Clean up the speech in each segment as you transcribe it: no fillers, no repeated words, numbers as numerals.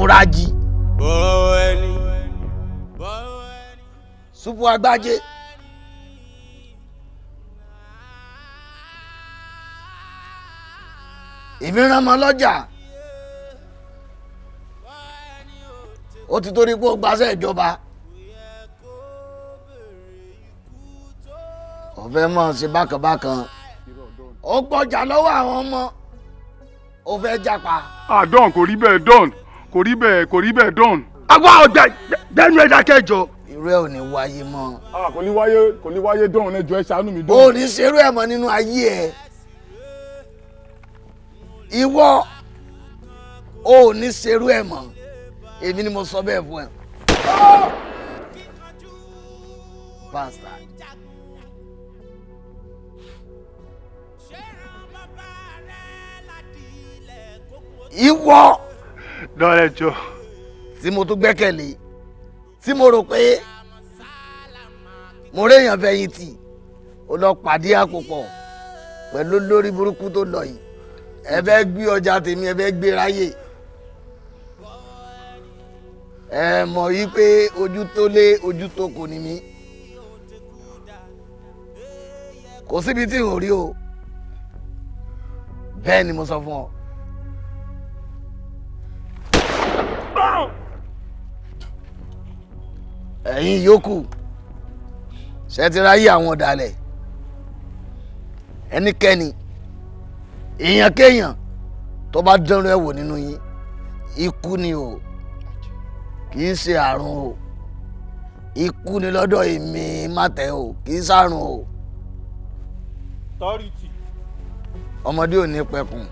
Supuraji. Supu Agbájé. Èmi rán ọmọ lọ́jà. Ó ti torí pé ó gbaṣẹ́ ìjọba. Ó fẹ́ mọ̀ ṣe bákan bákan. Ó gbọ́jà lọ́wọ́ àwọn ọmọ. Ó fẹ́ jápa. Ah, Don, kò rí bẹ́ẹ̀. Don, kò rí bẹ́ẹ̀, kò rí bẹ́ẹ̀, Don. Àwa ọ̀gbẹ́ gbẹ́nu ẹ̀dá kẹjọ. Irú ẹ̀ ò ní wáyé mọ́. Ah, kò ní wáyé, kò ní wáyé. Don, ẹ jọ̀ọ́, ẹ ṣàánú mi, Don. Ó ní ṣerú ẹ̀ mọ́ nínú ayé ẹ̀. Ìwọ ò ní ṣerú ẹ̀ mọ́, èmi ni mo sọ bẹ́ẹ̀ fún ẹ. Bastard. Ìwọ. Don, ẹ jọ̀ọ́. Tí mo tún gbẹ́kẹ̀lé, tí mo rò pé mo réèyàn fẹ̀yìntì, ó lọ pàdé àpòpọ̀ pẹ̀lú lórí burúkú tó lọ yìí. Ẹ fẹ́ gbé ọjà tèmi, ẹ fẹ́ gbé ráyè. Ẹ mọ̀ yí pé ojú tó lé ojú tó kò ní mí, kò síbi tí n ò rí o. Bẹ́ẹ̀ ni mo sọ fún ọ. Ẹ̀yin yòókù ṣe ti ráyè àwọn ọ̀dàlẹ̀. Ẹnikẹ́ni, èèyàn kéèyàn tó bá dánrọ́ ẹ̀ wò nínú yín, ikú ni o, kì í ṣe àrùn o. Ikú ni lọ́dọ̀ èmi Mátẹ̀ o, kì í ṣàrùn o. Authority. Ọmọdé ò ní pẹkùn,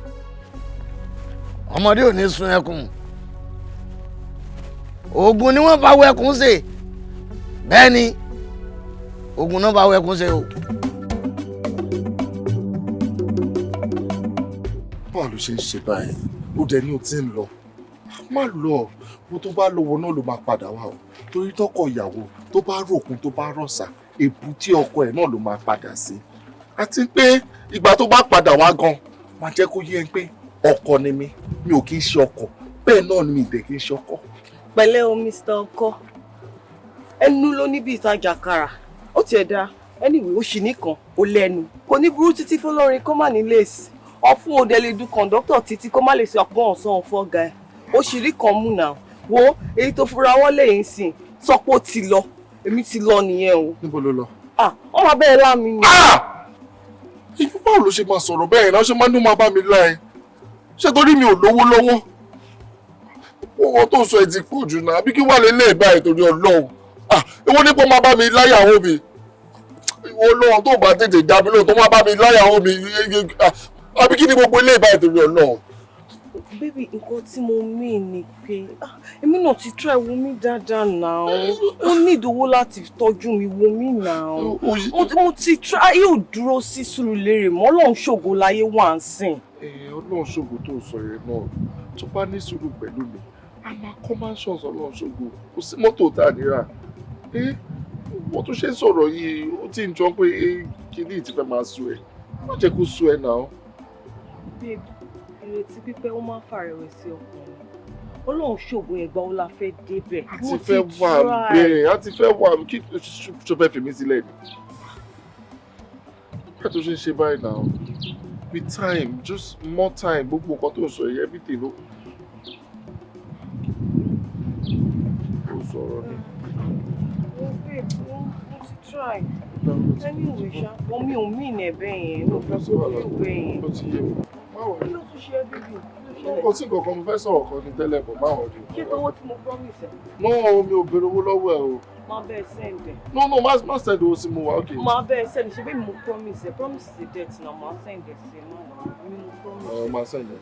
ọmọdé ò ní sun ẹkùn. Oògùn ni wọ́n bá wẹkùn ṣe. Bẹ́ẹ̀ ni, oògùn náà bá wẹkùn ṣe o. Báwo ló ṣe ń ṣe báyìí? Ó dẹ ní o ti ń lọ. Má lọ. Bó tó bá lówó náà ló máa padà wá o, torí tọkọ ìyàwó tó bá ròkun, tó bá rọ̀ṣà, èbúté ọkọ ẹ̀ náà ló máa padà sí. Àti pé ìgbà tó bá padà wá gan, máa jẹ́ kó yé ẹ pé ọkọ ni mí, mi ò kí ń ṣe ọkọ. Bẹ́ẹ̀ náà ni mi ì dẹ̀ kí ń ṣe ọkọ. Pẹ̀lẹ́ o, Mr. Ọkọ. Ẹnu ló ní bí ìtajà kàrà. Ó tiẹ̀ da. Anyway, ó ṣì nìkan ó lẹ́nu. Kò ní burú títí fọlọ́rin kó má ní lace. Ọ̀fun òde lè du kọ̀ǹdọ́tọ̀ títí kó má lè ṣe ọgbọ́n ọ̀sán ọ̀fọ́gà ẹ̀. Ó ṣì rí kan mú náà. Wo èyí tó fura wọlé yìí ń sìn, sọ pé ó ti lọ. Èmi ti lọ nìyẹn o. Níbo ló lọ? Ah, wọ́n máa bẹ́ẹ̀ láàmì ni. Ibi báwo ló ṣe máa sọ̀rọ̀ bẹ́ẹ̀ náà? Ṣe máa ní ó máa bá mi lá ẹ? Ṣé torí mi ò lówó lọ́wọ́? Owó tó sọ ẹ ti pọ̀ jù náà. Àbí kí wà lè lé báyìí torí Ọlọ́run? Ah, èwo nípa máa bá mi láyàwó mi? Ìwọ Ọlọ́run, tó bá tètè dá mi lóhùn, tó máa bá mi láyàwó mi, àbí kí ni gbogbo ilé báyìí torí Ọlọ́run? Baby, nǹkan tí mo mean ni pé, ah, èmi náà ti try. Wo mí dáadáa náà. Ó ní ìdówó láti tọ́jú mi. Wo mí náà, mo ti try. Yóò dúró sí Sùúrùlérè mọ́. Ọlọ́run ṣògo láyé wà ń sìn. Ẹ Ọlọ́run ṣògo tó sọ yẹn náà, tó bá ní sùúrù pẹ̀lú mi, a máa kọ́ mansions. Ọlọ́run ṣògo, kò sí mọ́tò tá a ní rà. Ẹ wọ́n tún ṣe ń sọ̀rọ̀ yìí, ó ti ń jọ pé kíní ti fẹ́ máa sú ẹ. Má jẹ́ kó sú ẹ náà. Babe, ìrètí pípẹ́, ó máa ń fàrẹ̀wẹ̀sì ọkàn mi. Ọlọ́run ṣògo yẹn, gbà ó la fẹ́ débẹ̀. A ti fẹ́ wà bẹ́ẹ̀, a ti fẹ́ wà. Kí ṣo fẹ́ fi mí sílẹ̀ ni? Báyìí tó ṣe ń ṣe báyìí náà, with time, just more time, gbogbo nǹkan tó ń sọ yìí, everything ló ó sọ̀rọ̀ ni. Oh babe, mo ti try. Anyway ṣá, wọn mi ò mean ẹ̀ bẹ́ẹ̀ yẹn, mi ò fẹ́ kó feel bẹ́ẹ̀ yẹn. Ó ti yé mi. Má worry. Kí ló tún ṣe ẹ́, baby? Kí ló ṣẹlẹ̀? Kò sí nǹkan kan. Mo fẹ́ sọ̀rọ̀ kan ní tẹ́lẹ̀ bọ̀, má worry. Ṣé tówó tí mo promise ẹ? No, mi ò béèrè owó lọ́wọ́ ẹ o. Máa bẹ́ẹ̀ send ẹ̀. No, má send owó sí mo wà, okay. Máa bẹ́ẹ̀ send. Ṣe bẹ́ẹ̀ mo promise ẹ? Promise is a debt na. Máa send ẹ̀ sí ẹ, má worry. Mi mo promise. Ẹ máa send ẹ.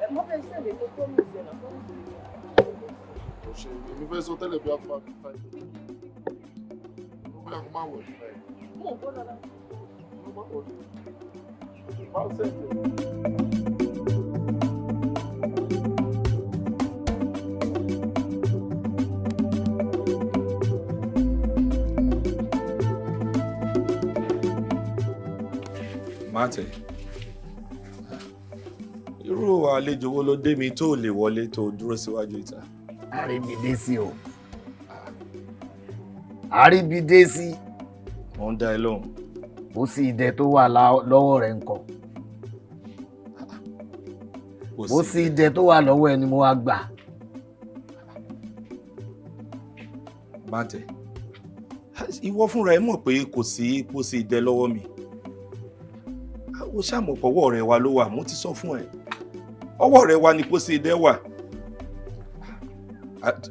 Ẹ má bẹ́ẹ̀ send ẹ, mo promise ẹ na, promise is a debt. Kò ṣe, èmi fẹ́ sọ tẹ́lẹ̀ bí a kò máa fi five. Bóyá kò má worry báyìí. Mo ò gbọ́ dáadáa. Má worry. Má send ẹ. Mate, Irú àlejò wo ló dé mi tó lè wọlé tó dúró síwájú ìta? Àríbidésí o, Àríbidésí. Mo ń dá ẹ lóhùn. Ó sì idẹ tó wà lọ́wọ́ rẹ̀ ńkọ́? Ó sì idẹ tó wà lọ́wọ́ ẹ ni mo wá gbà. Bàtẹ, ìwọ fúnra ẹ mọ̀ pé kò sí pósí idẹ lọ́wọ́ mi. Ó ṣàmọ̀pọ̀wọ́ rẹ wa ló wà, mo ti sọ fún ẹ. Ọwọ́ rẹ wa ni pósí idẹ wà.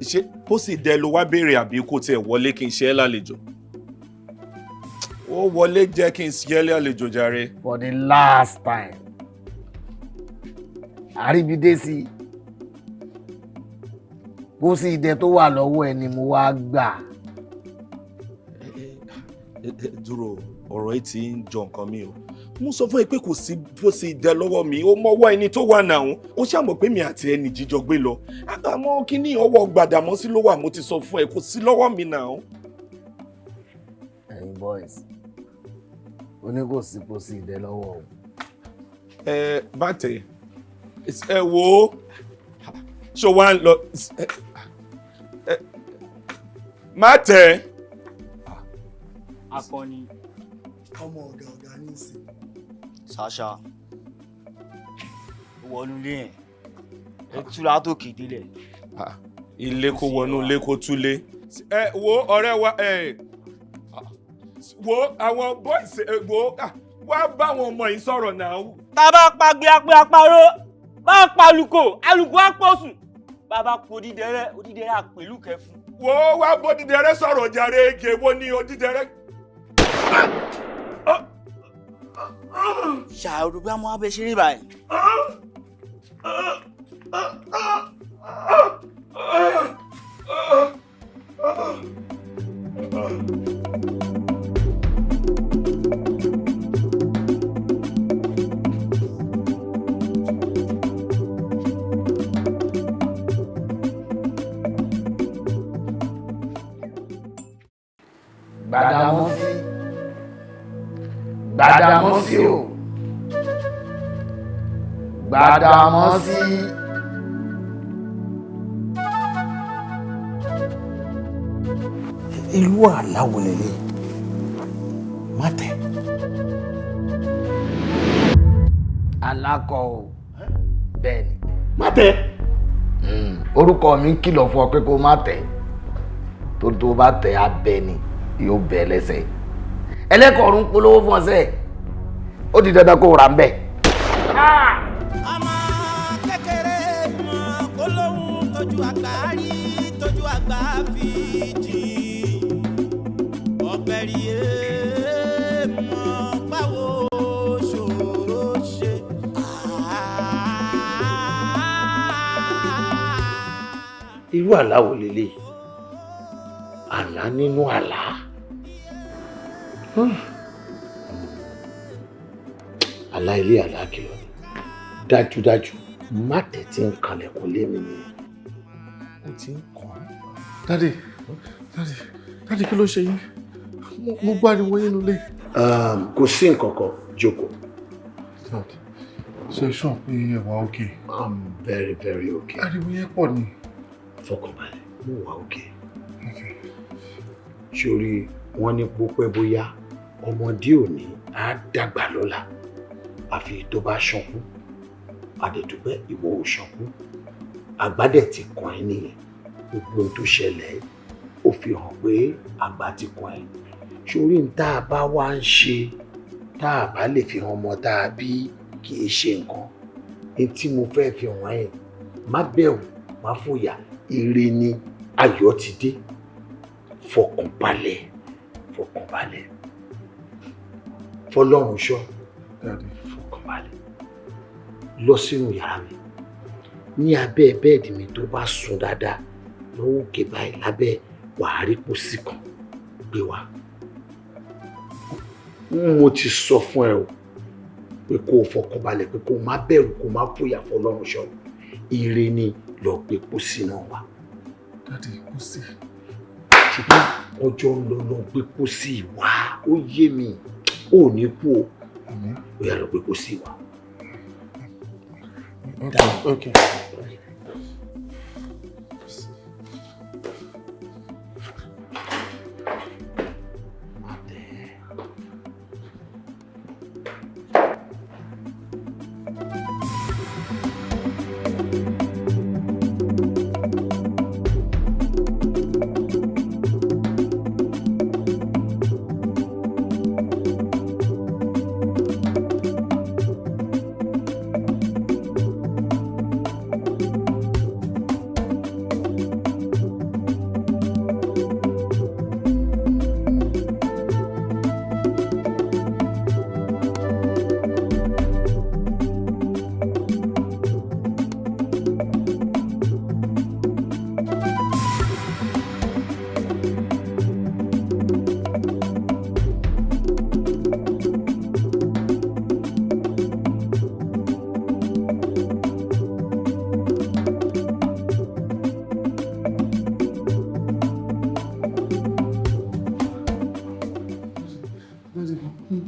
Ṣé pósí idẹ ló wá béèrè àbí kò tiẹ̀ wọlé kí n ṣe é lálejò? Ó wọlé jẹ́ kí n ṣe é lálejò jàre. For the last time, Àríbidésí, pósí idẹ tó wà lọ́wọ́ ẹ ni mo wá gbà. Dúró, ọ̀rọ̀ yìí ti ń jọ nǹkan mi o. Mo sọ fún ẹ pé kò sí pósí idẹ lọ́wọ́ mi. Ó mọ́wọ́ ẹni tó wà náà. Ó ṣàmọ̀ pé mi àti ẹni jíjọ gbé lọ. Àmọ́ kíní ọwọ́ Gbàdàmọ́sí ló wà, mo ti sọ fún ẹ kò sí lọ́wọ́ mi náà. Ẹ̀yin boys, ó ní kò sí pósí idẹ lọ́wọ́ o. Ẹ Bàtẹ, ẹ wo ṣó wá ń lọ má tẹ. Akọni. Ọmọ ọ̀gá ọ̀gá ní í sìn. Ṣàṣà wọnú ilé yẹn, ẹ tú látòkè délẹ̀. Ilé kó wọnú ilé kó túlé. Ẹ wo ọ̀rẹ́ wa, ẹ wo àwọn boys, ẹ wo wá bá àwọn ọmọ yìí sọ̀rọ̀ náà. Tá a bá pagbe apẹ aparó, bá a pa àlùkò àlùkò àpọ̀sùn, bàbá kò odídẹrẹ́ odídẹrẹ́ àpèlú kẹfún. Wo wá bódídẹrẹ́ sọ̀rọ̀ jàre, ege wo ni odídẹrẹ́. Ṣàrò bí àwọn abẹ ṣeré báyìí. Gbàdàmọ́sí, Gbàdàmọ́sí o, Gbàdàmọ́sí. Ìlú àláwọ̀ lélẹ̀ má tẹ̀. Alákọ̀ o, bẹ́ẹ̀ ni. Má tẹ̀. Orúkọ mi ń kìlọ̀ fún ọ pé kó má tẹ̀, tó bá tẹ̀ abẹ ni yóò bẹ lẹ́sẹ̀. Ẹlẹ́kọ̀ọ́rùn polówó fún ọsẹ, ó di dandan kó rà ń bẹ̀. Ọmọ kékeré mọ kó lóhun tójú àgbà rí, tójú àgbà fi jì ọbẹ̀ rí e mọ báwo ṣòro ṣe. Irú àlá wo lélẹ̀? Àlá nínú àlá. Àlá ilé àlá kìlọ̀ ni. Dájúdájú má tẹ̀tí ń kalẹ̀kùn lé mi ni. Ó ti ń kàn án. Daddy, daddy, daddy, kí ló ṣe yín? Mo gbáriwo yín nulẹ̀. Kò sí nǹkan kan, jókòó. Dad, ṣe sọ pé ẹ wà okay? I'm very very okay. Ariwo yẹn pọ̀ ni. Fọkànbalẹ̀, mo wà okay. Sórí wọn ní pópẹ́ bóyá ọmọdé òní á dàgbà lọ́la, àfi tó bá ṣankú. Àdẹ̀dúpẹ́ ìwọ ò ṣankú. Àgbàdẹ̀ ti kàn ẹ́ nìyẹn. Gbogbo ohun tó ṣẹlẹ̀ ó fi hàn pé àgbà ti kàn ẹ́. Sórí n tá a bá wá ń ṣe tá a bá lè fi hàn ọmọ tá a bí kì í ṣe nǹkan. N tí mo fẹ́ fi hàn ẹ́, má bẹ̀rù, má fòyà, ire ni, ayọ̀ ti dé. Fọkànbalẹ̀, fọkànbalẹ̀. Fọlọ́run ṣọ́, fọkànbalẹ̀. Lọ sínú yàrá mi. Ní abẹ́ bẹ́ẹ̀dì mi tó bá sùn dáadáa, lọ́wọ́ òkè báyìí lábẹ́ wàá rí pósí kan gbé wá. Mo ti sọ fún ẹ o pé kó o fọkànbalẹ̀, pé kó o má bẹ̀rù, kó o má fòyà, fọlọ́run ṣọ́. Ire ni, lọ gbé pósí náà wá. Daddy, pósí. Ṣùgbọ́n ọjọ́ ń lọ, lọ gbé pósí wá. Ó yé mi, ò ní kú o. Ó yá, lọ gbé pósí wá. Down. Okay.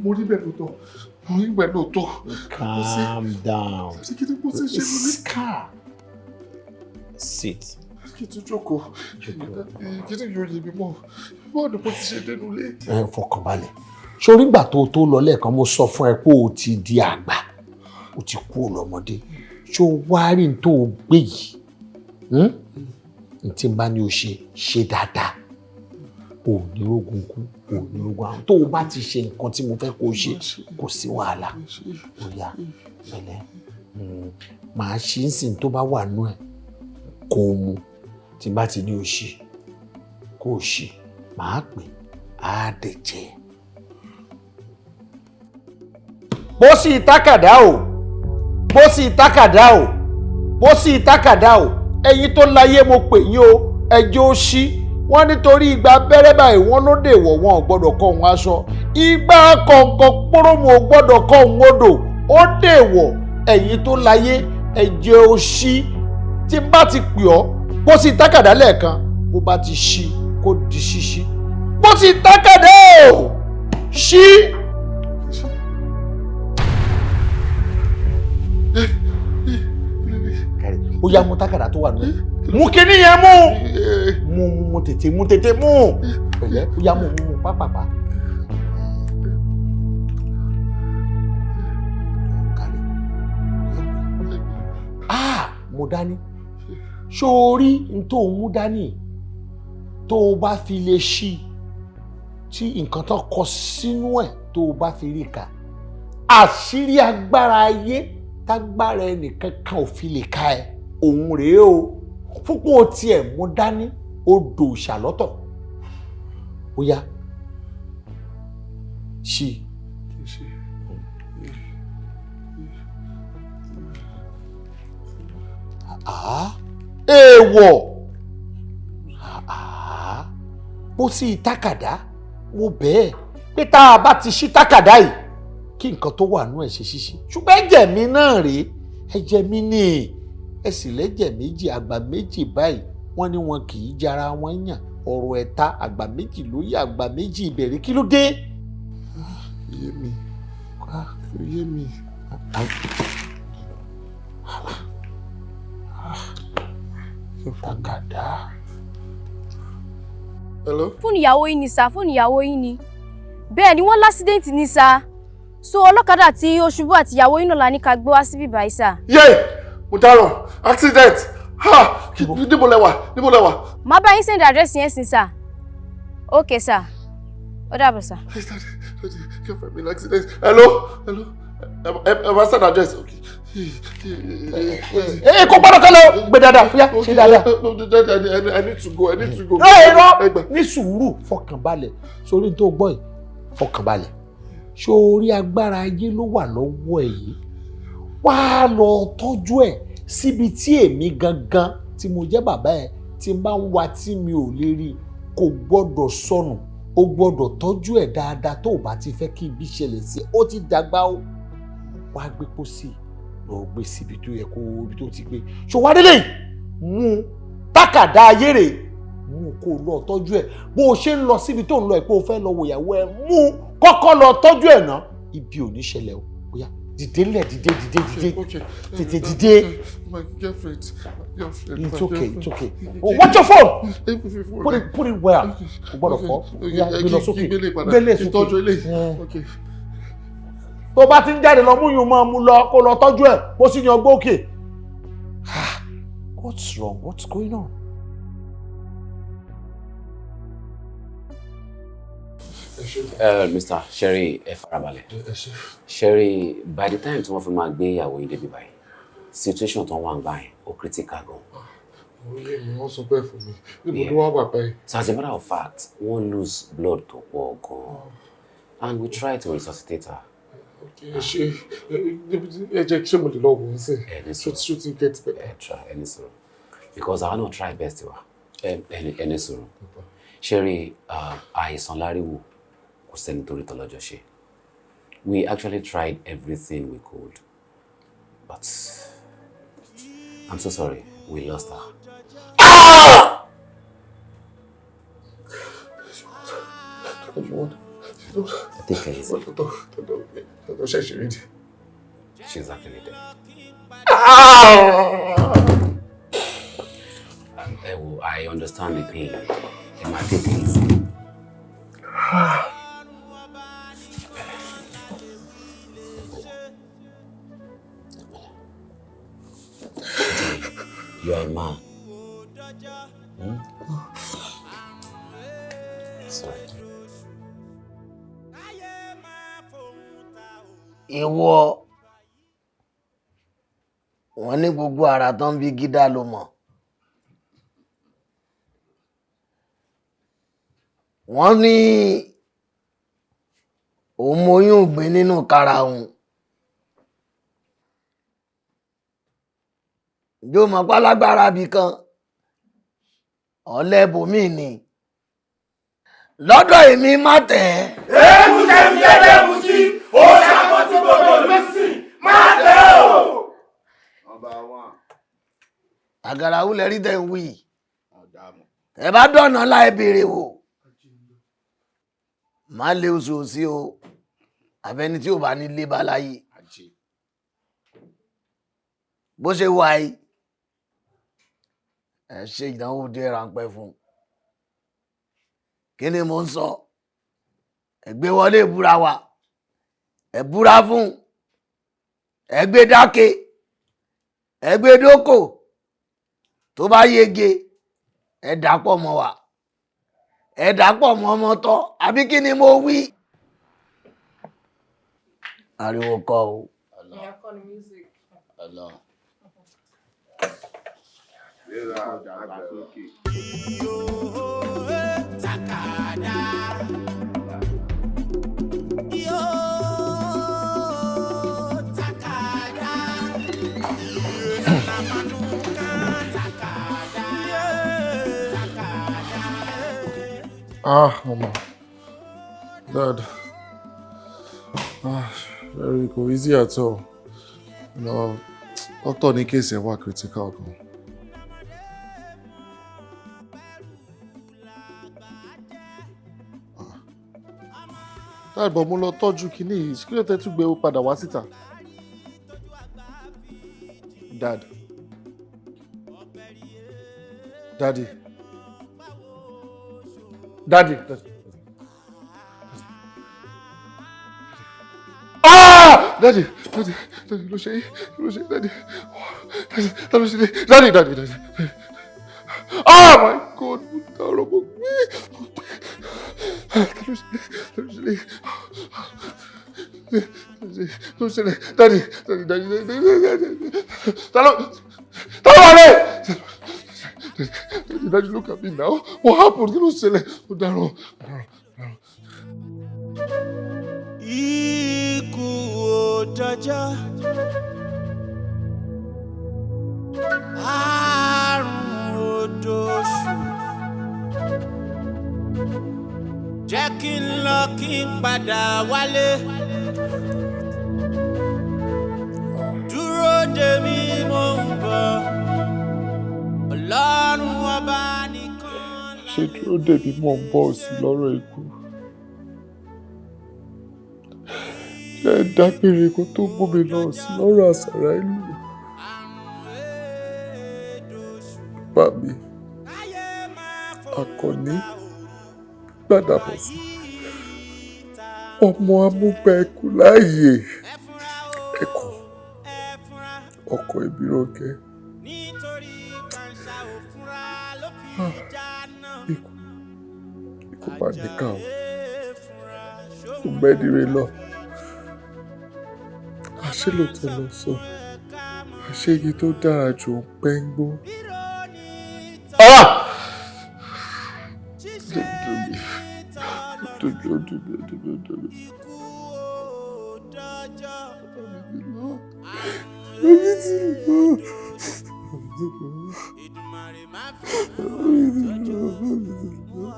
Mo rí bẹ́ẹ̀ lóòótọ́, mo rí bẹ́ẹ̀ lóòótọ́. Calm down. Kí ni mo ti ṣe lórí? Sit. Kí tún jókòó. Kí ni yóò yé mi mọ́? Báwo ni mo ti ṣe dénú ilé? Ẹ fọkànbalẹ̀. Sórí ìgbà tó tó lọ lẹ́ẹ̀kan mo sọ fún ẹ pé o ti di àgbà, o ti kú lọ́mọdé. Ṣé o wá rí n tó o gbé yìí? N tí n bá ní o ṣe, ṣe dáadáa. O ní rógun kú, o ní rógun àrùn. Tó o bá ti ṣe nǹkan tí mo fẹ́ kó o ṣe, kò sí wàhálà. Ó yá, pẹ̀lẹ́. Màá ṣe ń sìn tó bá wà nú ẹ̀ kó o mu. Tí n bá ti ní o ṣe, kó o ṣe, màá pè á dẹ̀ jẹ́. Pósí tákàdá o, pósí tákàdá o, pósí tákàdá o, ẹ̀yin tó láyé mo pè yín o, ẹjọ́ ó ṣí. Wọ́n nítorí igba abẹ́rẹ́ báyìí wọ́n ló dè wọ̀, wọn ò gbọ́dọ̀ kọ́ òun aṣọ. Igba kọ̀ǹkọ̀ pọ́rọ́mù ò gbọ́dọ̀ kọ́ òun odò, ó dè wọ̀. Ẹ̀yin tó láyé ẹjẹ́ ó ṣí. Tí n bá ti pè ọ́, pósí tákàdá lẹ́ẹ̀kan, bó bá ti ṣí kó di ṣíṣí. Pósí tákàdá o, ṣí. Ó yá, mú tákàdá tó wà nù. Mú kíní yẹn mú. Mú mú tètè mú tètè mú. Pẹ̀lẹ́, ó yá mú mú mú pápápá. Ah, mo dání. Ṣó o rí n tó mú dání tó o bá fi lè ṣí tí nǹkan tó kọ sínú ẹ̀ tó o bá fi rí ka, àṣírí agbára ayé tágbára ẹnìkan kan ò fi lè ka ẹ, òun rèé o. Fúnpọ̀ tiẹ̀ mú dání, ó dò ṣàlọ́tọ̀. Ó yá, ṣí. Èèwọ̀! Pósí tákàdá, mo bẹ́ẹ̀ pé tá a bá ti ṣí tákàdá yìí kí nǹkan tó wà nú ẹ̀ ṣe ṣíṣí. Ṣùgbọ́n ẹ̀jẹ̀ mi náà rèé, ẹ̀jẹ̀ mi ni. Ẹ sì lẹ́jẹ̀ méjì, àgbà méjì báyìí wọ́n ní wọn kì í jara wọn yàn. Ọ̀rọ̀ ẹ̀ta, àgbà méjì lórí àgbà méjì ìbẹ̀rẹ̀, kí ló dé? Yé mi, yé mi. Tákàdá. Hello? Fóònù ìyàwó yín ni sà, fóònù ìyàwó yín ni. Bẹ́ẹ̀ ni wọ́n lásídẹ̀ǹtì ni sà. So ọlọ́kadà tí ó ṣubú àti ìyàwó yín náà la ní ká gbé wá síbí báyìí sà. Yé! Mo dáràn, accident! Ha! Níbo lẹ wà? Níbo lẹ wà? Màá bá yín send address yẹn sí sà. Okay sà. Ó dàbọ̀ sà. Accident. Hello? Hello? Ẹ bá send address. Okay. Ẹ kò gbọ́dọ̀ kálọ̀, gbé dáadáa, fúyà, ṣe dáadáa. I need to go, I need to go. Ẹ rọ ní sùúrù, fọkànbalẹ̀. Sórí tó gbọ́ yìí, fọkànbalẹ̀. Sórí agbára ayé ló wà lọ́wọ́ ẹ̀ yìí. Wá lọ tọ́jú ẹ̀ síbi tí èmi gangan tí mo jẹ́ bàbá ẹ̀ tí n bá ń wa tí mi ò lè rí, kò gbọ́dọ̀ sọnù. O gbọ́dọ̀ tọ́jú ẹ̀ dáadáa tó o bá ti fẹ́ kí ibi ṣẹlẹ̀ sí ẹ. Ó ti dàgbà o. Wá gbé pósí lọ gbé síbi tó yẹ kó ibi tó ti gbé. Ṣòwádìí mú tákàdá ayé rè, mú kó lọ tọ́jú ẹ̀. Bó o ṣe ń lọ síbi tó ń lọ ẹ̀ pé o fẹ́ lọ wo ìyàwó ẹ̀, mú kọ́kọ́ lọ tọ́jú ẹ̀ ná. Ibi ò ní ṣẹlẹ̀ o. Bóyá Dìde ńlẹ̀, dìde, dìde, dìde. Okay. Tètè dìde. My girlfriend. My girlfriend. It's my okay, girlfriend. it's okay. Oh, watch your phone! Put it well. Kò gbọ́dọ̀ fọ́. Ó yá, gbé lọ sókè. Gbélé sókè. Ìtọ́jú eléyìí. Okay. Tó bá ti ń jáde lọ, mú yùn máa mú lọ, kó lọ tọ́jú ẹ̀, kó sì ní ọgbọ́n òkè. What's wrong? What's going on? Mr. Sherry, ẹ farabalẹ̀. Sherry, by the time tí wọ́n fi máa gbé ìyàwó yín débi báyìí, situation tó ń wà ń gbà yẹn, ó critical gan. Orí mi, wọ́n sọ bẹ́ẹ̀ fún mi. Níbo ló wá wà báyìí? So as a matter of fact, wọ́n lose blood tó pọ̀ gan. And we try to resuscitate her. Ẹ ṣe, ẹ jẹ́, ṣé mo lè lọ wò ó sìn? Ẹ ní sùúrù. Ṣó ti get better? Ẹ try, ẹ ní sùúrù. Because àwa náà try best wa. Ẹ ní sùúrù. Sherry, àìsàn láríwò, kò sẹ́ni torí tọ́lọ́jọ́ ṣe. We actually tried everything we could. But I'm so sorry, we lost her. Ah! Take it easy. She's actually dead. I understand the pain. Ẹ máa take it easy. You are a man. Hmm? Sorry. Ìwọ, wọn ní gbogbo ara tó ń bí gídá ló mọ̀. Wọ́n ní òun moyún ìgbín nínú kara òun. Ǹjẹ́ o mọ̀ pálágbára bì kan ọ̀lẹ́bùnmí ni lọ́dọ̀ èmi má tẹ̀ ẹ́. Eégún jẹ́mujẹ́jẹ́ mu sí, òòṣà kan tí gbogbo ìlú sìn, má tẹ̀ o. Àgàrà wúlẹ̀ rí tẹ̀ ń wí. Ẹ bá dọ̀nà láì béèrè wò. Má lé oṣù sí o, àfẹni tí ò bá ní lé bá láyé. Bó ṣe wà yìí, ẹ ṣe ìdánwò díẹ̀ ráńpẹ́ fún un. Kí ni mò ń sọ? Ẹ gbé wọlé ìbúra wa, ẹ búra fún un, ẹ gbé dáke, ẹ gbé dókò, tó bá yege, ẹ dàpọ̀ mọ́ wa, ẹ dàpọ̀ mọ́ ọmọ tọ́, àbí kí ni mo wí? Ariwo kọ́ o. Ah, Mama. Dad. Ah, very kò easy at all. You know, doctor ní case ẹ̀ wà critical gan. Ah. Dad, but mo lọ tọ́jú kinní yìí, kí ló tẹ́ tún gbé o padà wá síta? Dad. Daddy. Daddy. Daddy. Ah! Daddy, daddy, daddy, ló ṣe yín, ló ṣe yín, daddy, daddy, daddy, ló ṣe yín, daddy, daddy, daddy. Ah, my God, mo dárò, mo gbé, mo gbé. Daddy, ló ṣe yín, ló ṣe yín, ló ṣe yín, daddy, daddy, daddy, daddy, daddy, daddy, ta ló wà lẹ́? Daddy, daddy, look at me now. What happened? Kí ló ṣẹlẹ̀? Mo dárò, mo dárò, mo dárò. Ikú ò dọjọ́, àrùn ò dóṣù. Jẹ́ kí n lọ kí n padà wálé. Dúró dè mí, mo ń bọ̀. Ọlọ́run ọba nìkan. Ṣé dúró dè mí mò ń bọ̀ sí lọ́rọ̀ ikú? Ẹ dágbére kó tó mú mi lọ sí lọ́rọ̀ àṣàrà ìlú. Bàbá mi, Àkànní Gbàdàmọ́sí, ọmọ amúgbà ẹkùn láàyè ẹkùn ọkọ Ìbírónkẹ́. Ah, ikú ikú mà níkà o, kò gbẹ́nire lọ. Àṣé lóòótọ́ ló sọ, àṣé igi tó dára jù ń pẹ́ ń gbó. Ah! Dùn mí, dùn mí, ó dùn mí, ó dùn mí, ó dùn mí. Bàbá mi ti lọ. Bàbá mi ti lọ. Bàbá mi ti lọ.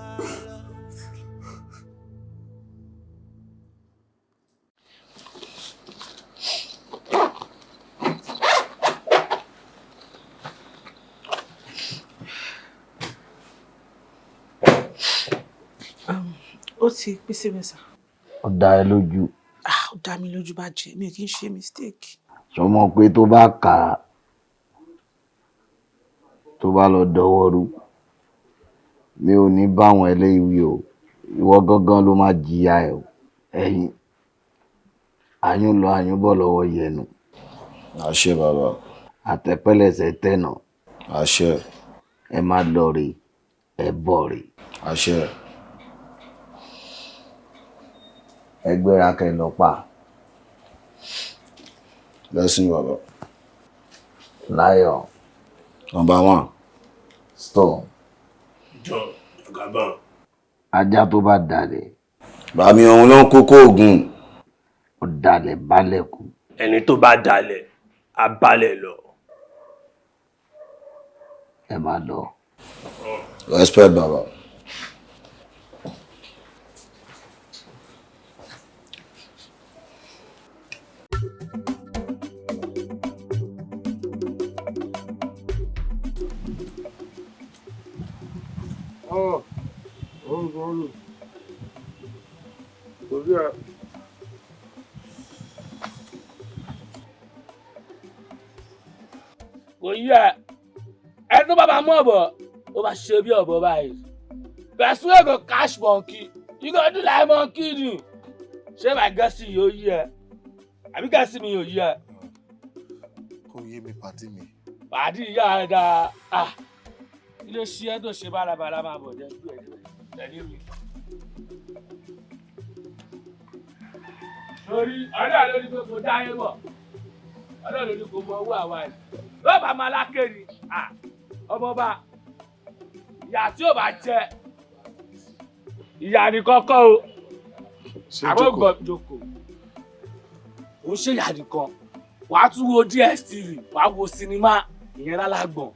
Ó ti pín síbẹ̀, sir. Ó dá ẹ lójú? Ah, ó dá mi lójú bàjẹ́, mi ò kí ń ṣe mistake. Sọmọ pé tó bá kà á, tó bá lọ dọwọ́ rú, mi ò ní báwọn eléyìí wí o. Ìwọ gangan ló máa jìyà ẹ o. Ẹ̀yin àyùn lọ àyùn bọ̀ lọ́wọ́ yẹnu. Àṣẹ, bàbá. Àtẹpẹlẹsẹ tẹnà. Àṣẹ. Ẹ má lọ rè, ẹ bọ̀ rè. Àṣẹ. Ẹ gbéra kẹ́ lọ pa. Lẹ́sìn, bàbá. Lion. Number one. Stone. John Gaban. Ajá tó bá dalẹ̀. Bàmí òun ló ń kókó oògùn. Ó dalẹ̀ balẹ̀ kú. Ẹni tó bá dalẹ̀ á balẹ̀ lọ. Ẹ máa lọ. Respect, bàbá. Oh, oh, oh. Kò sí ẹ. Kò yí ẹ, ẹ tó bá máa mú ọ̀bọ̀, ó máa ṣe bí ọ̀bọ̀ báyìí. Person wey go catch monkey, you go do like monkey do. Ṣé my gẹ̀ẹ́sì yóò yí ẹ, àbí gẹ̀ẹ́sì mi yóò yí ẹ? Kò yé mi, pàdé mi. Pàdé ìyá ẹ dáa. Ah, kí ló ṣe ẹ́ tó ṣe bálabàla? Máa bọ̀, jẹ́ bí ẹ tẹ̀lé mi. Lórí ọ̀dọ́ lórí pé kò dáyé mọ̀, ọ̀dọ́ lórí kò mọ owó àwa yìí ló bá máa lákè ni. Ọmọọba, ìyá tí ò bá jẹ ìyá ni kọ́kọ́ o. Àwọn gbọ́ jókòó, ó ṣe ìyá nìkan. Wàá tún wo DSTV, wàá wo sinimá ìyẹn lálágbọ̀n.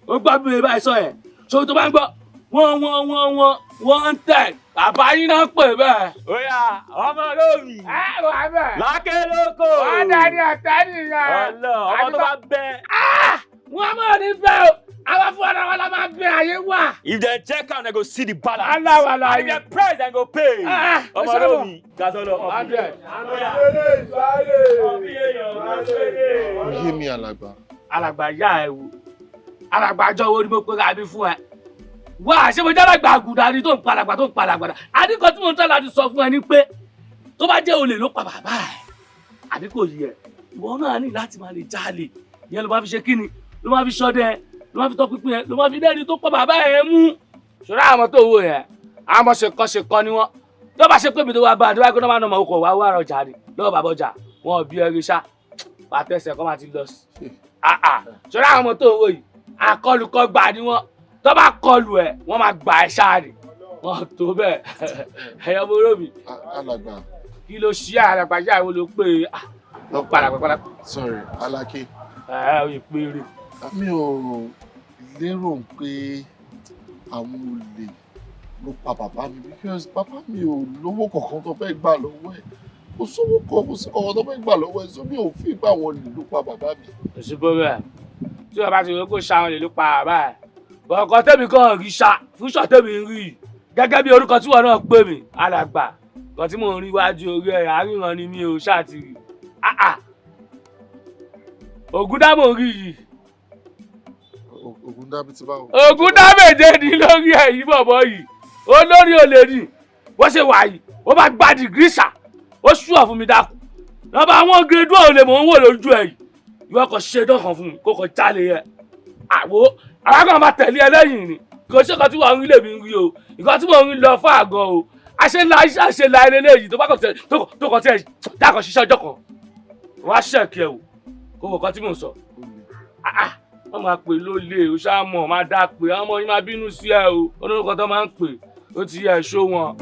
Ó gbọ́ bí mi báyìí sọ yẹn ṣé tó bá ń gbọ́ wọ́n wọ́n wọ́n wọ́n wọ́n ń tẹ̀ bàbá yín náà pè bẹ́ẹ̀. Ó yá, ọmọ lómi. Ẹ wà bẹ́ẹ̀. Lákè lóko. Wọ́n dání ọ̀tẹ́ nìyẹn. Ọlọ ọmọ tó bá bẹ. Wọ́n mọ̀ ní bẹ́ẹ̀ o, àwọn fún ọ̀nà wọn la máa bẹ ayé wà. If dem check am, dem go see the balance. Aláwàlá And if dem price, dem go pay. Ọmọ lómi gasolo. 100. Kò yé mi, alàgbà. Alàgbà yá ẹ wò, alàgbà àjọ wo ni mo pe ra mi fún ẹ wá? Ṣé mo jẹ́ alàgbà àgùdà ni tó ń pa alàgbà tó ń pa alàgbà? Àdìkan tí mo ń tọ́ láti sọ fún ẹ ni pé tó bá jẹ́ olè ló pa bàbá ẹ, àbí kò yẹ, ìwọ náà ní láti máa lè jalè. Ìyẹn ló máa fi ṣe kíni, ló máa fi ṣọdẹ, ló máa fi tọpinpin ẹ, ló máa fi dẹ́ni tó pa bàbá ẹ mú. Ṣọlá, àwọn tó wò yẹn, àwọn ṣèkọ́ ṣèkọ́ ni wọ́n. Tó bá ṣe pé mi tó wá bá a tó bá gbé náà máa nà ọmọ okò wá wá ọjà ni lọ́wọ́ bàbá ọjà wọn ò bí ẹrí ṣá pàtẹ́sẹ̀ kọ́ máa ti lọ sí. Ṣọlá, àwọn tó wò yìí, akọlùkọgbà ni wọ́n. Tó bá kọlù ẹ, wọ́n máa gbà ẹ ṣáà ni. Wọ́n tó bẹ́ẹ̀ ẹ̀yọ́ mọ́rọ́ mi. Alàgbà. Kí ló ṣí alàgbà ṣáà wo ló pé lọ padà padà. Sorry, Aláké. Ẹ ẹ ò pé rè. Mi ò lérò pé àwọn olè ló pa bàbá mi, because bàbá mi ò lówó kankan tó fẹ́ gbà lọ́wọ́ ẹ̀. Kò sówó kan, kò sí kankan tó fẹ́ gbà lọ́wọ́ ẹ̀, so mi ò fi gbà wọn lè ló pa bàbá mi. Òṣìbó bẹ́ẹ̀, tí wọ́n bá ti rí kó ṣàwọn lè ló pa bàbá ẹ̀ bọ̀ọ̀kan tẹ́mi kan rí ṣá fúnṣọ̀ tẹ́mi rí i gẹ́gẹ́ bí orúkọ tí wọ́n náà pè mí, alàgbà. Nǹkan tí mò ń rí wájú orí ẹ̀, àríran ni mi ò ṣáàtìrì. Ògúndá mò ń rí yìí. Ògúndá bíi ti báwo? Ògúndá méje ní lórí ẹ̀ yìí, bọ̀bọ̀ yìí. Olórí olè ní. Wọ́n ṣe wà yìí, ó bá gba degree ṣá, ó ṣùọ̀ fún mi dákú. Lọ́ba àwọn grade one olè mò ń wò lójú ẹ̀ yìí. Ìwọ kò ṣe dán kan fún mi, kó kò jalè yẹ. Àwo, àwọn kan máa tẹ̀lé ẹ lẹ́yìn ni. Kò ṣe kan tí wọ́n ń rí lèmi ń rí o. Ìkan tí mò ń rí lọ fún àgọ́ o. Àṣẹ ńlá iṣẹ́ àṣẹ ńlá eléyìí tó bá kàn tẹ tó kàn tẹ dákọ̀ ṣiṣẹ́ ọjọ́ kan. Wọ́n á ṣẹ̀kí ẹ̀ wò. Kó wọ̀ kan tí mò ń sọ. Wọ́n máa pè lólè, o ṣáà mọ̀, máa dá pé àwọn ọmọ yín máa bínú sí ẹ o. Olórúkọ tó máa ń pè, ó ti yẹ ṣó wọn.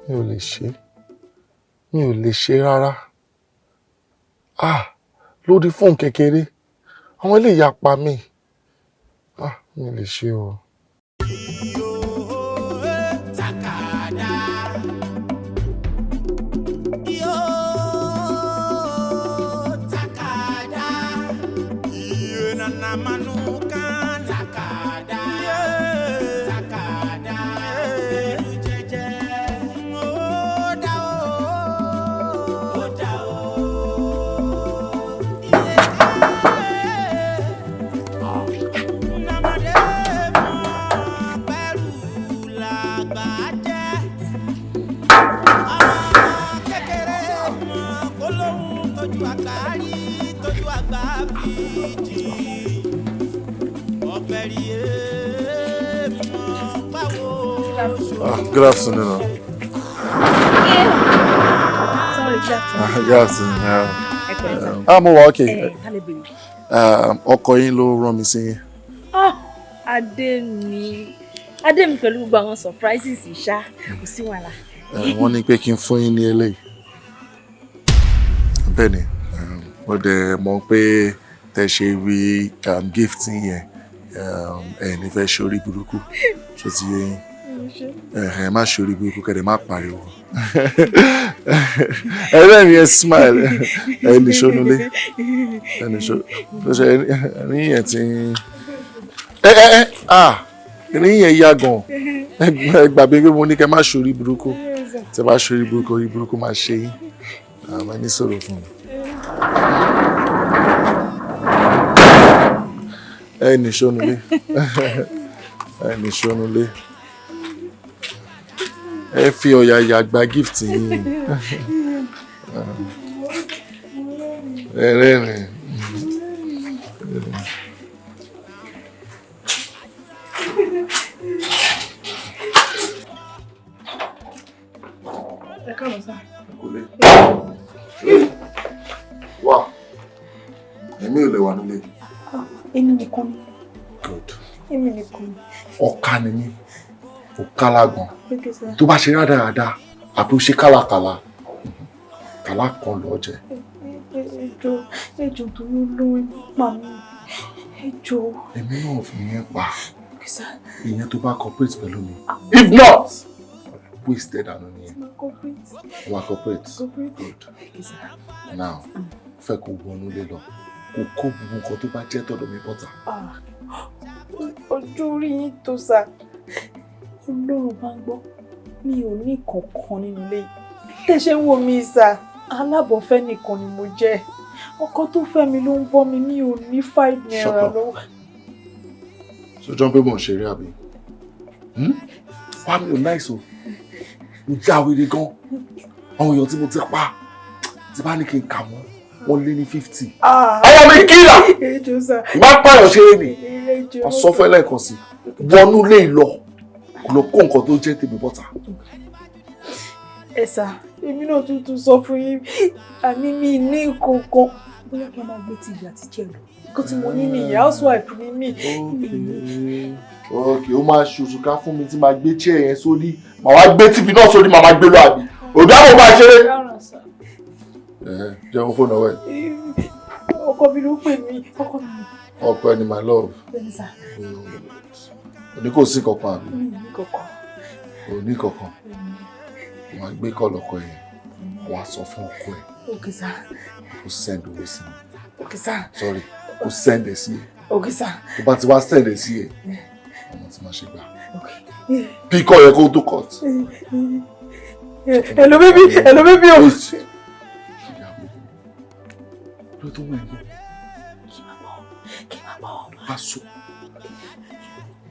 Mi ò lè ṣe, mi ò lè ṣe rárá. Ah, lórí fóònù kékeré, àwọn eléyìí apá mi. Ah, mi ò lè ṣe o. Ah, good afternoon. Sorry, good afternoon. Ah, good afternoon. Ẹ pẹ̀lẹ́ sir. Ah, mo wà okay. Ẹ, ta lè béèrè? Ọkọ yín ló rán mi sí yín. Ah, Adé mi. Adé mi pẹ̀lú gbogbo àwọn surprises ṣá. Kò sí wàhálà. Wọ́n ní pé kí n fún yín ní eléyìí. Bẹ́ẹ̀ ni, mo dẹ̀ mọ̀ pé tẹ́ ṣe rí gift yẹn, ẹ ní fẹ́ ṣe orí burúkú. Ṣé ti yé yín? Ẹ má ṣe orí burúkú, kẹ́ dẹ̀ má pariwo. Ẹ rẹ́rìn, ẹ smile, ẹ nìṣó nulẹ̀, ẹ nìṣó. Ṣé ẹ̀rín yẹn ti ẹ ah, ẹ̀rín yẹn yá gan. Ẹ gbàgbé pé mo ní kẹ́ má ṣe orí burúkú. Tẹ́ bá ṣe orí burúkú, orí burúkú máa ṣe yín. Àmọ́ ẹ ní sọ̀rọ̀ fún mi. Ẹ nìṣó nulẹ̀, ẹ nìṣó nulẹ̀. Ẹ fi ọ̀yàyà gba gift yín. Ẹ rẹ́rìn. Ẹ káàbọ̀ sá. Kò lè wá, èmi ò lè wà nílé. Èmi nìkan ni. Good. Èmi nìkan ni. Ọ̀ka ni mí, ọ̀ká lágan. Okay, sir. Tó bá ṣe rádaràda àbí ó ṣe kálàkàlà kàlà kan lọ jẹ. Ẹ jọ̀ọ́, ẹ jọ̀ọ́, torí Ọlọ́run, ẹ má pa mí. Ẹ jọ̀ọ́. Èmi náà fi yẹn pa. Okay, sir. Ìyẹn tó bá cooperate pẹ̀lú mi. If not, wasted àná nìyẹn. Ma cooperate. Wà cooperate. Cooperate. Good. Okay, sir. Now, fẹ́ kó wọnú lé lọ, kó kó gbogbo nǹkan tó bá jẹ́ tọ̀dọ̀ mi bọ́ta. Ah, ojú orí yín tó sà. Ọlọ́run bá ń gbọ́, mi ò ní kankan nínú ilé yìí. Tẹ́ ṣe ń wò mí sà, alábọ̀fẹ́ nìkan ni mo jẹ́. Ọkọ tó fẹ́ mi ló ń bọ́ mi, mi ò ní 5 naira Shut up. lọ́wọ́. Sọjọ́ pé mò ń ṣeré àbí? Wá, mi ò nice o. Mo já wèrè gan. Àwọn èèyàn tí mo ti pa, tí bá ní kí n kà wọ́n, wọ́n lé ní 50. Ọmọ mi kìlà! Ẹ jọ̀ọ́ sà. Ìbá pààyàn ṣeré ni. Ẹ jọ̀ọ́. Wọ́n sọ fún ẹ lẹ́ẹ̀kan sí. Wọnú ilé lọ. Kò lọ kó nǹkan tó jẹ́ tèmi bọ́ta. Ẹ sà, èmi náà tún tún sọ fún yín, àní mi ní kankan. Bóyá kí n máa gbé TV àti chair lọ. Nǹkan tí mo ní nìyẹn, housewife ni mí. Ok, ó máa ṣoṣù ká fún mi tí máa gbé chair yẹn sórí. Màá wá gbé TV náà sórí, màá máa gbé lọ àbí? Òbí àwọn máa ṣeré. Rárá sà. Jẹun fóònù ọwọ́ ẹ̀. Ọkọ mi ló pè mí, ọkọ mi. Ọkọ ẹni, my love. Bẹ́ẹ̀ni sà. Òní kò sí kankan àbí? Mi ò ní kankan. Òní kankan. Wọ́n á gbé call ọkọ ẹ̀, wọ́n á sọ fún ọkọ ẹ̀ Okay sà. kó send owó sí mi. Okay sà. Sorry, kó send ẹ̀ sí ẹ. Okay sà. Tó bá ti wá send ẹ̀ sí ẹ, ọmọ tí máa ṣe gbà. Pick call yẹ kó tó cut. Hello baby, hello baby o. Wait. Ló tó wọ̀ ẹ́ gbọ́. Bá sọ.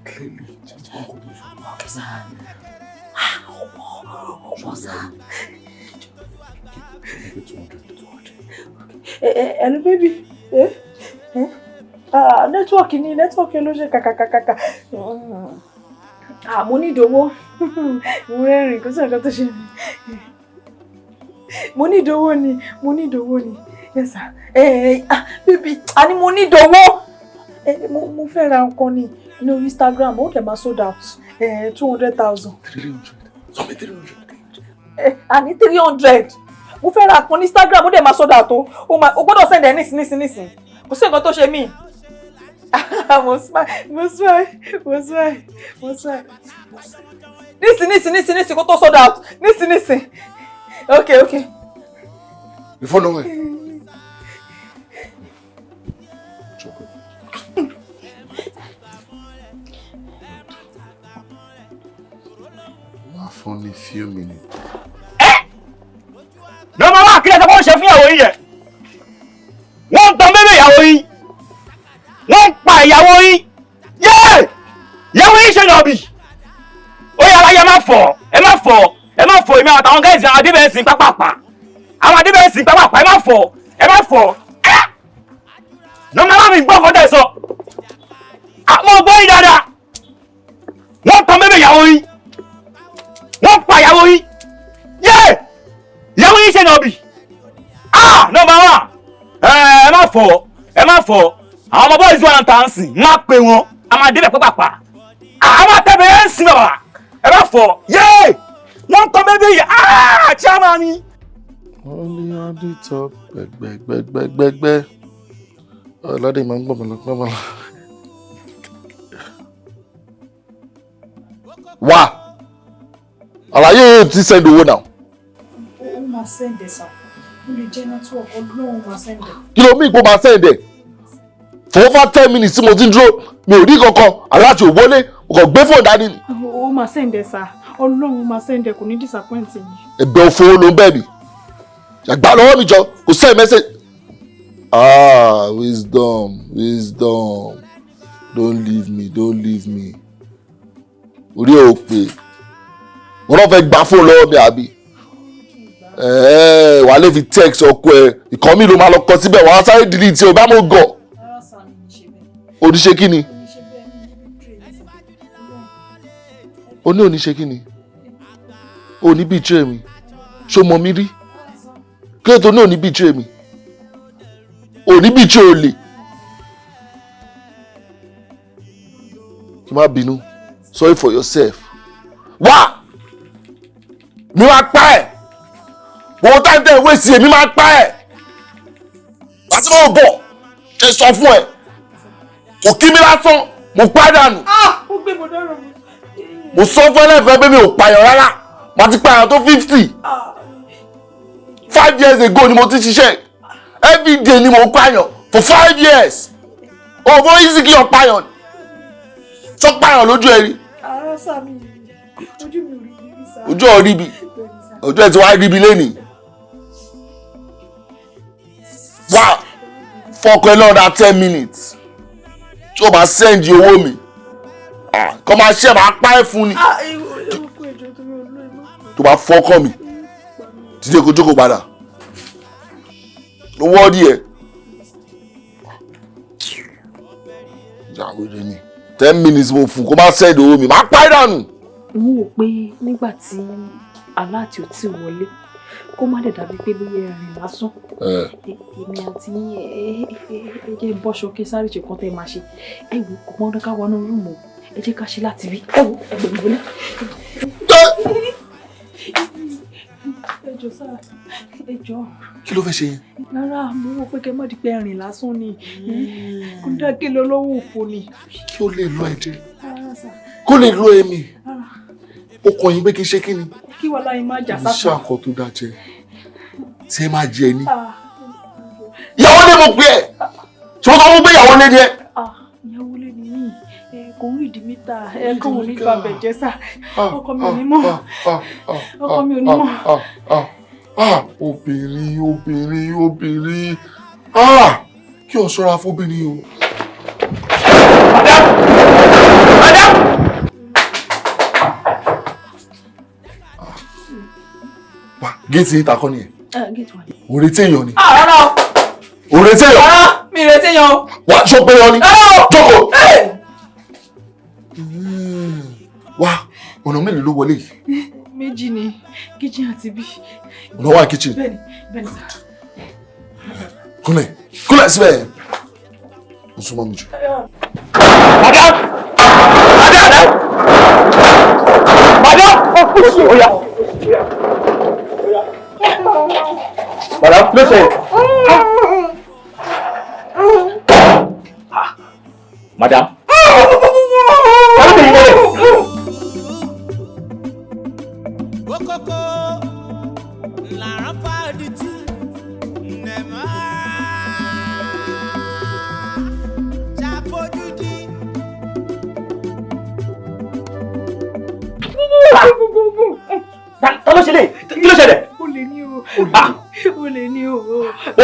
Clearly, jẹ́ kó tó sọ. Okay sà. Ah, ọ̀pọ̀ ọ̀pọ̀ sà. 200. Hello baby. Eh? Eh? Ah, network ni, network ló ṣe kàkàkàkà. Ah, mo ní ìdòwò. Mo rẹ́rìn-ín, kò sí nǹkan tó ṣe mí. Mo ní ìdòwò ni, mo ní ìdòwò ni. Yes sir. Eh, ah, baby, àní mo ní ìdòwò. Eh, mo fẹ́ ra nǹkan ni ní orí Instagram, ó dẹ̀ máa sold out. Eh, 200,000. 300. Sọ mi 300. Eh, àní 300. Mo fẹ́ ra nǹkan ní Instagram, ó dẹ̀ máa sold out o. O máa, o gbọ́dọ̀ send ẹ̀ nísìn nísìn nísìn. Kò sí nǹkan tó ṣe mí. Mo smile, mo smile, mo smile, mo smile. Nísìn nísìn nísìn nísìn kó tó sold out. Nísìn nísìn. Okay, okay. The phone ọwọ́ ẹ̀. Jókòó. Máa fún ní few minutes. Lọ́mọ wá kílẹ̀ sọ́kọ́ ṣe fún ìyàwó yín yẹn. Wọ́n ń tan bébè ìyàwó yín, wọ́n ń pa ìyàwó yín. Yéè, ìyàwó yín ṣe nàbì. Ó yà aláyẹ, má fọ̀, ẹ má fọ̀, ẹ má fọ̀. Èmi àtàwọn guys, àwọn adébẹ̀ ń sìn pápápá, àwọn adébẹ̀ ń sìn pápápá. Ẹ má fọ̀, ẹ má fọ̀. Ẹ lọ́mọ wá mi gbọ́ ọkọ̀ tẹ̀ sọ àmọ́ gbọ́ yín dáadáa. Wọ́n ń tan bébè ìyàwó yín, wọ́n ń pa ìyàwó yín. Yéè, ìyàwó yín ṣe nàbì. Ah, number one, ẹ má fọ, ẹ má fọ. Àwọn ọmọ boys wà tá à ń sìn, má pè wọn, a máa débẹ̀ pápápá, àwọn àtẹ̀bẹ̀ yẹn ń sìn bàbá. Ẹ má fọ. Yéè, wọ́n ń tọ́ bébí yìí. Ah, chairman mi. Only on the top, gbẹgbẹgbẹgbẹgbẹ. Ọlọ́dẹ máa ń gbọ̀mọ̀lọ́ gbọ̀mọ̀lọ́. Wá! Àlàyé yóò ti send owó náà. Ó máa send ẹ̀ sà. Ó lè jẹ́ network, Ọlọ́run máa send ẹ̀. Kí ló mí ìpò máa send ẹ̀? For over 10 minutes tí mo ti ń dúró, mi ò rí kankan, aláàtì ò wọlé, mo kàn gbé fóònù dání ni. Ó máa send ẹ̀ sà. Ọlọ́run máa send ẹ̀, kò ní disappoint yín. Ẹ̀bẹ̀ òfò ló ń bẹ̀ mí. Àgbà lọ́wọ́ mi jọ, kò send message. Ah, wisdom, wisdom. Don't leave me, don't leave me. Orí ẹ̀ ò pé. Wọ́n náà fẹ́ gbà fóònù lọ́wọ́ mi àbí? Ẹ̀ẹ́, wàá lè fi text ọkọ ẹ̀, ìkan mi ló máa lọ kọ síbẹ̀, wàá sáré delete ẹ̀, ò bá mo gọ̀. Oníṣe kí ni? O ní oníṣe kí ni? O ní betray mi. Ṣó mọ mi rí? Kí ló tó ní òní betray mi? O ní betray olè. Kí má bínú. Sorry for yourself. Wá! Mi máa pa ẹ̀. Gbogbo time tẹ̀ wé sí èmi máa pa ẹ̀. Láti máa bọ̀, ṣe sọ fún ẹ. Kò kí mi lásán, mo pàdánù. Ah! Ó gbé mo dọ́rọ̀ mi. Mo sọ fún ẹlẹ́fẹ̀ẹ́ pé mi ò pààyàn rárá. Mo ti pààyàn tó 50. 5 years ago ni mo ti ṣiṣẹ́. Every day ni mo ń pààyàn for 5 years. Òfò easy kí ọ pààyàn. Sọ pààyàn lójú ẹ rí. Ara sà, mi ojú mi ò rí ibi sà. Ojú ọ̀ rí bi. Ojú ẹ ti wá rí bi lénìí. Wá fọkàn ẹ lọ́dà 10 minutes. Tí o bá send owó mi, kọ́ máa ṣe máa pa ẹ́ fún ni. Ah, ewu ewu kú ẹjọ́ torí Ọlọ́run. Tó bá fọ́kàn mi, dídé kó jókòó padà. Owó ọdí ẹ̀. Ìyàwó rẹ ni. 10 minutes mo fún kó má send owó mi, máa pa ẹ́ dànù. Mo wò pé nígbà tí alert ò tí wọlé, kó má dẹ̀ dàbí pé bóyá ẹ̀rìn lásán, èmi àti yín, ẹ jẹ́ bọ́ṣọ kí sáré ṣe kan tẹ́ ẹ máa ṣe. Ẹ wò, kò pọn dandan ká wọnú room o. Ẹ jẹ́ ká ṣe láti bí. Ẹ wò, ẹ gbẹ̀mí wọlé. Ẹ jọ. Ẹ jọ̀ọ́ sá, ẹ jọ̀ọ́. Kí ló fẹ́ ṣe yẹn? Rárá, mo wò pé kẹ́ má di pé ẹ̀rìn lásán ni. Kó dáké lọ lọ́wọ́ òfò ni. Kí ó lè lọ ẹ jẹ? Rárá sá. Kó lè lọ ẹ̀mí? Ó kọ yín pé kí n ṣe kí ni? Kí wàhálà yín má jà Iṣẹ́ sásán. àkọ́ tó dáa jẹ. Tí ẹ máa jẹ ni. Ah, Ìyàwó lé mo pè ẹ́. Ṣé wọ́n sọ fún pé ìyàwó lé ni ẹ? ah, ìyàwó lé ni mí. Kò ń rìdí mítà. Ẹ kò ní bàbẹ̀ jẹ́ sá. Ọkọ mi ò ní mọ̀. Ọkọ mi ò ní mọ̀. Ah, obìnrin, obìnrin, obìnrin. Ah, kí o ṣọ́ra fóbìnrin o. Wá, géètì yìí takọ́ nìyẹn. Ah, gate wà ní. Ò retí èèyàn ni. Ah, rárá o. Ò retí èèyàn. Rárá, mi ì retí èèyàn o. Wá, ṣó pé wọn ni. Rárá o. Jókòó. Hey! Wá, ọ̀nà mélòó ló wọlé yìí? Méjì ni, kitchen àti bí. Ọ̀nà wà kitchen. Bẹ́ẹ̀ni, bẹ́ẹ̀ni sá. Kúnlẹ̀, kúnlẹ̀ síbẹ̀. Mo súnmọ́ mi jù. Madam! Madam! Madam! Oya. Madam, ló ṣe? Madam. Madam, ló ṣe? Okoko làrán fàdí tí nẹ̀mọ́ ṣàfojúdi. Ta ló ṣe lè? Kí ló ṣẹlẹ̀? Olè ní o. Olè ní o.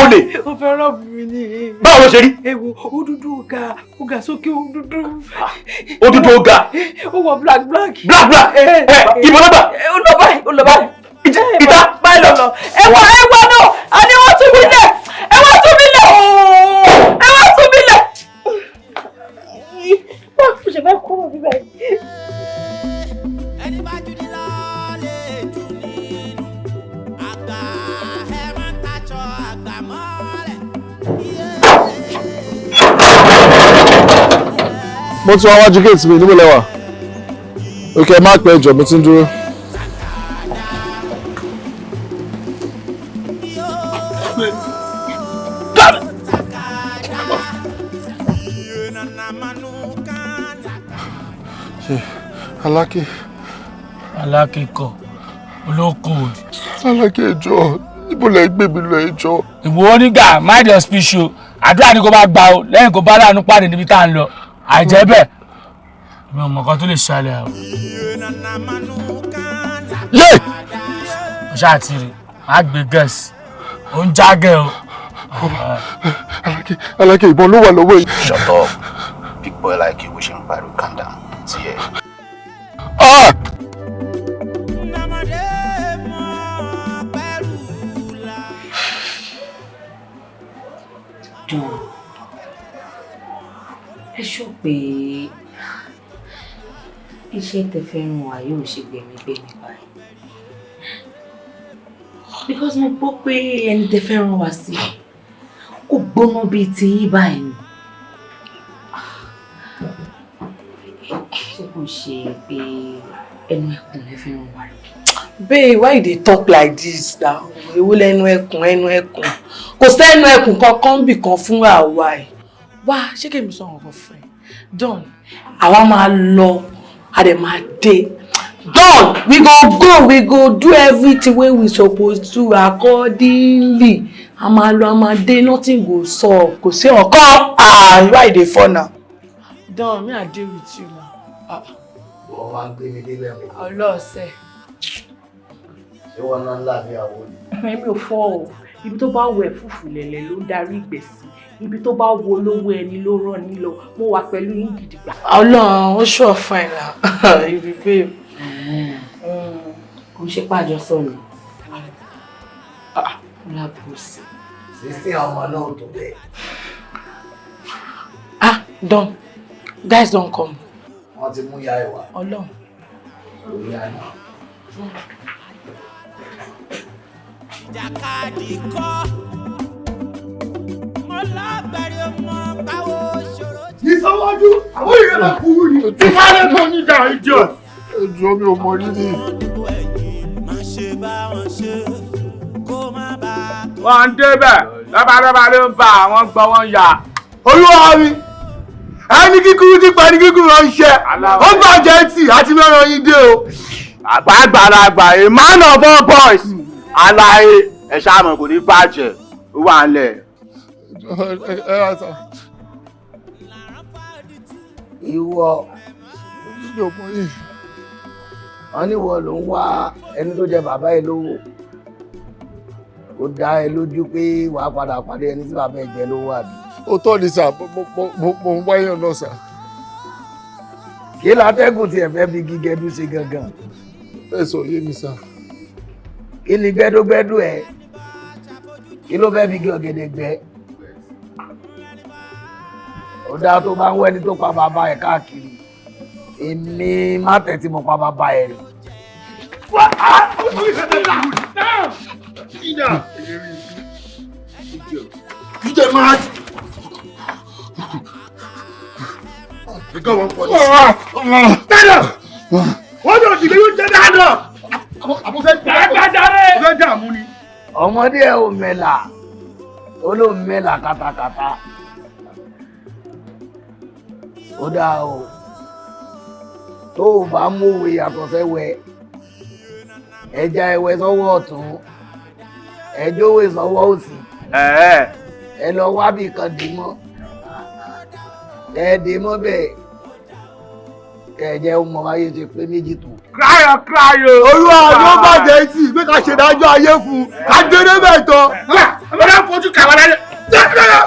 Olè? Ó fẹ́ rọ́ọ̀bù mi ní. Báwo ló ṣe rí? Ewo, ó dúdú, ó ga, ó ga sókè, ó dúdú. Ó dúdú, ó ga. Ó wọ black black. Black black. Ẹ ibo ló gbà? Ó lọ báyìí, ó lọ báyìí. Ìta. Báyìí lọ lọ. Ẹ wá, ẹ wá náà, a ní wọ́n tún mi lẹ̀. Ẹ wá tún mi lẹ̀ ooo. Ẹ wá tún mi lẹ̀. Báwo ṣe fẹ́ kúrò níbẹ̀? Ẹni bá jù ní lọ lè jù nínú. Àgbà ẹ máa ń taṣọ àgbà mọ́lẹ̀. Mo ti wá wájú géètì mi, níbo lẹ wà? Ok, má pẹ́ jọ̀ọ́, mo ti ń dúró. Ṣé Aláké? Aláké kọ, olókoòdì. Aláké, ẹjọ́, níbo lẹ gbé mi lọ, ẹjọ́? Ìwọ onígà, mind your speech o. Àdúrà ni kò bá gbà o, lẹ́yìn kò bá láàánú pàdé níbi tá à ń lọ. Àìjẹ́ bẹ́ẹ̀, mi ò mọ̀ kan tó lè ṣẹlẹ̀ o. Yé! O ṣáà ti rí, má gbé gẹ̀ẹ́sì, ó ń jágẹ̀ o. Aláké, Aláké, ìbọn ló wà lọ́wọ́ yìí. Shut up. Big boy like you wishing Baru calm down. Tiẹ̀. Ah! Dùn. Ẹ ṣọ́ pé iṣẹ́ tẹ fẹ́ ràn wá yóò ṣe gbẹ̀mígbẹ̀mí báyìí. Because mo gbọ́ pé ẹni tẹ fẹ́ ràn wá sí ó gbóná bíi ti yín báyìí ni. Ṣé kò ṣe pé ẹnu ẹkùn lẹ fẹ́ ràn wá lọ? Babe, why you dey talk like this now? Èwo lẹnu ẹkùn, ẹnu ẹkùn? Kò sẹ́nu ẹkùn kankan bì kan fún àwa ẹ̀. Wá, ṣé kèmi sọ nǹkan fún ẹ? Don, àwa máa lọ, a dẹ̀ máa dé. Don, we go go, we go do everything wey we suppose do accordingly. A máa lọ, a máa dé, nothing go sup. Kò sí ọ̀kan. Ah, why you dey fall now? Don, me I dey with you now. Ah, Wọ́n máa ń gbé mi débẹ̀ mọ́. ọlọ́ọ̀sẹ̀. Ṣé wọ́n náà ń là bí àwo ni? Èmi ò fọ́ o. Ibi tó bá wọ ẹ̀fúùfù lẹ̀lẹ̀ ló ń darí ìgbẹ́ sí. Ibi tó bá wo olówó ẹni ló rán ní lọ. Mo wà pẹ̀lú yín gidigba. Ọlọ́run, ó ṣọ̀ fine na. You be babe. Kò ń ṣe pàjọsọ ni. Lábùsí. Sísìn ọmọ náà tó bẹ́ẹ̀. Ah, Don, guys don come. Wọ́n ti mú ya ìwà. Ọlọ́run. Ìyá náà. Ìjàkadì kọ́. Mo lágbẹ̀rẹ̀ ọmọ báwo ṣòro. Ìsọwájú, àwọn ìrẹ́ máa kúrú ni. Sáré mọ nígbà idiot. Ẹjọ́, mi ò mọ rírì. Má ṣe bá wọn ṣe. Wọ́n ń débẹ̀ lọ́balọ́ba ló ń bá àwọn gbọ́ wọn yà. Olúwa mi, ẹni kíkúrú ti pa ẹni kíkúrú ránṣẹ́, ó bàjẹ́ tì àti mẹ́ràn yín dé o. Àgbàgbàlagbà, a man of all boys. Aláyé ẹ ṣáà kò ní bàjẹ́, ó wà ń lẹ̀. Ẹ rà sà. Ìwọ. Mi ò mọ yìí. Wọ́n ní ìwọ ló ń wá ẹni tó jẹ bàbá ẹ lówó. Ó dá ẹ lójú pé wàá padà pàdé ẹni tí bàbá ẹ jẹ lówó àbí? Òótọ́ ni sà, mo ń wáyàn náà sà. Kí látẹ́gùn tiẹ̀ fẹ́ fi gígẹdú ṣe gangan? Ẹ sọ yé mi sà. Kí ni gbẹ́dúgbẹ́dú ẹ? Kí ló fẹ́ fi gé ọ̀gẹ̀dẹ̀ gbẹ́? Ó dáa tó bá ń wẹ́ni tó pa bàbá ẹ̀ káàkiri. Èmi má tẹ̀tí mo pa bàbá ẹ̀ rẹ̀. You dey mad? You got one police. Stand up! Wọ́n jọ dìde yóò jẹ́ stand up! Gbàgbàjáre. Ó fẹ́ dààmú ni. Ọmọdé ẹ ò mẹ́là, ó ló mẹ́là katakata. Ó dáa o, tó o bá mọ̀wé yàtọ̀ sẹ́wẹ́, ẹja ẹwẹ́ sọ́wọ́ ọ̀tún, ẹjọ́wé sọ́wọ́ òsì, ẹ lọ wábì kan dì mọ́, ẹ dì mọ́ bẹ́ẹ̀, kẹ̀jẹ́ ó mọ ayé ṣe pé méjì tó. Cry cry o. Olúwa ló bàjẹ́ tì pé ká ṣèdájọ́ ayé fún un, ká gbé débẹ̀ tán. Ọmọdé fojú kàwá lálẹ́.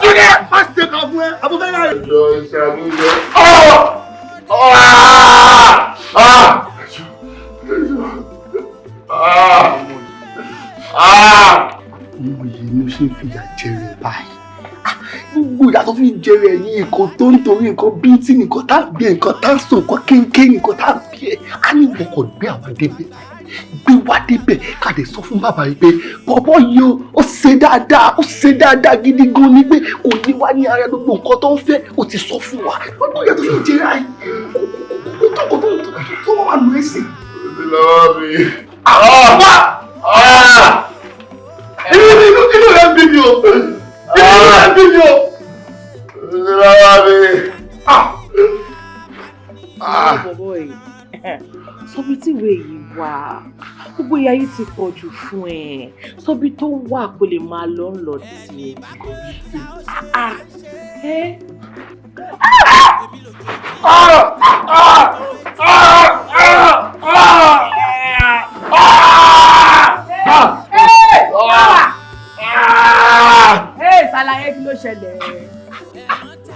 Túnde má ṣe kà fún ẹ, àbúfẹ́ náà. Ìjọ ìṣàlùyọ. Ọmọ yìí ni ó ṣe ń fìyà jẹrẹ báyìí. Gbogbo ìyà tó fi ń jẹrẹ yìí, nǹkan tó ń torí nǹkan bíntì, nǹkan tá à ń gbé, nǹkan tá à ń sùn, nǹkan kéńké, nǹkan tá à ń bí ẹ. A ní ìwọ kò gbé àwọn débẹ̀, gbé wá débẹ̀, ká lè sọ fún bàbá yìí pé bọ̀bọ̀ yìí o, ó ṣe dáadáa, ó ṣe dáadáa gidi gan ni pé kò ní wá ní ara gbogbo nǹkan tó ń fẹ́, ó ti sọ fún wa. Gbogbo ìyà tó fi ń jẹrẹ ayé kò tó kò tó tó wà lù ẹ́ sí. Lọ́wọ́ mi. Inú rẹ̀ ń bí mi o. Inú rẹ̀ ń bí mi o. Lọ́wọ́ mi. Bọ̀bọ̀ yìí, sọ́bi tí ìwé yìí wà, gbogbo ìyà yìí ti pọ̀ jù fún ẹ. Sọ́bi tó wà kó lè máa lọ ń lọ tiẹ̀. Ṣàlàyé kí ló ṣẹlẹ̀?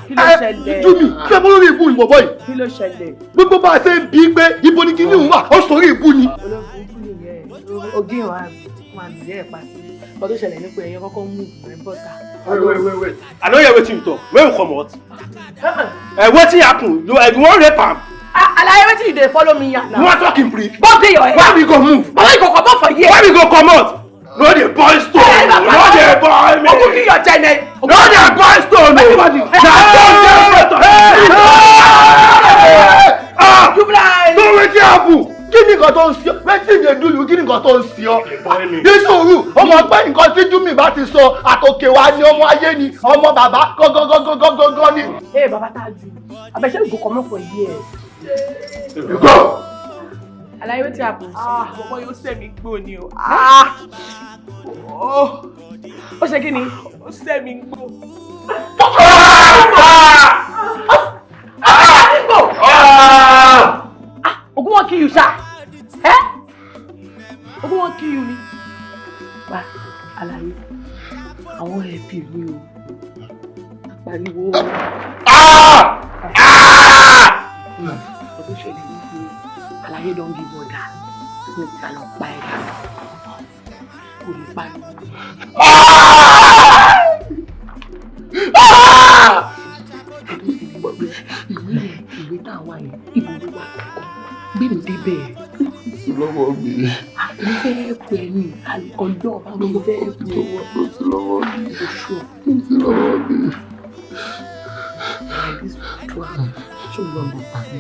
Kí ló ṣẹlẹ̀? Júmi, ṣé mo lórí ìbú ìwọ̀ bọ́yìí? Kí ló ṣẹlẹ̀? Gbogbo bá a ṣe ń bí pé ibo ni kíní òun wà, ó sọrí ìbú ni. Olóògùn nìyẹn, ogún ìwà máa lù yẹ́ ẹ̀ pa sí. Nǹkan tó ṣẹlẹ̀ ní pé ẹ̀yin kọ́kọ́ mú ìwé bọ́ta. Wait, wait, wait, wait. I no hear wetin you talk. When you comot? Wetin happen? You wan rape am? Alaye, wetin you dey follow me yarn now? You wan talk in brief? Bump dey your head. Why we go move? Baba, you go comot for here. Why we go comot? No dey boil stone. No dey boil me. Ogun kill your jene. No dey boil stone. Everybody. Na stone dey front of You blind. No, wetin happen? Kí ni nǹkan tó ń ṣe ọ́? Wetin dey do you? Kí ni nǹkan tó ń ṣe ọ́? Nísòrò, ọmọ pé nǹkan tí Júmi bá ti sọ àtòkè wa ni ọmọ ayé ni ọmọ bàbá gángangangangangan ni. Hey, Baba Taju, abeg shey we go comot for here. You go. Alaye, wetin happen? Ah, bọ̀bọ̀ yóò sẹ́ mi gbó ni o. Ah! Ó ṣe kí ni? Ó sẹ́ mi gbó. Ogun wan kill you ṣá. Ogun wan kill you ni. Wá, Alaye, àwọn ẹbí mi o. Pariwo. Ọdún ṣẹlẹ̀ ní pé Alaye don be border. Tí mo ti lọ pa ẹ̀ dànù. Kò ní pariwo. Ìwé tá a wà yẹn, ibo ló wà kọ̀ọ̀kan? Gbé mi débẹ̀. Lọ́wọ́ mi. Mo fẹ́ pè é ní ọjọ́ ọba, mo fẹ́ pè é. Lọ́wọ́ mi. Oṣù. Lọ́wọ́ mi. Ṣùgbọ́n mo pa mí.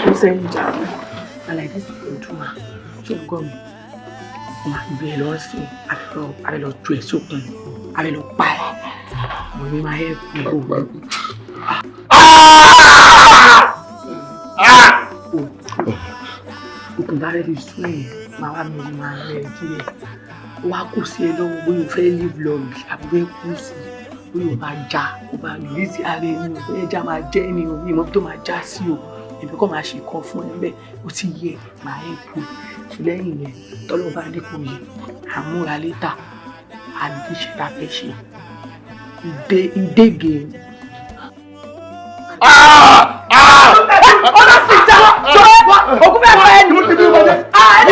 Tún sẹ́yìn jà. Àlàyé sì kò dùn à. Ṣé Gbọ́ mi, mo máa gbé ẹ lọ sí abẹ lọ ju ẹ sókun, abẹ lọ pa ẹ. Mo ní máa help ẹ o. Okùn bá rẹ̀ fi sún ẹ̀, máa wá mi máa rẹ̀ díẹ̀. Wá kù sí ẹ lọ́wọ́ bóyá o fẹ́ live long àbí fẹ́ kú sí i, bóyá o bá já, o bá release ara ẹni o, bóyá ẹja máa jẹ́ ẹni o, mi ò mọ bí tó máa já sí o. Èmi kàn máa ṣe nǹkan fún ẹ bẹ́ẹ̀, ó ti yẹ, máa help ẹ. So lẹ́yìn yẹn, tọ́lọ́ bá ní kò yẹ, àmúra létà, àdíṣe ta fẹ́ ṣe. Ìdè ìdégè. Ọlọ́sìn já ògùn fẹ́ fẹ́ ni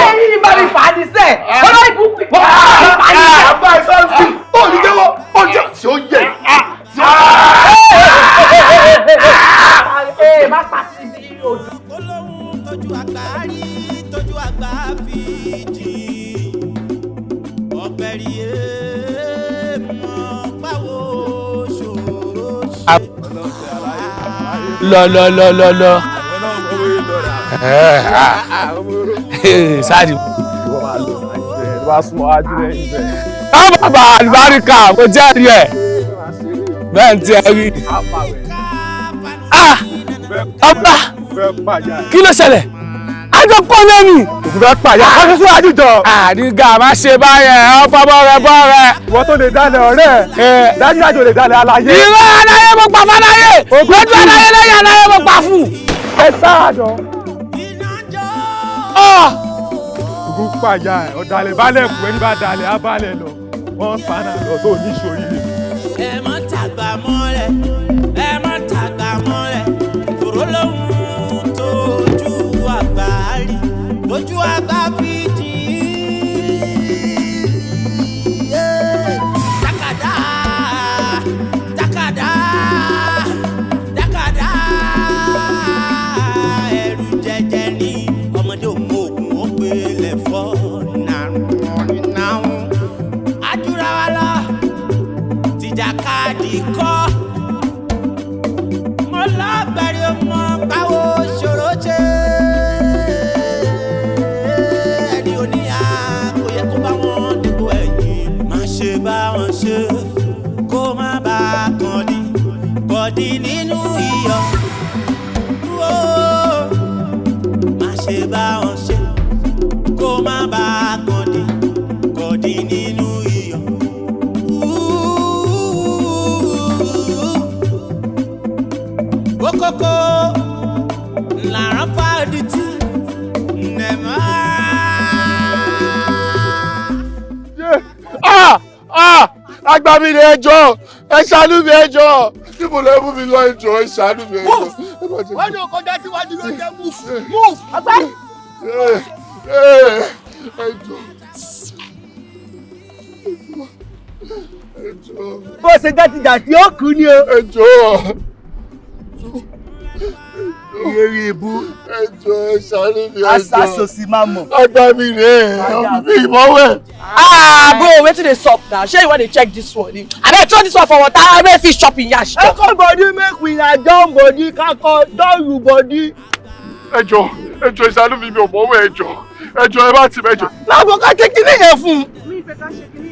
ẹni yìí bá mi fà á ní sẹ́ olórí burúkú bá mi fà á ní sẹ́. Àbá ẹ sáré sí ó ní jẹ́wọ́ ó jẹ́ tí ó yẹ tí ó Ee, má pa sí bí odò. Tójú àgbà rí, tójú àgbà fi jì. Ọ̀gbẹ̀rì èèmọ̀ báwo ṣòro ṣe. Lọ lọ lọ lọ lọ. Sáàdì. Bàbá àlùbáríkà mo jẹ́rìí ẹ̀. Bẹ́ẹ̀ ni tí ẹ rí. Ọba, kí ló ṣẹlẹ̀? Àjọ pọ̀ lẹ́nu. Òkú fẹ́ pààyà. Wọ́n ṣe síwájú jọ. Àdìgá má ṣe báyẹn, ọ̀pọ̀ bọ́rẹ̀ bọ́rẹ̀. Ìwọ tó lè dálẹ̀ ọ̀rẹ́ ẹ̀. Dájúdájú lè dálẹ̀ aláyé. Irọ́ aláyé mo pa fáláyé. Lójú aláyé lẹ́yìn aláyé mo pa fún. Ẹ sáàdọ̀. Òkú pààyà ẹ̀, ọ̀dàlẹ̀ balẹ̀ kù, ẹni bá dalẹ̀ á balẹ̀ lọ. Wọ́n sáná lọ tó ní ìṣòrí. Ẹ má tàgbà mọ́lẹ̀, ẹ má tàgbà mọ́lẹ̀, tòró lóhun tójú àgbà rí, tójú àgbà fi jì í. Tákàdá, tákàdá, tákàdá, ẹrù jẹjẹ ní ọmọdé òmùgùn ó pèlè fọ́ nàrún. Àjùra wa lọ tìjàkadì kọ́. Mo lágbàrí ọmọ báwo ṣòro ṣe. Ẹni oníyà kò yẹ kó bá wọn dìbò ẹ̀yìn. Má ṣe bá wọn ṣe kó má bá a kàn dí. Kọ̀dí nínú iyọ̀. Wó. Má ṣe bá wọn ṣe kó má bá a kàn dí. Kọ̀dí nínú iyọ̀. Kókókó làrán fàdí tí nẹ̀mọ́. Àgbà mi ni ẹjọ́, ẹ ṣàánú mi ẹjọ́, níbo lẹ mú mi lọ ẹjọ́, ẹ ṣàánú mi ẹjọ́. Wọ́n ní o kọjá síwájú ló jẹ́ move move. Ọgbẹ́ni. Ẹjọ́. Ẹjọ́. Bó ṣe játijàti ó kú ni o. Ẹjọ́. Eré ibú. Ẹjọ́ ẹ ṣàánú mi ẹjọ́. Aṣáṣosì máa mọ̀. Àgbà mi rè é, mi ìmọ̀wẹ̀. Ah, bro, wetin dey sup now? Shey you wan dey check this one ni? Abeg throw this one for water, make fish chop im yansh. Ẹ̀kọ́ body make we na down body kakọ down you body. Ẹjọ́ ẹjọ́ ẹ ṣàánú mi mi ò mọ̀wẹ̀ ẹjọ́ ẹjọ́ ẹ bá ti mẹ́jọ. Láàbò ká ṣe kinní yẹn fún un.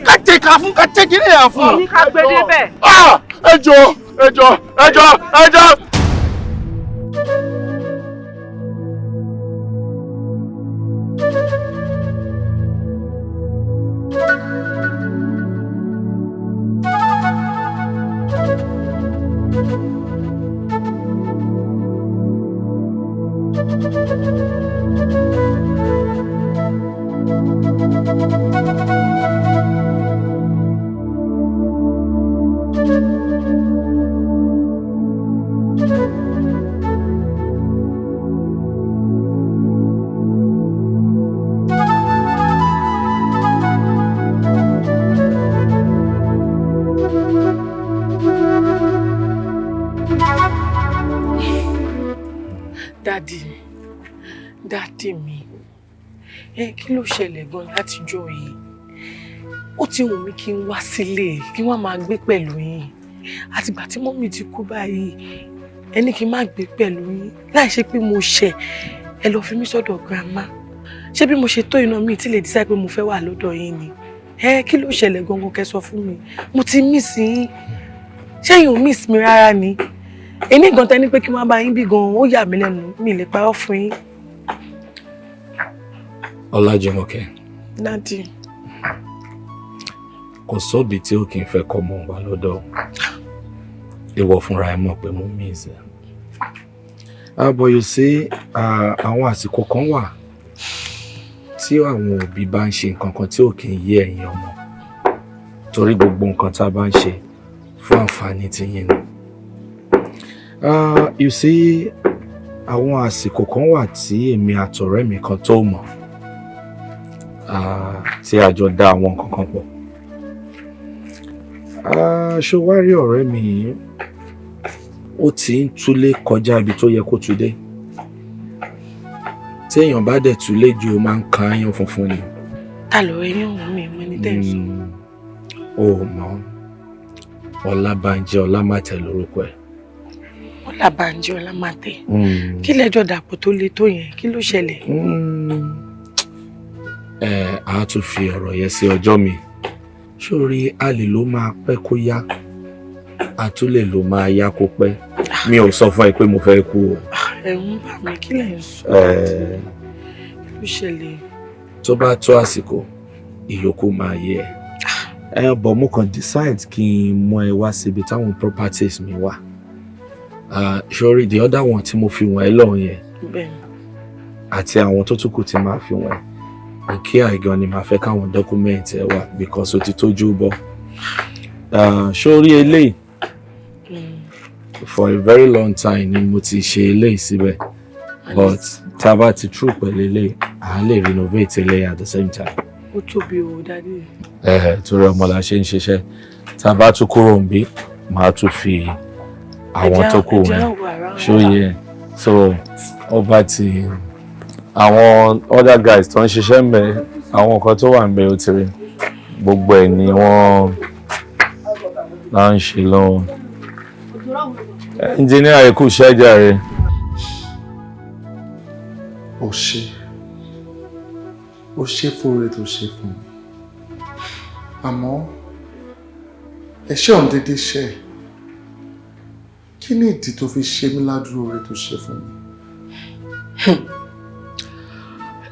Ká ṣe ká fún ká ṣe kinní yẹn fún un. Ní ká gbé débẹ̀. Ah! Ẹjọ́ ẹjọ́ ẹjọ́ ẹjọ́. Daddy, daddy mi, ẹ kí ló ṣẹlẹ̀ gan látijọ́ yìí? Ó ti wù mí kí n wá sílé, kí wọ́n máa gbé pẹ̀lú yín. Àtìgbà tí mọ́mì ti kú báyìí, ẹ ní kí n má gbé pẹ̀lú yín. Láì ṣe pé mo ṣẹ̀, ẹ lọ fi mí sọ́dọ̀ grandma. Ṣé bí mo ṣe tó iná mi tí lè decide pé mo fẹ́ wà lọ́dọ̀ yín ni? Ẹ kí ló ṣẹlẹ̀ gangan, kẹ́ sọ fún mi. Mo ti miss yín. Ṣé yín ò miss mi rárá ni? Èní gan tẹ́ ní pé kí n má bá yín bí gan, ó yà mí lẹ́nu, mi lè parọ́ fún yín. Ọlájùmọ̀kẹ́. Daddy. Kò sóbi tí ó kì í fẹ́ kọ́ mọ̀ wá lọ́dọ̀. Ìwọ fúnra ẹ mọ̀ pé mo miss ẹ. Ah, but you see, àwọn àsìkò kan wà tí àwọn òbí bá ń ṣe nǹkan kan tí ò kì í yé ẹ̀yin ọmọ, torí gbogbo nǹkan tá a bá ń ṣe fún àǹfààní tiyín ni. Ah, you see, àwọn àsìkò kan wà tí èmi àtọ̀rẹ́ mi kan tó mọ̀, tí a jọ dá àwọn nǹkan kan pọ̀. Ṣó wá rí ọ̀rẹ́ mi yìí, ó ti ń túlé kọjá ibi tó yẹ kó tú dé. Tí èèyàn bá dẹ̀ túlé jù, ó máa ń kan áyán funfun ni. Ta ló rí yín òun? Mi mọ ẹni tẹ́ ẹ̀ sọ. Ó mọ̀, Ọlábánjí Ọlámàtẹ lórúkọ ẹ̀. Ọlábánjí Ọlámàtẹ? Kí lẹ́jọ́ dàpọ̀ tó le tó yẹn? Kí ló ṣẹlẹ̀? Ẹ á tún fi ọ̀rọ̀ yẹn sí ọjọ́ mi. Sórí, a lè ló máa pẹ́ kó yá, a tún lè ló máa yá kó pẹ́. Mi ò sọ fún ẹ pé mo fẹ́ kú o. Ẹ̀rù ń bà mí, kí lẹ̀ ń sọ? Kí ló ṣẹlẹ̀? Tó bá tó àsìkò, ìyókù máa yé ẹ. Ẹ bọ̀, mo kàn decide kí n mú ẹ wá síbi táwọn properties mi wà. Sórí the other one tí mo fi wọ̀n ẹ́ lọ́hùn yẹn àti àwọn tó tún kù tí máa fi wọ̀n ẹ́, IKEA gan ni màá fẹ́ káwọn document ẹ wà, because ó ti tójú bọ́. Sórí eléyìí, for a very long time ni mo ti ṣe eléyìí síbẹ̀, but tá a bá ti through pẹ̀lú eléyìí, à á lè renovate eléyìí at the same time. Ó tóbi o, Daddy. Ẹ torí ọmọ la ṣe ń ṣiṣẹ́. Tá a bá tún kúrò níbí, màá tún fi àwọn tó kù wọn ṣóyè. So ọba ti àwọn other guys tó ń ṣiṣẹ́ ń bẹ, àwọn nǹkan tó wà ń bẹ, ó ti rí gbogbo ẹ̀ ni wọ́n náà ń ṣe lọ́wọ́. Engineer, ikú iṣẹ́ jàre. Ó ṣe, ó ṣe fóore tó ṣe fún mi, àmọ́ ẹ̀ṣẹ̀ òun dédé ṣe. Kí ni ìdí tó fi ṣe mí ládùúró oore tó ṣe fún mi?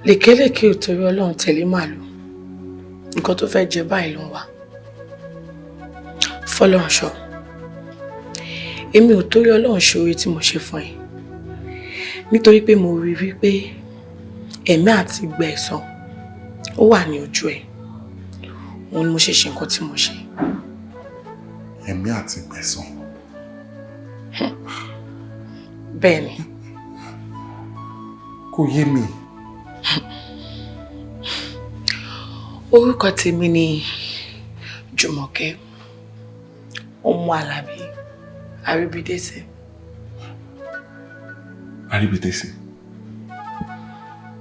Lèkélèké ò torí Ọlọ́run tẹ̀lé màlúù. Nǹkan tó fẹ́ jẹ báyìí ló ń wá. Fọlọ́run ṣọ, èmi ò torí Ọlọ́run ṣe oore tí mo ṣe fún ẹ, nítorí pé mo rí wípé ẹ̀mí àti ìgbà ẹ̀san ó wà ní ojú ẹ̀. Òun ni mo ṣe ṣe nǹkan tí mo ṣe. Ẹ̀mí àti gbẹ̀san? Bẹ́ẹ̀ ni. Kò yé mi. Orúkọ tèmi ni Jùmọ̀kẹ́ ọmọ Àlàbí Àríbídésì. Àríbídésì?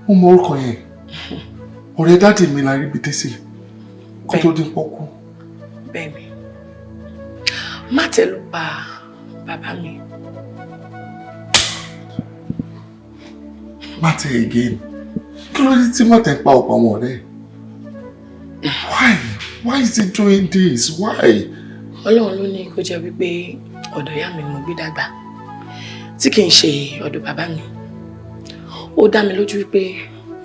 Mo mọ orúkọ yẹn. Ọ̀rẹ́ daddy mi la Àríbídésì kó tó dín pọ́kú. Bẹ́ẹ̀ni, Mátẹ̀ ló pa bàbá mi. Mátẹ̀ again? Kí ló dé tí Mátẹ̀ pa ọ̀pọ̀ àwọn ọ̀rẹ́? Why? Why is he doing this? Why? Ọlọ́run ló ní kó jẹ́ wípé ọ̀dọ̀ ìyá mi ni mo gbé dàgbà, tí kì í ṣe ọ̀dọ̀ bàbá mi. Ó dá mi lójú wípé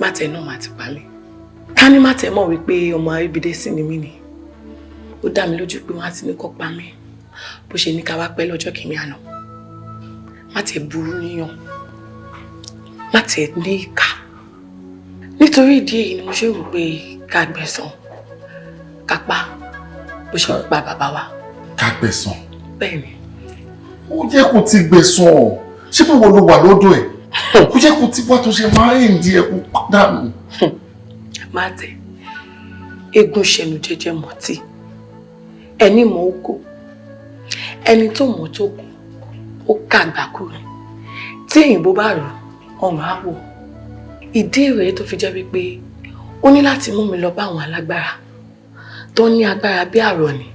Mátẹ̀ náà máa ti pa mí. Ká ní Mátẹ̀ mọ̀ wípé ọmọ Àríbídésì ni mí ni, ó dá mi lójú pé wọ́n á ti ní kó pa mí, bó ṣe ní ká wá pẹ́ lọ́jọ́ kìíní àná. Mátẹ̀ burú níyàn, Mátẹ̀ ní ìkà. Nítorí ìdí èyí ni mo ṣe rò pé ká gbẹ̀san, ká pa bó ṣe pa bàbá wa. Ká gbẹ̀san? Bẹ́ẹ̀ni. Ó yẹ kó ti gbẹ̀san. Ṣé bí wọ́n ló wà lọ́dọ̀ ẹ̀? Ó yẹ kó ti wá tó ṣe máa ń di ẹkú dànù. Mátẹ̀, eégún ṣẹnu jẹ́jẹ́ mọ́tì, ẹni mọ̀ ó kó, ẹni tó mọ̀ tó kú, ó kàgbà kúrò. Tí òyìnbó bá rò, ọrùn á wọ̀. Ìdí rèé tó fi jẹ́ wípé ó ní láti mú mi lọ bá àwọn alágbára tó ní agbára bí àrọ̀ ni,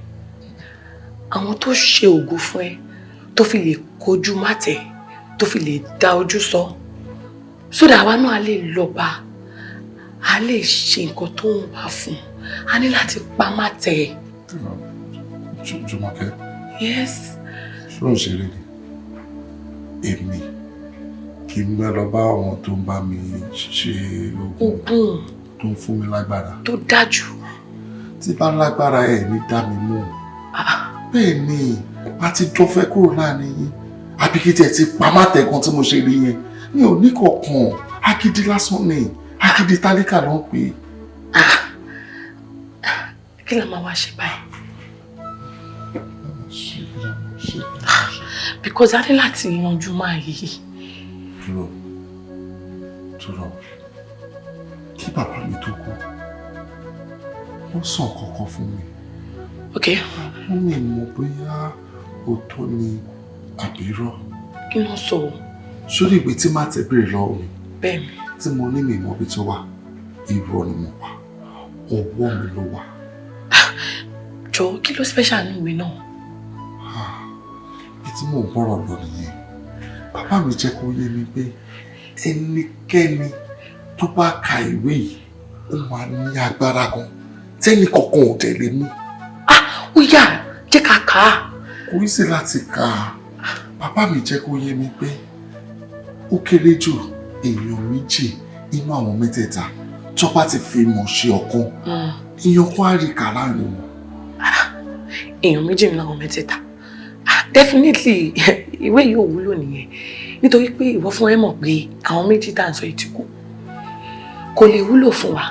àwọn tó ṣe ògùn fún ẹ tó fi lè kojú Mátẹ̀, tó fi lè dá ojú sọ, sódà àwa náà lè lọ bá a lè ṣe nǹkan tó ń wá fún, a ní láti pa má tẹ̀ ẹ́. Jùmọ̀kẹ́. Yes. Ṣé ò ń ṣeré ni? Èmi kì í mẹ́ lọ bá àwọn tó ń bá mi ṣe oògùn tó ń fún mi lágbára. Tó dájú. Tí bá lágbára ẹ̀ ní dá mi mú. Bẹ́ẹ̀ ni, a ti jọ fẹ́ kúrò láàrin yín. Àbí kí tiẹ̀ ti pa má tẹ̀gàn tí mo ṣe rí yẹn. Mi ò ní kọ̀ọ̀kan, agídí lásán ni, agídí tálíkà ló ń pè é. Kí la máa wá ṣe báyìí? Because a ní láti yanjú máa yìí. Dúró, dúró, kí bàbá mi tó kú, wọ́n sọ kọ̀ọ̀kan fún mi. Ok. Wọ́n mi mọ̀ bóyá òótọ́ ni àbí irọ́. Kí ló sọ o? Sórí ìwé tí màá tẹ béèrè lọ́wọ́ mi. Bẹ́ẹ̀ni. Tí mo ní mi mọ̀ bí tó wà, irọ́ ni mo pa, ọwọ́ mi ló wà. Jọ, kí ló special ní ìwé náà? Bí tí mò ń bọ̀rọ̀ lọ nìyẹn. Bàbá mi jẹ́ kó yé mi pé ẹnikẹ́ni tó bá ka ìwé yìí, ó máa ní agbára gan tẹ́nì kankan ò dẹ̀ lè mú. Ó yá, jẹ́ ká kà á. Kò í sí láti kà á. Bàbá mi jẹ́ kó yé mi pé ó kéré jù èèyàn méjì nínú àwọn mẹ́tẹ̀ẹ̀ta tó bá ti fi ìmọ̀ ṣe ọ̀kan, èèyàn kan á rí kà láàrin wọn. Èèyàn méjì nínú àwọn mẹ́tẹ̀ẹ̀ta. Definitely ìwé yìí ò wúlò nìyẹn, nítorí pé ìwọ fún ẹ mọ̀ pé àwọn méjì tá à ń sọ yìí ti kú. Kò lè wúlò fún wa,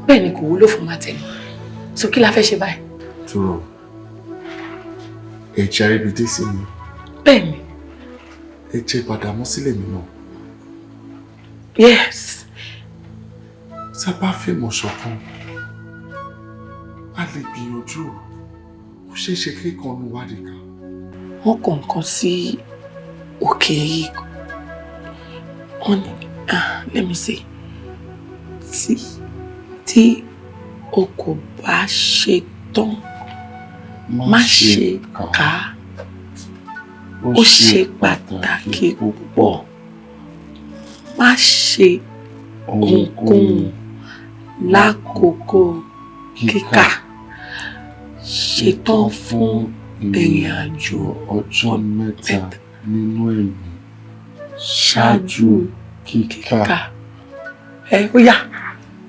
bẹ́ẹ̀ ni kò wúlò fún Mátẹ̀ni. So kí la fẹ́ ṣe báyìí? Dúró, ẹ̀jẹ̀ Àríbidé sí mi. Bẹ́ẹ̀ni. Ẹ̀jẹ̀ Gbàdámọ́sí lèmi náà. Yes. Tá a bá fìmọ̀ ṣọ̀kan, a lè gbìyànjú. Ó ṣeé ṣe kí kan nu wá rí kà. Wọ́n kọ nǹkan sí òkè yìí. Wọ́n ní, let me see. Tí o kò bá ṣe tán, má ṣe kà á. Ó ṣe pàtàkì púpọ̀. Má ṣe ohunkóhun lákòókò kíkà. Ṣetán fún ìrìn àjò ọjọ́ mẹ́ta nínú ẹ̀mí ṣáájú kíkà. Ẹ ó yá.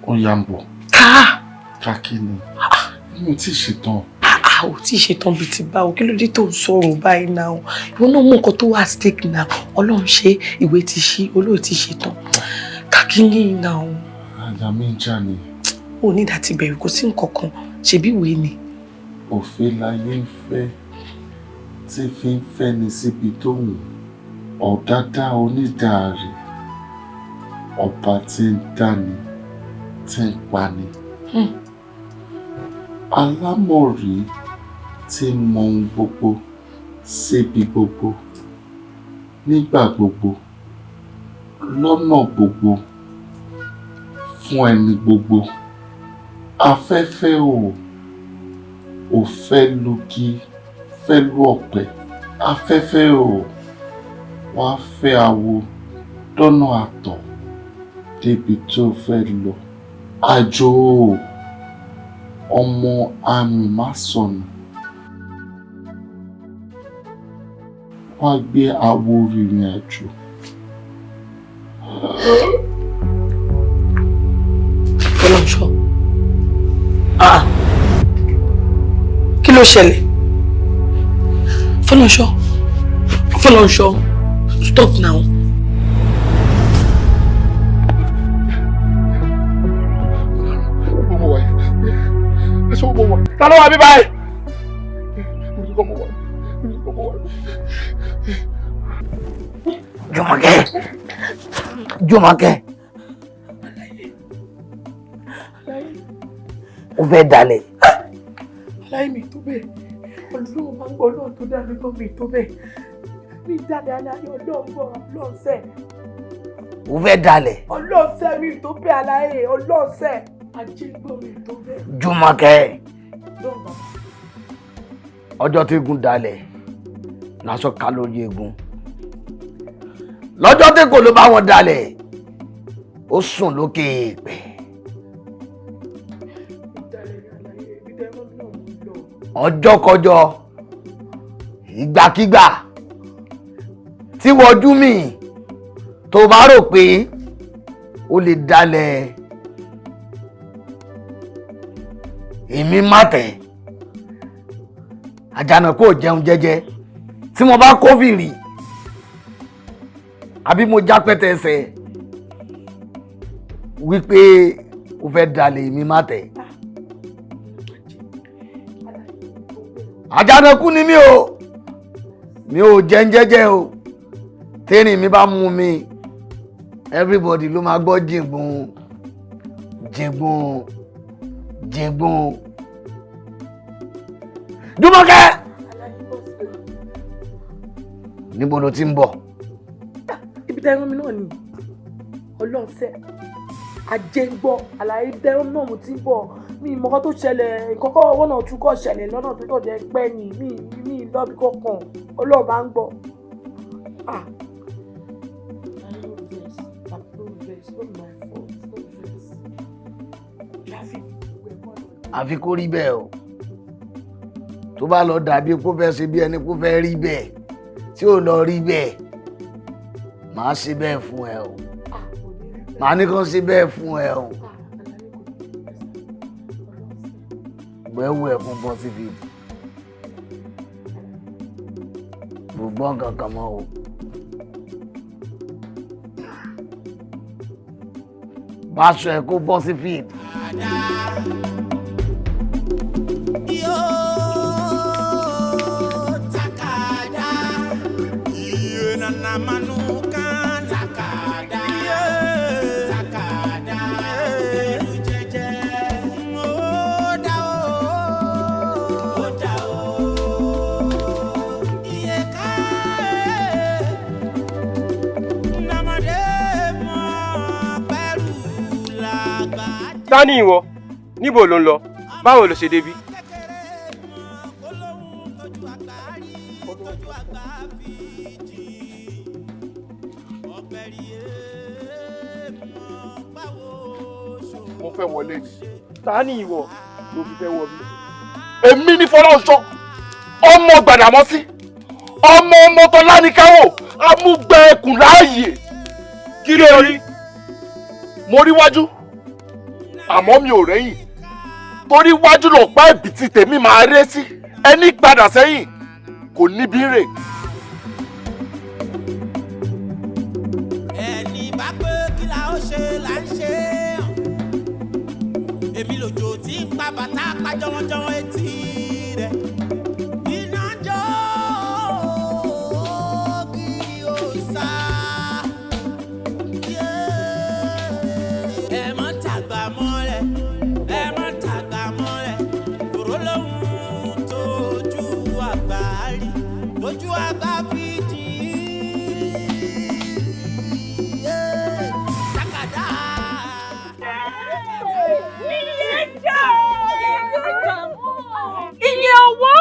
Ó yá ń bọ̀. Ká. Ká kí ni? Mi ò tí ì ṣetán. A ò tí ì ṣetán bíi ti báwo, kí ló dé tó ń sọ̀rọ̀ báyìí náà? Ìwọ náà mú nǹkan tó wà stake náà. Ọlọ́run ṣe ìwé ti ṣí, olóò ti ṣetán. Ká kí ni náà? Àyà mi ń já ni. O ní ìdá ti bẹ̀rù, kò sí nǹkan kan, ṣebí ìwé ni. Òfin láyé ń fẹ́ tí fi ń fẹ́ni síbi tó wù, ọ̀dádá onídàárẹ̀, ọba tí ń dáni tí ń pani. Alámọ̀rí tí ń mọ ohun gbogbo síbi gbogbo nígbà gbogbo lọ́nà gbogbo fún ẹni gbogbo. Afẹ́fẹ́ ò fẹ́ lugi fẹ́ lú ọ̀pẹ, afẹ́fẹ́ ò wá fẹ́ awo dọ́nà àtọ̀ débi tó fẹ́ lọ. Àjò ò ọmọ arìnmásọnù wá gbé awo rìnrìn àjò. Fọlọ́nṣọ́, kí ló ṣẹlẹ̀? Fọlọ́nṣọ́, Fọlọ́nṣọ́, stop now. Ta ló wà bí báyìí? Jùmọ̀kẹ́, Jùmọ̀kẹ́, ó fẹ́ dalẹ̀. Aláì mi tó bẹ́ẹ̀, Ọlọ́run máa ń gbọ́ Ọlọ́run tó dá mi gbọ́ mi tó bẹ́ẹ̀. Mi dalẹ̀ aláyé Ọlọ́run gbọ́ Ọlọ́run sẹ́. Ó fẹ́ dalẹ̀. Ọlọ́run sẹ́ mi tó bẹ́ẹ̀ aláyé Ọlọ́run sẹ́. Ajé gbọ́ mi tó bẹ́ẹ̀. Jùmọ̀kẹ́, ọjọ́ tí egun dalẹ̀ lásán ká lórí egun. Lọ́jọ́ tí kò ló bá wọn dalẹ̀, ó sùn lókè èèpẹ̀. Ọjọ́kọjọ́, ìgbàkigbà tí wọ́jú mi tó bá rò pé ó lè dalẹ̀ èmi má tẹ̀. Àjànàkú ò jẹun jẹ́jẹ́. Tí mo bá kófìrì àbí mo já pẹ́tẹ́sẹ̀ wípé o fẹ́ dalẹ̀ èmi má tẹ̀. Àjànàkú ni mí o, mi ò jẹun jẹ́jẹ́ o. Tẹ́rìn mi bá mú mi, everybody ló máa gbọ́ jìngbùn jìngbùn jìngbùn. Jùmọ̀kẹ́, níbo ló ti ń bọ̀? Ibi tẹ́ ẹran mi náà ni ọlọ́ọ̀sẹ̀ ajé ń gbọ́ àlàyé tẹ́ ẹran mi náà mo ti ń bọ̀. Mi ìmọ̀ kan tó ṣẹlẹ̀ ìkọ́kọ́ owó náà tún kọ́ ṣẹlẹ̀ lọ́nà tó tọ̀ jẹ́ pẹ́ ni mi lọ́bi kankan Ọlọ́run bá ń gbọ́. Ah. Àfi kó rí bẹ́ẹ̀ o. Tó bá lọ dàbí kó fẹ́ ṣe bí ẹni kó fẹ́ rí bẹ́ẹ̀ tí ò lọ rí bẹ́ẹ̀, màá ṣe bẹ́ẹ̀ fún ẹ o, màá ní kàn ṣe bẹ́ẹ̀ fún ẹ o. Gbẹ́wò ẹ̀kún bọ́ síbi gbogbo nǹkan kan mọ́ o. Báṣọ ẹ kó bọ́ sí fíìdì. Ta ni ìwọ? Níbo ló ń lọ? Báwo ló ṣe débí? Mo fẹ́ wọlé ni. Ta ni ìwọ ló fi fẹ́ wọ bí? Èmi ní Fọláṣọ, ọmọ Gbàdàmọ́sí, ọmọ ọmọ Tọ́láníkáwò, amúgbẹ̀ẹ́kùn láàyè. Kí ló rí? Mo rí wájú, àmọ́ mi ò rẹ́yìn, torí wájú lọ̀pá ẹ̀bìtì tèmi máa ré sí. Ẹni padà sẹ́yìn kò níbi rè. Ẹni bá pé kí la ó ṣe là ń ṣe, èmi lòjò tí ń pa bàtà pa jọwọ́jọwọ́ etí rẹ̀ iná jó kí o sá. Ẹ má tàgbà mọ́lẹ̀, ẹ má tàgbà mọ́lẹ̀, tòró lóhun tójú àgbà rí, tójú àgbà fi jì í. Takada. Ìyẹn owó,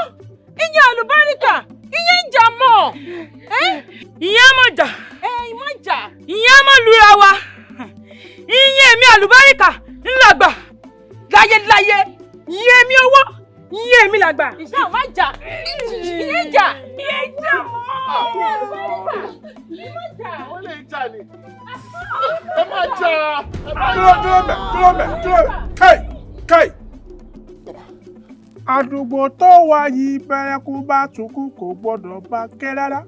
ìyẹn àlùbáríkà, ìyẹn ń jà mọ́. Ìyẹn mọ̀ jà. Ìyẹn mọ̀ lura wa. Ìyẹn èmi àlùbáríkà ńlàgbà láyéláyé. Ìyẹn èmi owó, ìyẹn èmi làgbà. Ìṣe àwọn máa jà. Ìyẹn jà. Ìyẹn jà mọ́. Ìyẹn àlùbáríkà. Ìyẹn jà. Ó lè jà ni. Ẹ má jà. Dúró dúró mẹ́, dúró mẹ́, dúró mẹ́. Káì káì. Àdúgbò tó wà yìí bẹ̀rẹ̀kú bá tukú kò gbọ́dọ̀ bá ké rárá.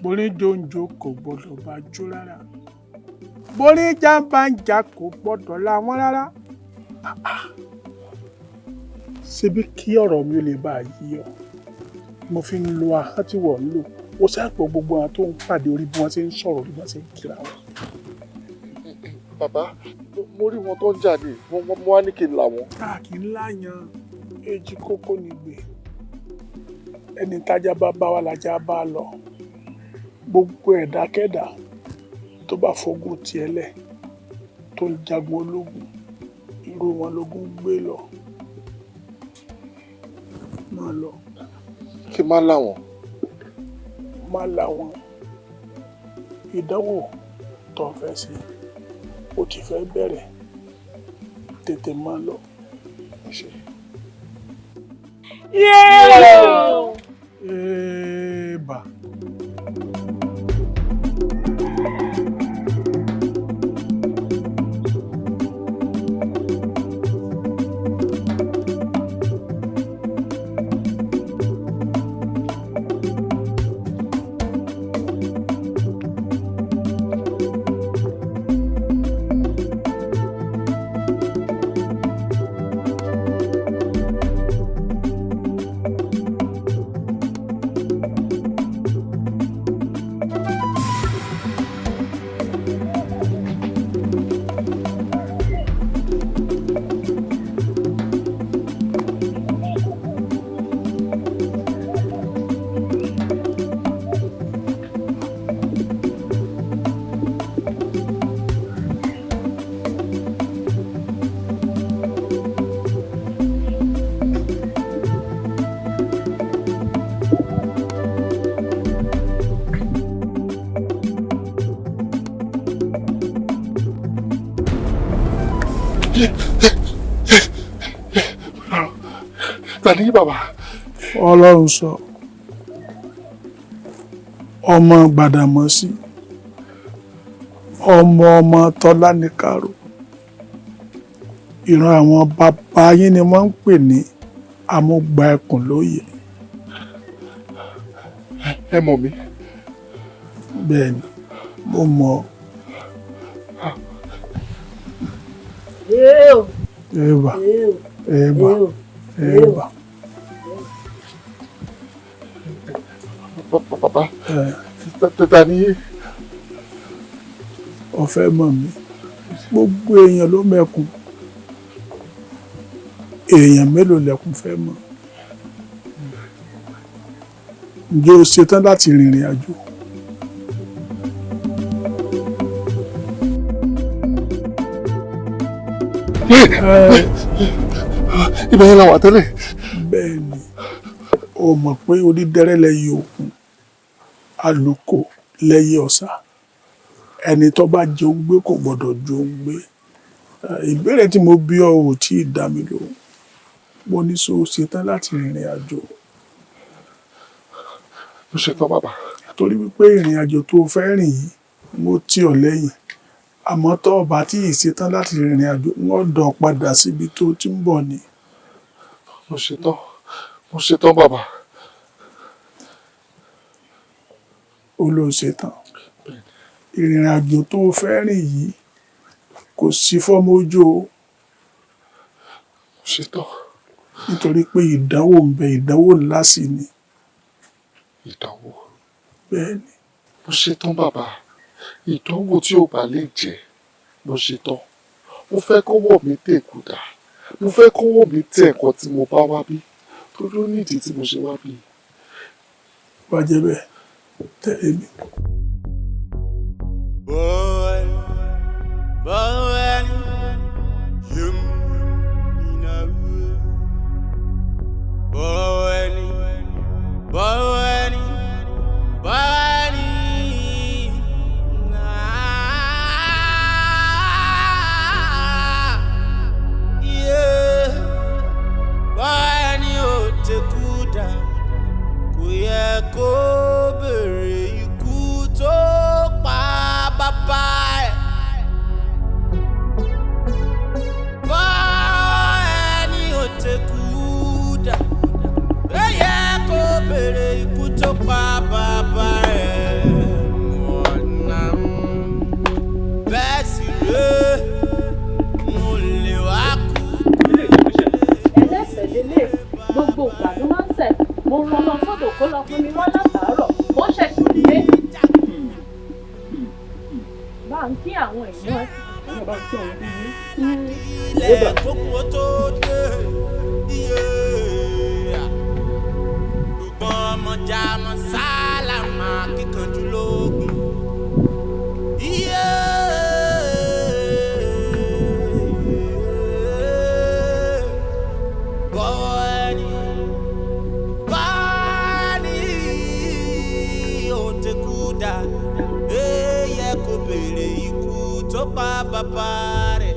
Borí jòǹjò kò gbọ́dọ̀ bá jó rárá. Borí jàǹbá ń jà kò gbọ́dọ̀ la wọ́n rárá. Ṣebí kí ọ̀rọ̀ mi ò lè bá a yí ọ. Mo fi ń lo ahọ́n tí wọ́n ń lò. Ó ṣàpọ̀ gbogbo àwọn tó ń pàdé orí bí wọ́n ṣe ń sọ̀rọ̀ orí bí wọ́n ṣe ń kíra wọn. Bàbá, mo rí wọn tó ń jà ní, mo wá ní kí n là wọ́n. A kì í láyan èjì kókó nígbè. Ẹni tájá bá bá wa làjá bá lọ. Gbogbo ẹ̀dákẹ́dá tó bá fogun tiẹ̀ lẹ̀ tó ń jagun ológun, irú wọn lógun gbé lọ. Máa lọ. Kí n má là wọ́n. Má là wọ́n. Ìdánwò tó fẹ́ ṣe, ó ti fẹ́ bẹ̀rẹ̀, tètè máa lọ. Yéé! Eba. Tani bàbá. Ọlọ́run sọ ọmọ Gbàdàmọ́sí, ọmọ ọmọ Tọ́lánìkàrò, ìran àwọn bàbá yín ni wọ́n ń pè ní amúgba ẹkùn lóye. Ẹ mọ̀ mí. Bẹ́ẹ̀ ni, mo mọ̀ ọ́. Eba. Eba. Eba. Bàbá, tani. Ó fẹ́ mọ̀ mí. Gbogbo èèyàn ló mẹ́kun. Èèyàn mélòó lẹ́kùn fẹ́ mọ̀? Ǹjẹ́ o ṣetán láti rìnrìn àjò? Ibẹ̀ yẹn la wà tẹ́lẹ̀. Bẹ́ẹ̀ ni, o mọ̀ pé onídẹrẹ́ lẹ́yìn òkun, àlùkò lẹ́yìn ọ̀sà. Ẹni tó bá jẹun gbé kò gbọ́dọ̀ jẹun gbé. Ìbéèrè tí mo bí ọ ò tí ì dá mi lóhùn. Mo ní ṣo ṣetán láti rìnrìn àjò? Mo ṣetán bàbá. Torí wípé ìrìn àjò tó o fẹ́ rìn yìí, mo tì ọ́ lẹ́yìn. Àmọ́ tó o bá tí ì ṣetán láti rìnrìn àjò, wọ́n dọ̀ padà síbi tó o ti ń bọ̀ ni. Mo ṣetán, mo ṣetán bàbá. O ló ṣetán. Ìrìn àjò tó o fẹ́ rìn yìí kò sí fọ́mọ ojú o. Mo ṣetán. Nítorí pé ìdánwò ń bẹ, ìdánwò ńlá sì ni. Ìdánwò. Bẹ́ẹ̀ ni. Mo ṣetán bàbá. Ìdánwò tí ò bá lè jẹ́, mo ṣetán. Mo fẹ́ kọ́wọ́ mi tẹ̀ kùdà. Mo fẹ́ kọ́wọ́ mi tẹ̀ nǹkan tí mo bá wá bí. Torí ó nídìí tí mo ṣe wá bí. Bá jẹ́ bẹ́ẹ̀, tẹ̀lé mi. Kò yẹ kó béèrè ikú tó pa bàbá ẹ̀. Bọ́ ẹni ò tẹ̀kú dà, ó yẹ kó béèrè ikú tó pa bàbá ẹ̀. Ọ̀nà bẹ́ẹ̀ sì ré, mo lè wá kú. Ẹlẹ́sẹ̀ lélẹ̀, gbogbo ìgbà ló máa ń ṣẹ̀. Mo rán lọ sọ́dọ̀ kó lọ fún mi wá látàárọ̀, ó ṣẹ̀ṣẹ̀ dé. Bá ń kí àwọn èèyàn ẹ. Ilẹ̀ kókó tó dé iye. Ṣùgbọ́n ọmọjà mọ sálámà kíkanjú lóògùn. Iye. Bọ́wọ́ ẹni bá ní òtẹ́kù dà, ó yẹ kó béèrè ikú tó pa bàbá rẹ̀.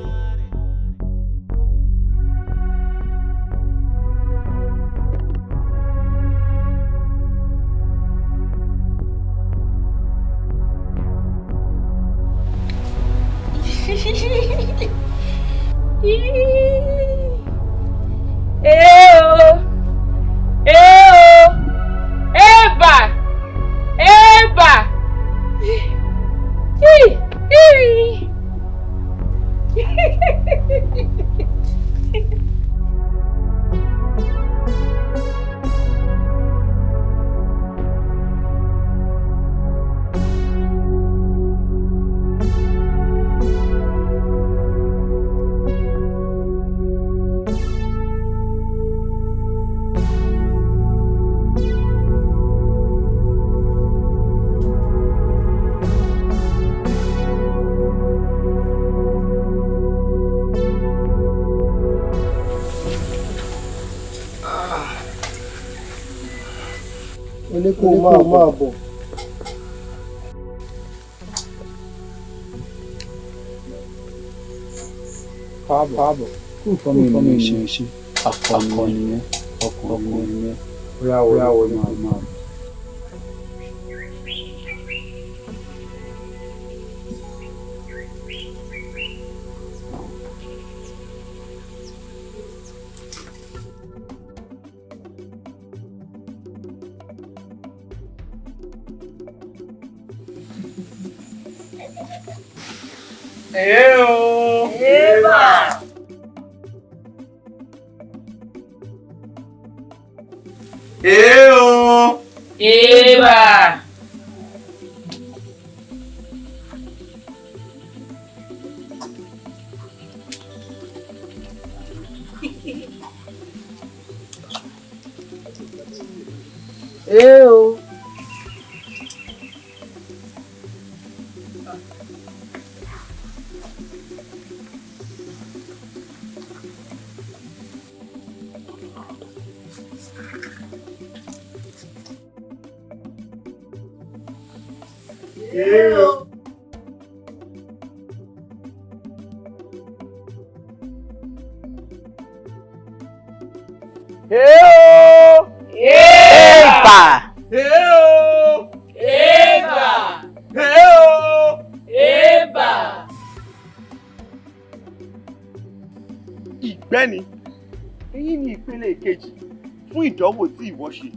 Wọlé kó o máa bọ̀. Káàbọ̀. Kú fọmọ ènìyàn ṣe. Akọni yẹn. Ọkùnrin yẹn. Bóyá wọlé máa bọ̀. Eo! Eba! Eo! Eba! Eo! Eo! Eo! Eba! Eo! Eba! Eo! Eba! Ìgbẹ́ni, èyí ni ìpele kejì fún ìdánwò tí ìwọ ṣe.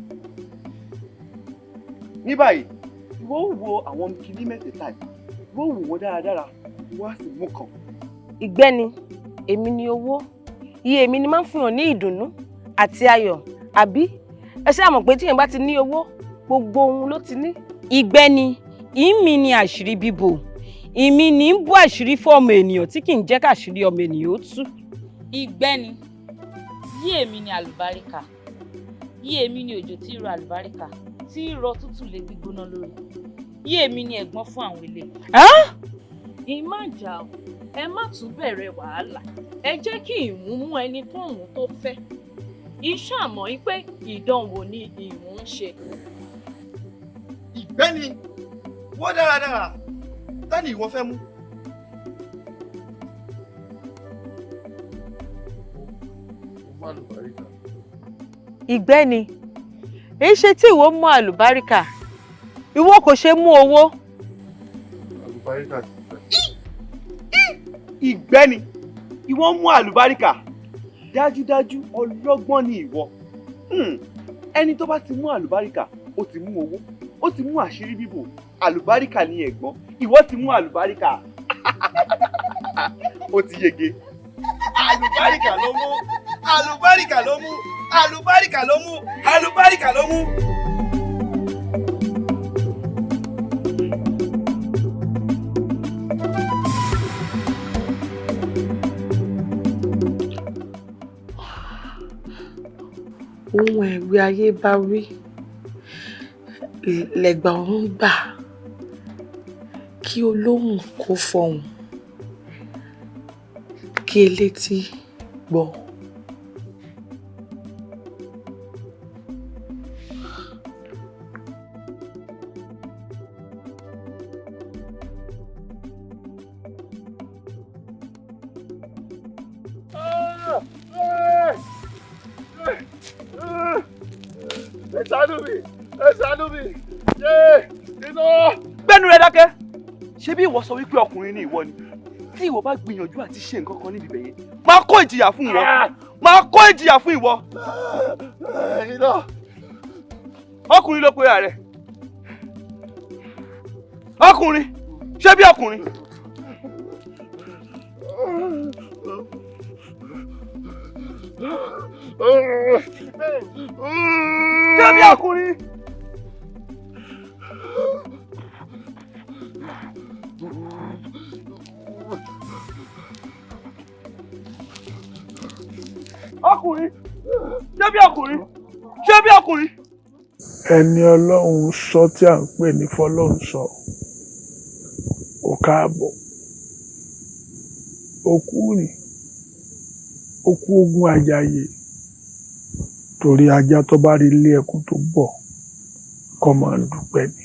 Ní báyìí, ìwọ ó wo àwọn kinní mẹ́tẹ̀ẹ̀ta yìí, ìwọ ó wò wọ́n dáradára, ìwọ á sì mú kan. Ìgbẹ́ni, èmi ni owó, iye èmi ni máa ń fún yàn ní ìdùnnú àti ayọ̀, àbí? Ẹ ṣáà mọ̀ pé tí èèyàn bá ti ní owó, gbogbo ohun ló ti ní. Ìgbẹ́ni, ìmí ni àṣírí bíbò, ìmí ni ń bú àṣírí fún ọmọ ènìyàn tí kì í jẹ́ káṣírí ọmọ ènìyàn ó tú. Ìgbẹ́ni, yí èmi ni àlùbáríkà, yí èmi ni òjò tí ń rọ àlùbáríkà, tí ń rọ tútù lé gbígbóná lórí, yí èmi ni ẹ̀gbọ́n fún àwọn ilé. Ìmá jà o, ẹ má tún bẹ̀rẹ̀ wàhálà, ẹ jẹ́ kí ìmú mú ẹni tóun tó fẹ́. Iṣẹ́ àmọ́ yí pé ìdánwò ni ìmú ń ṣe. Ìgbẹ́ni, wọ́n dáradára, ta ni ìwọ fẹ́ mú? Ìgbẹ́ni, èyí ṣe tí ìwọ mú àlùbáríkà, ìwọ kò ṣe mú owó. Àlùbáríkà ti fẹ́. Ìgbẹ́ni, ìwọ mú àlùbáríkà, dájúdájú ọlọ́gbọ́n ni ìwọ. Ẹni tó bá ti mú àlùbáríkà, ó ti mú owó, ó ti mú àṣírí bíbò, àlùbáríkà ni ẹ̀gbọ́n, ìwọ ti mú àlùbáríkà. Ó ti yege. Àlùbáríkà ló mú, àlùbáríkà ló mú, àlùbáríkà ló mú, àlùbáríkà ló mú. Ohun ẹ̀rí ayé bá wí lẹ̀gbà ọ̀run gbà, kí olóhùn kó fọhùn, kí elétí gbọ́. Ẹ ṣàánú mi! Ẹ ṣàánú mi! Yé! Iná! Gbẹ́nu rẹ dákẹ́. Ṣé bí ìwọ sọ wípé ọkùnrin ni ìwọ ni? Tí ìwọ bá gbìyànjú àti ṣe nǹkan kan níbi bẹ̀yẹn, máa kó ìjìyà fún ìwọ. Máa kó ìjìyà fún ìwọ. Iná! Ọkùnrin ló pe ara rẹ̀. Ọkùnrin! Ṣé bí ọkùnrin? Ṣé bí ọkùnrin? Ọkùnrin! Ṣé bí ọkùnrin? Ṣé bí ọkùnrin? Ẹni Ọlọ́run sọ tí à ń pè ní Fọlọ́run sọ, ò káàbọ̀, òkú rìn, òkú ogun àjàyè, torí ajá tó bá rí ilé ẹkùn tó bọ̀, Kọ́ máa ń dúpẹ́ ni.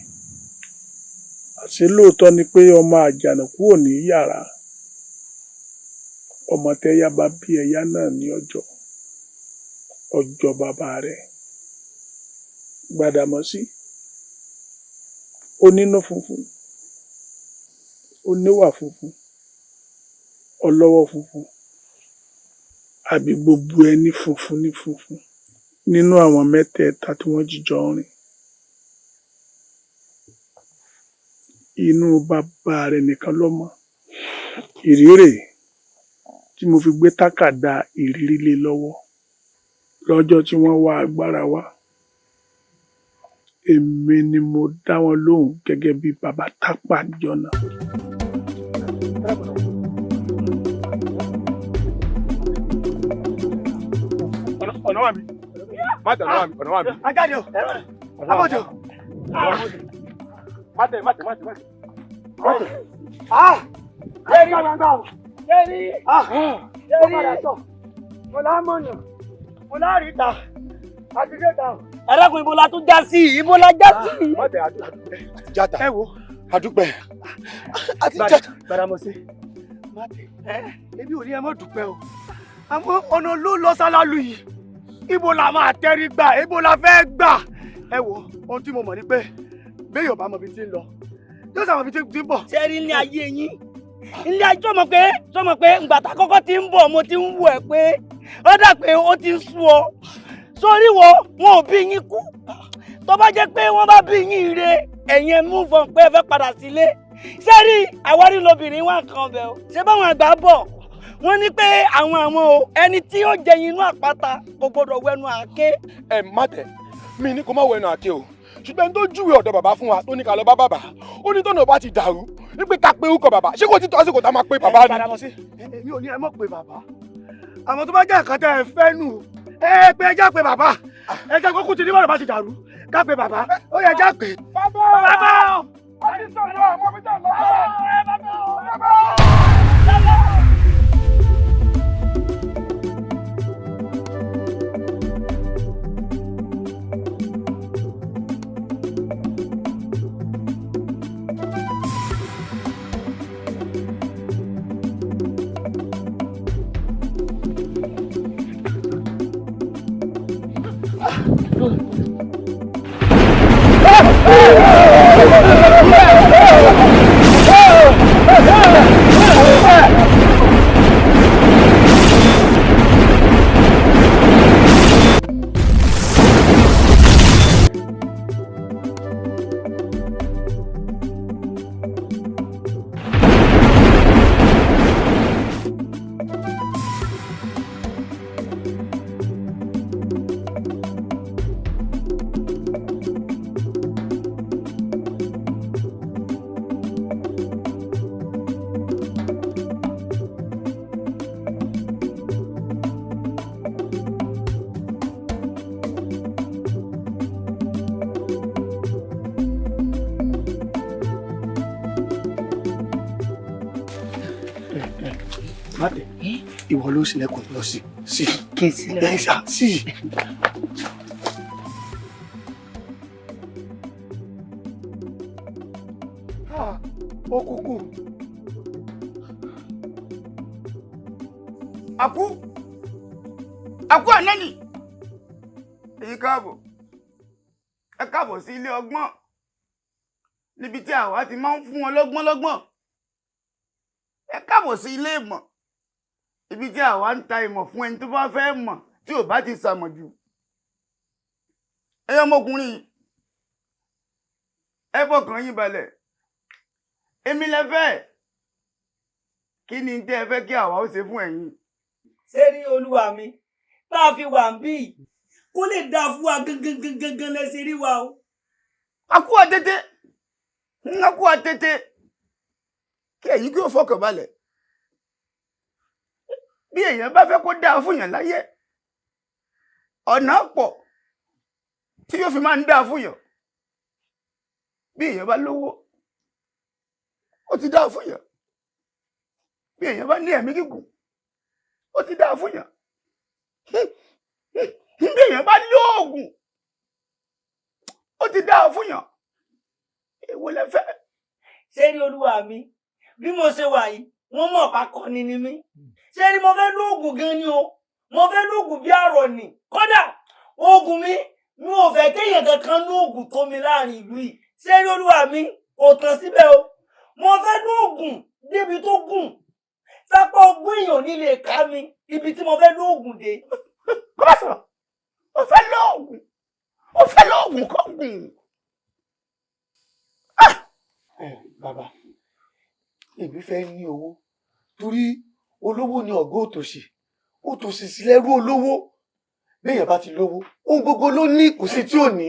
Àṣé lóòótọ́ ni pé ọmọ àjànàkú ò ní yàrá, ọmọ tẹ́yá bá bí ẹyá náà ní ọjọ́ ọjọ́ bàbá rẹ̀. Gbàdàmọ́sí, onínú funfun, oníwà funfun, ọlọ́wọ́ funfun, àbí gbogbo ẹni funfun ní funfun nínú àwọn mẹ́tẹ̀ẹ̀ta tí wọ́n jíjọ ń rìn. Inú bàbá rẹ̀ nìkan ló mọ̀. Ìdí rèé tí mo fi gbé tákàdá ìrírí lé e lọ́wọ́ lọ́jọ́ tí wọ́n wá agbára wá. Èmi ni mo dá wọn lóhùn gẹ́gẹ́ bí Bàbá Tápà níjọ́ náà. Ọ̀nà wà mí. Má tẹ̀, ọ̀nà wà mí, ọ̀nà wà mí. Ajáde o, abọ́jọ. Má tẹ̀, má tẹ̀, má tẹ̀, má tẹ̀. Ah! Yẹ́rì yẹ́rì yẹ́rì mo lá mọ̀nà mo lá rí ta àti dé ta. Arákùnrin, ibo la tún já sí i? Ibo la já sí i? Má tẹ̀, àdúpẹ́. Àti játa. Ẹ wo. Àdúpẹ́. Àti játa. Gbàdàmọ́sí, má tẹ̀. Ebi ò ní ẹ mọ̀ dúpẹ́ o. Àmọ́ ọ̀nà ló lọ sálálù yìí. Ibo la máa tẹ́rí gbà? Ibo la fẹ́ gbà? Ẹ wo, ohun tí mo mọ̀ ni pé béèyàn bá mọ ibi tí ń lọ, yóò sàmọ̀ ibi tí ń bọ̀. Ṣé rí ilé ayé yín? Ilé ayé sọmọ pé ìgbà tá kọ́kọ́ ti ń bọ̀, mo ti ń wò ẹ́ pé ó dà pé ó ti ń sú ọ. Sórí wo, wọn ò bí yín kú. Tó bá jẹ́ pé wọ́n bá bí yín ire, ẹ̀yin ẹ̀ mú fún pé ẹ fẹ́ padà sílé. Ṣé rí àwárí lobìnrin wà kan bẹ̀ o? Ṣé báwọn àgbà bọ̀? Wọ́n ní pé àwọn o, ẹni tí ó jẹ inú àpáta kò gbọdọ̀ wẹnu àáké. Ẹ má tẹ̀, mi ní kó má wẹnu àáké o, ṣùgbọ́n ẹni tó júwe ọ̀dọ̀ bàbá fún wa tó ní ká lọ bá bàbá, ó ní tọ́nà bá ti dàrú wípé ká pé orúkọ bàbá. Ṣé kò tí tó àsìkò tá a máa pé bàbá ni? Gbàdàmọ́sí, èmi ò ní ẹ mọ̀ pé bàbá, àmọ́ tó bá jẹ́ nǹkan tẹ́ ẹ fẹ́ nù, ẹ pé ẹ já pé bàbá. Ẹ jẹ́ kókó tí níbàdàn bá ti dàrú, ká pé bàbá. Ó yẹ já pé. Bàbá! Bàbá o! Ó ti sọ̀rọ̀ àwọn ọmọ mi tẹ̀ lọ́wọ́. Bàbá o! Má tẹ̀, ìwọ ló ṣílẹ̀kùn lọ sí sí. Kí n sílẹ̀kùn? Ẹ ṣá sí. Òkùnkùn. Àkú àkú ànẹ́nì, èyí káàbọ̀, ẹ káàbọ̀ sí ilé ọgbọ́n níbi tí àwa ti máa ń fún wọn lọ́gbọ́n lọ́gbọ́n. Ẹ káàbọ̀ sí ilé ìmọ̀ ibi tí àwa ń ta ìmọ̀ fún ẹni tó bá fẹ́ mọ̀ tí ò bá ti sàmọ̀ jù. Ẹ ọmọkùnrin yìí, ẹ fọkàn yín balẹ̀, èmi lẹ fẹ́. Kí ni tẹ́ ẹ fẹ́ kí àwa ó ṣe fún ẹ̀yin? Ṣé rí olúwa mi, tá a fi wà ń bí yìí, kó lè dáa fún wa gangan gangan gangan lẹ́sẹ̀ rí wa o. Akú àtètè, akú àtètè, kí ẹ̀yin kí ó fọkàn balẹ̀. Bí èèyàn bá fẹ́ kó dáa fún yàn láyé, ọ̀nà pọ̀ tí yóò fi máa ń dáa fún yàn. Bí èèyàn bá lówó, ó ti dáa fún yàn. Bí èèyàn bá ní ẹ̀mí gígùn, ó ti dáa fún yàn. Bí èèyàn bá lóògùn, Ó ti dáa fún yàn. Èwo lẹ fẹ́? Ṣé rí olúwa mi, bí mo ṣe wà yìí, wọ́n mọ̀ pa kọ́ni ni mí. Ṣé rí, mo fẹ́ lóògùn gan ni o, mo fẹ́ lóògùn bí àrọ̀ ni. Kódà oògùn mi, mi ò fẹ́ kéèyàn kankan lóògùn tó mi láàrin ìlú yìí. Ṣé rí olúwa mi, kò tán síbẹ̀ o, mo fẹ́ lóògùn débi tó gùn sápá ogún èèyàn nílé ká mi, ibi tí mo fẹ́ lóògùn dé. Kó bá sọ̀rọ̀, o fẹ́ lóògùn, o fẹ́ lóògùn kó gùn. Ẹ bàbá, èmi fẹ́ ní owó torí olówó ni ọ̀gá òtòṣì, òtòṣì sì lẹ́rú olówó. Béèyàn bá ti lówó, ohun gbogbo ló ní, kò sí tí ò ní.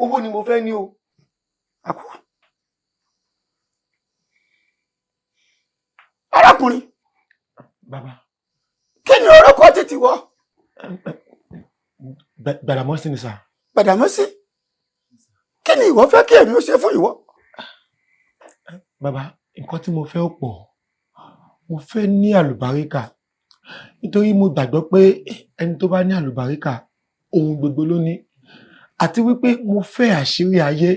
Owó ni mo fẹ́ ní o. Arákùnrin. Bàbá. Kí ni orúkọ títí wọ? Gbàdàmọ́sí ni sà. Gbàdàmọ́sí, kí ni ìwọ fẹ́ kí èmi ó ṣe fún ìwọ? Bàbá, nǹkan tí mo fẹ́ ó pọ̀. Mo fẹ́ ní àlùbáríkà nítorí mo gbàgbọ́ pé ẹni tó bá ní àlùbáríkà, ohun gbogbo ló ní. Àti wípé mo fẹ́ àṣírí ayé,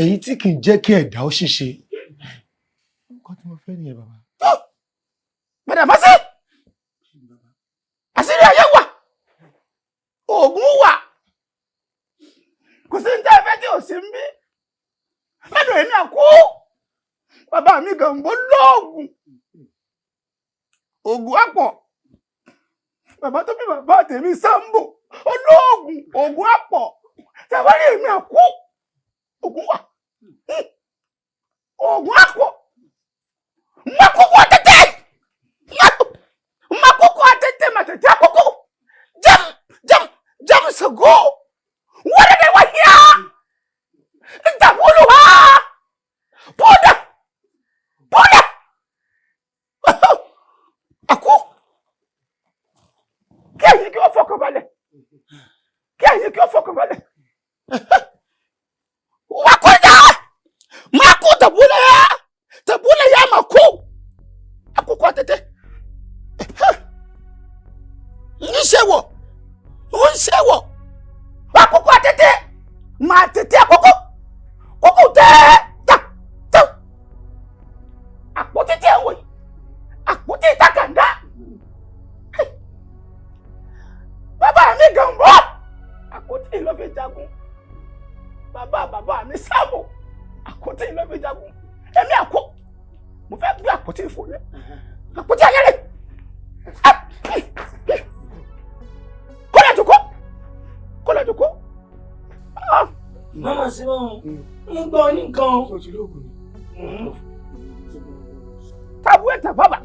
èyí tí kì í jẹ́ kí ẹ̀dá ó ṣìṣe. Nǹkan tí mo fẹ́ nìyẹn, bàbá. Gbàdàmọ́sí, àṣírí ayé wà, oògùn wà, kò sí ní tẹ́ ẹ fẹ́ tí ò sí ń bí lọ́dọ̀ èmi àkú. Bàbá mi Gànbó lóògùn, oògùn àpọ̀. Bàbá tó bí bàbá tèmi Sámbò olóògùn, oògùn àpọ̀. Tàbárí èmi àkú, oògùn wà, oògùn àpọ̀. Makoko àtẹ̀tẹ̀, makoko àtẹ̀tẹ̀, màtẹ̀tẹ̀ àkókò jam jam jam sago wọ́n dẹ̀ wá híá ntàwọ́lù ha bọ́dà bọ́dà àkú. Kí ẹ̀yin kí ó fọkàn balẹ̀, kí ẹ̀yin kí ó fọkàn balẹ̀. Wakọjá mako tabula ya tabula ya mako akókò àtẹ̀tẹ̀ ń ṣe wọ̀ ń ṣe wọ̀ akókò àtẹ̀tẹ̀ máa tètè àkókò kókò tẹ́ ta ta àpótí tí ẹ wò yìí, àpótí ìtakàndá. Bàbá mi Gànbó, àpótí yìí ló fi jagun. Bàbá bàbá mi Sáàmù, àpótí yìí ló fi jagun. Èmi àkó, mo fẹ́ gbé àpótí fún mi, àpótí ayé rẹ̀ kọ́lá jòkó, kọ́lá jòkó. Mọ́mọ́ sí wọn ń gbọ́ ní nǹkan. Tabuẹ tababa,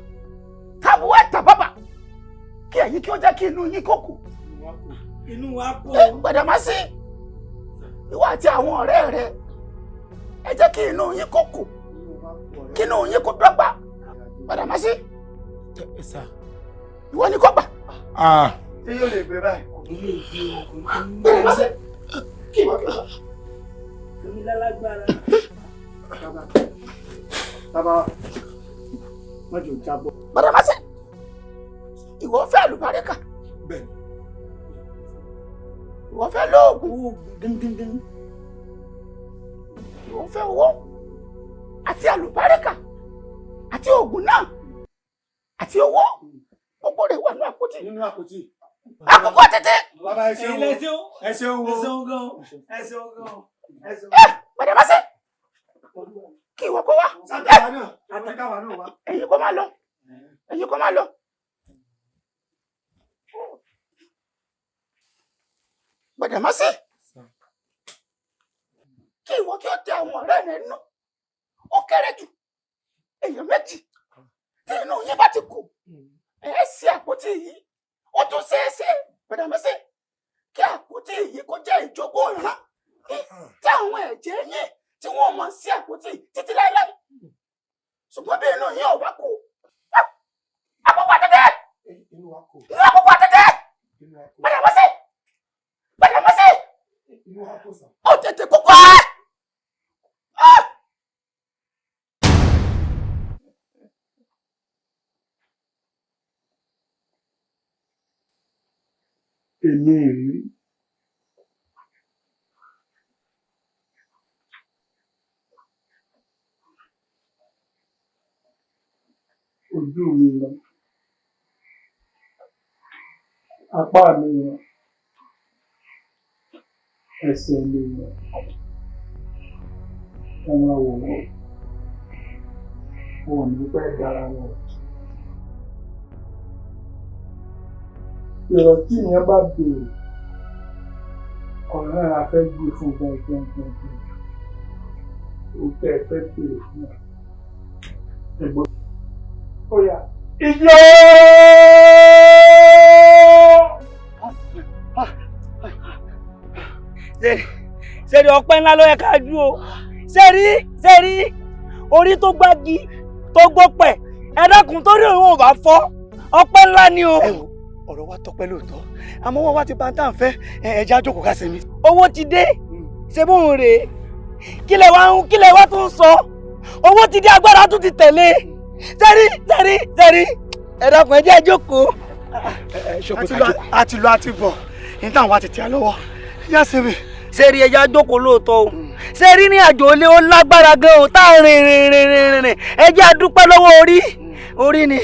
tabuẹ tababa, kí ẹ̀yin kí ó jẹ́ kí inú yín kó kù. Inú wa kò. Gbàdàmásí, ìwọ àti àwọn ọ̀rẹ́ rẹ, ẹ jẹ́ kí inú yín kó kù, kí inú yín kó dọ́gba. Gbàdàmásí, ìwọ ni kó gbà. Ṣé yóò lè gbé báyìí? Gbàdàmásí, kí ìwọ kí ó gbà. Èmi lálágbára. Bàbá, bàbá, má jò jábọ́. Gbàdàmásí, ìwọ fẹ́ àlùbáríkà. Bẹ́ẹ̀ni. Ìwọ fẹ́ lóògùn. Gangan. Ìwọ fẹ́ owó àti àlùbáríkà àti oògùn náà àti owó, gbogbo rẹ̀ wà nínú àpótí. Nínú àpótí. Àkókò tètè. Bàbá, ẹ ṣeun o. Ẹ ṣeun o. Ẹ ṣeun gan. Ẹ ṣeun gan. Ẹ ṣeun. Ẹ Gbàdàmásí, kí ìwọ kó wá. Sátàwá náà, àtàkàwá náà wá. Ẹ̀yin kó máa lọ, ẹ̀yin kó máa lọ. Gbàdàmásí, kí ìwọ kí ó tẹ àwọn ọ̀rẹ́ rẹ nú, ó kéré jù èèyàn méjì. Tí inú yín bá ti kù, ẹ ṣe àpótí yìí. Ó tún ṣeé ṣe, Gbàdàmásí, kí àpótí yìí kó jẹ́ ìjogún ìran tí àwọn ẹ̀jẹ̀ yín tí wọ́n mọ̀ sí àpótí títí láéláé. Ṣùgbọ́n bí inú yín ò bá kù, àkókò àtẹ̀tẹ̀, Inú wa kò. inú àkókò àtẹ̀tẹ̀. Gbàdàmásí, Gbàdàmásí, Inú wa kò sàn. ó tètè kókó ẹ. Èmi ìrírí. Ojú mi lọ, apá mi lọ, ẹsẹ̀ mi lọ. Ẹ máa wò wọ́n, wọn ò ní pẹ́ dára wọn. Ìrọ̀ tí ìyẹn bá béèrè, ọ̀rọ̀ náà la fẹ́ gbé fún gangan gangan. Òun tẹ́ ẹ fẹ́ béèrè fún wa. Ẹ̀gbọ́n. Ó yá. Ijó! Sẹ́rí ọpẹ́ ńlá ló yẹ ká dúró. Sẹ́rí sẹ́rí orí tó gbági tó gbọ́pẹ̀ ẹ dákun torí òun ò bá fọ́ ọpẹ́ ńlá ni o. Ọ̀rọ̀ wa tọpẹ́ lóòótọ́, àmọ́ wọ́n wá ti bá ń tà ń fẹ́ ẹja jókòó ká sinmi. Owó ti dé, ṣe bóun rèé, kílẹ̀ wá ń kílẹ̀ wá tún sọ, owó ti dé, agbára tún ti tẹ̀lé. Sẹ́rí sẹ́rí sẹ́rí ẹ dákun ẹ jẹ́ jókòó. A ti lọ a ti bọ̀, ní táwọn wa ti tẹ̀ lọ́wọ́, yá sinmi. Sẹ́rí ẹja jókòó lóòótọ́ o, sẹ́rí ní àjò ilé ó lágbára gan o, tá a rìn rìn rìn rìn rìn, ẹ jẹ́ a dúpẹ́ lọ́wọ́ orí orí ni.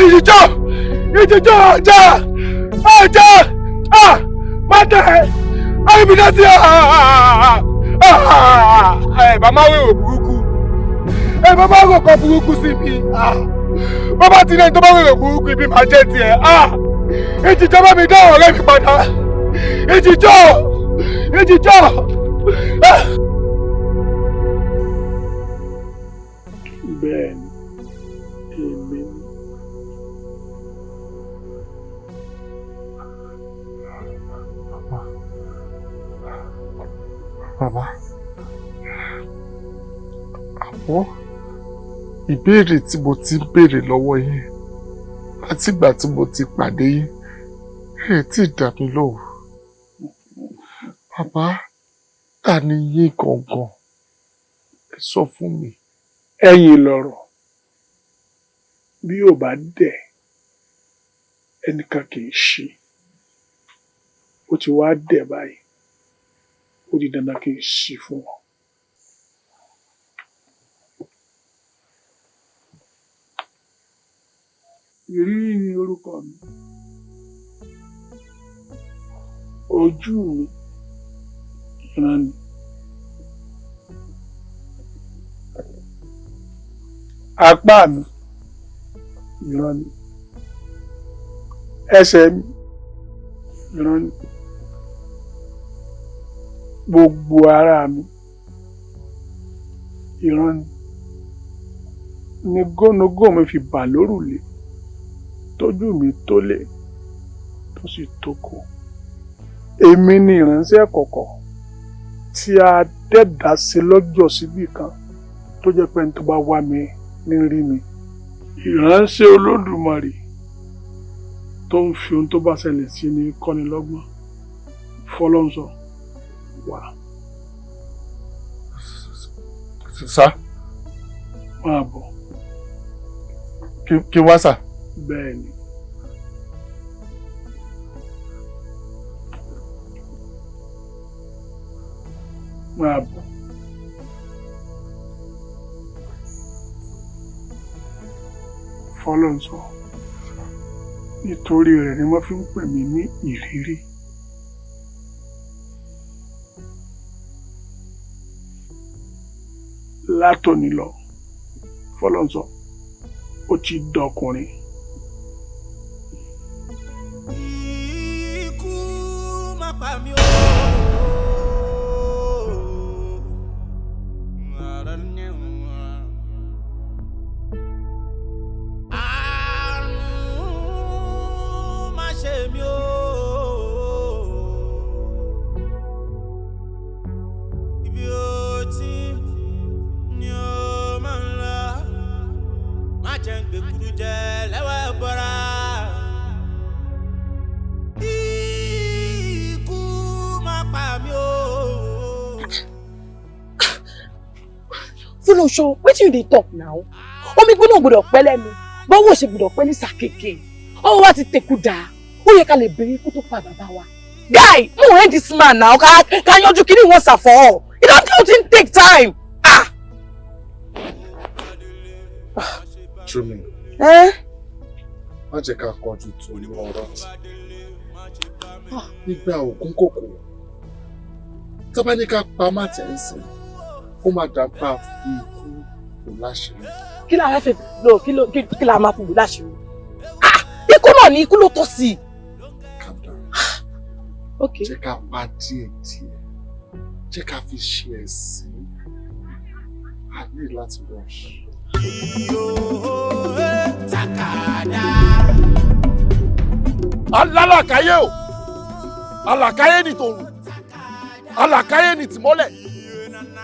Ìjìjọ́ ìjìjọ́ ọjà ọjà mọ́tẹ́ ayébídásí ẹ bá má wéwò burúkú, ẹ bá má rò kan burúkú sí mi, bàbá tí lẹ́yìn tó bá wéwò burúkú ibi máa jẹ́ tiẹ̀. Ìjìjọ́ bá mi dá ọ̀rẹ́ mi padà, ìjìjọ́ ìjìjọ́. Bẹ́ẹ̀ ni, èmi ni. Bàbá, àmọ́ ìbéèrè tí mo ti ń béèrè lọ́wọ́ yín látìgbà tí mo ti pàdé yín, ẹ tí ì dá mi lóhùn. Bàbá, ta ni yín gangan? Ẹ sọ fún mi. Ẹ̀yin lọ̀rọ̀, bí ò bá dẹ̀, ẹnìkan kì í ṣe. Ó ti wá dẹ̀ báyìí, ó di dandan kí n ṣí fún wọn. Ìrírí ni orúkọ mi. Ojú mi ìran ni. Apá mi ìran ni. Ẹsẹ̀ mi ìran ni. Gbogbo ara mi ìran ni. Ní gónógó mi fi bà lórùlé, tójú mi tólé, tó sì tóko. Èmi ni ìránṣẹ́ kọ̀kọ̀ tí a dẹ́dà sí lọ́jọ́ síbì kan tó jẹ́ pé ẹni tó bá wá mi ní rí mi. Ìránṣẹ́ Olódùmarè tó ń fi ohun tó bá ṣẹlẹ̀ sí ni kọ́ni lọ́gbọ́n. Fọlọ́nsọ wà. Sá. Máa bọ̀. Kí wá sà? Bẹ́ẹ̀ ni. Máa bọ̀. Fọlọ́nsọ. Nítorí rẹ̀ ni wọ́n fi ń pè mí ní ìrírí. Látòní lọ, Fọlọ́nsọ, ó ti dọkùnrin. Ikú má pa mí o. Àrùn má ṣe mí o. Jẹ́ ń gbẹ̀kúrú jẹ lẹ́wọ̀ bọ́ra. Ikú má pa mí o. Fúnṣọ, wetin you dey talk now? Omi gbóná gbọ́dọ̀ pẹ́ lẹ́nu, bọ́wọ́ ṣe gbọ́dọ̀ pẹ́ ní sàkéèké. Ọwọ́ wa ti tẹ̀kú dáa, ó yẹ ká lè béèrè ikú tó pa bàbá wa. Guy, mo end this man now, ká yanjú kíní once and for all. E don tey take time. Ah! Trumi. Eh? Má jẹ́ ká kọjú tó ní ọ̀rọ̀ tí. Nígbà òkun kòkó, tá bá ní ká pa má tẹ̀ ń sìn, ó máa dàgbà fi ikú kò láṣìírí. Kí la fẹ́ lò kí ló kí la máa fi lò láṣìírí? Ah! Ikú náà ni ikú ló tọ́ sí i. Calm down. Okay. Jẹ́ ká pa díẹ̀ díẹ̀. Jẹ́ ká fi ṣe ẹ̀sín. A ní láti rush. Takada. Alálàkáyé o, alàkáyé ni tòun, alàkáyé ni tìmọ́lẹ̀.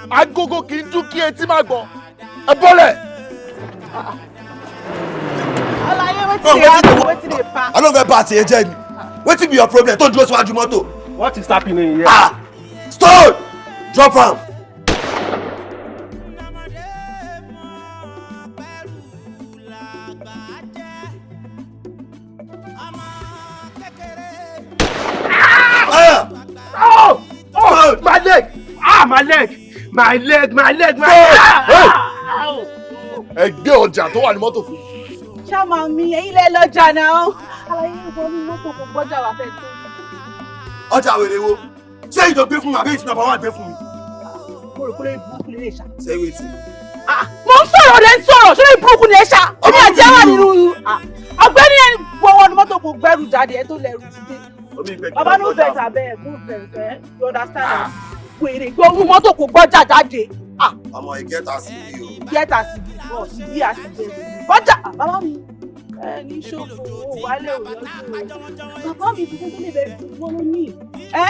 Agogo kì í dún kí etí má gbọ́. Ẹ bọ́lẹ̀. Alaye, wetin dey happen? Wetin dey pass? I no fẹ́ bá tiẹ̀ jẹ́ ni. Wetin be your problem tó dúró síwájú mọ́tò? What is happening here? Ah! Stone! Drop am! Oh! Oh! My leg! Ah, my leg! My leg! My leg! My leg! Ah! Ẹ gbé ọjà tó wà ní mọ́tò fún mi. Ṣáma mi, ẹ̀yin lẹ lọ́jà náà. Alaye, ìwọ ní mọ́tò kò gbọ́jà wà fẹ́ tó. Ọjà wèrè wo? Ṣé ìjọ gbé fún mi àbí ìtìnà bàbá gbé fún mi? Mo rò pé lórí burúkú lè ṣá. Ṣé wetin? Mo ń sọ̀rọ̀ rẹ̀ ń sọ̀rọ̀, ṣé lórí burúkú ni ẹ ṣá? Èmi àti ẹ wà nínú ọ̀gbẹ́ni ẹni gbọ́wọ́ ní mọ́tò kò gbẹ́rù jáde ẹ tó lẹ́rù ti dé. Bàbá no vex abeg, no vex eh, you understand? Wèrè gbóhùn mọ́tò kò gbọ́jà jáde. Ọmọ ìgẹ́ta sí bí o. Ìgẹ́ta sí bí bọ̀ sí bí àti bẹ́ẹ̀. Bọ́jà bàbá mi ẹni ṣòfò owó wálé òyọ́jú o. Bàbá mi tuntun tó lè bẹ̀rẹ̀ fún wọn ló ní. Ẹ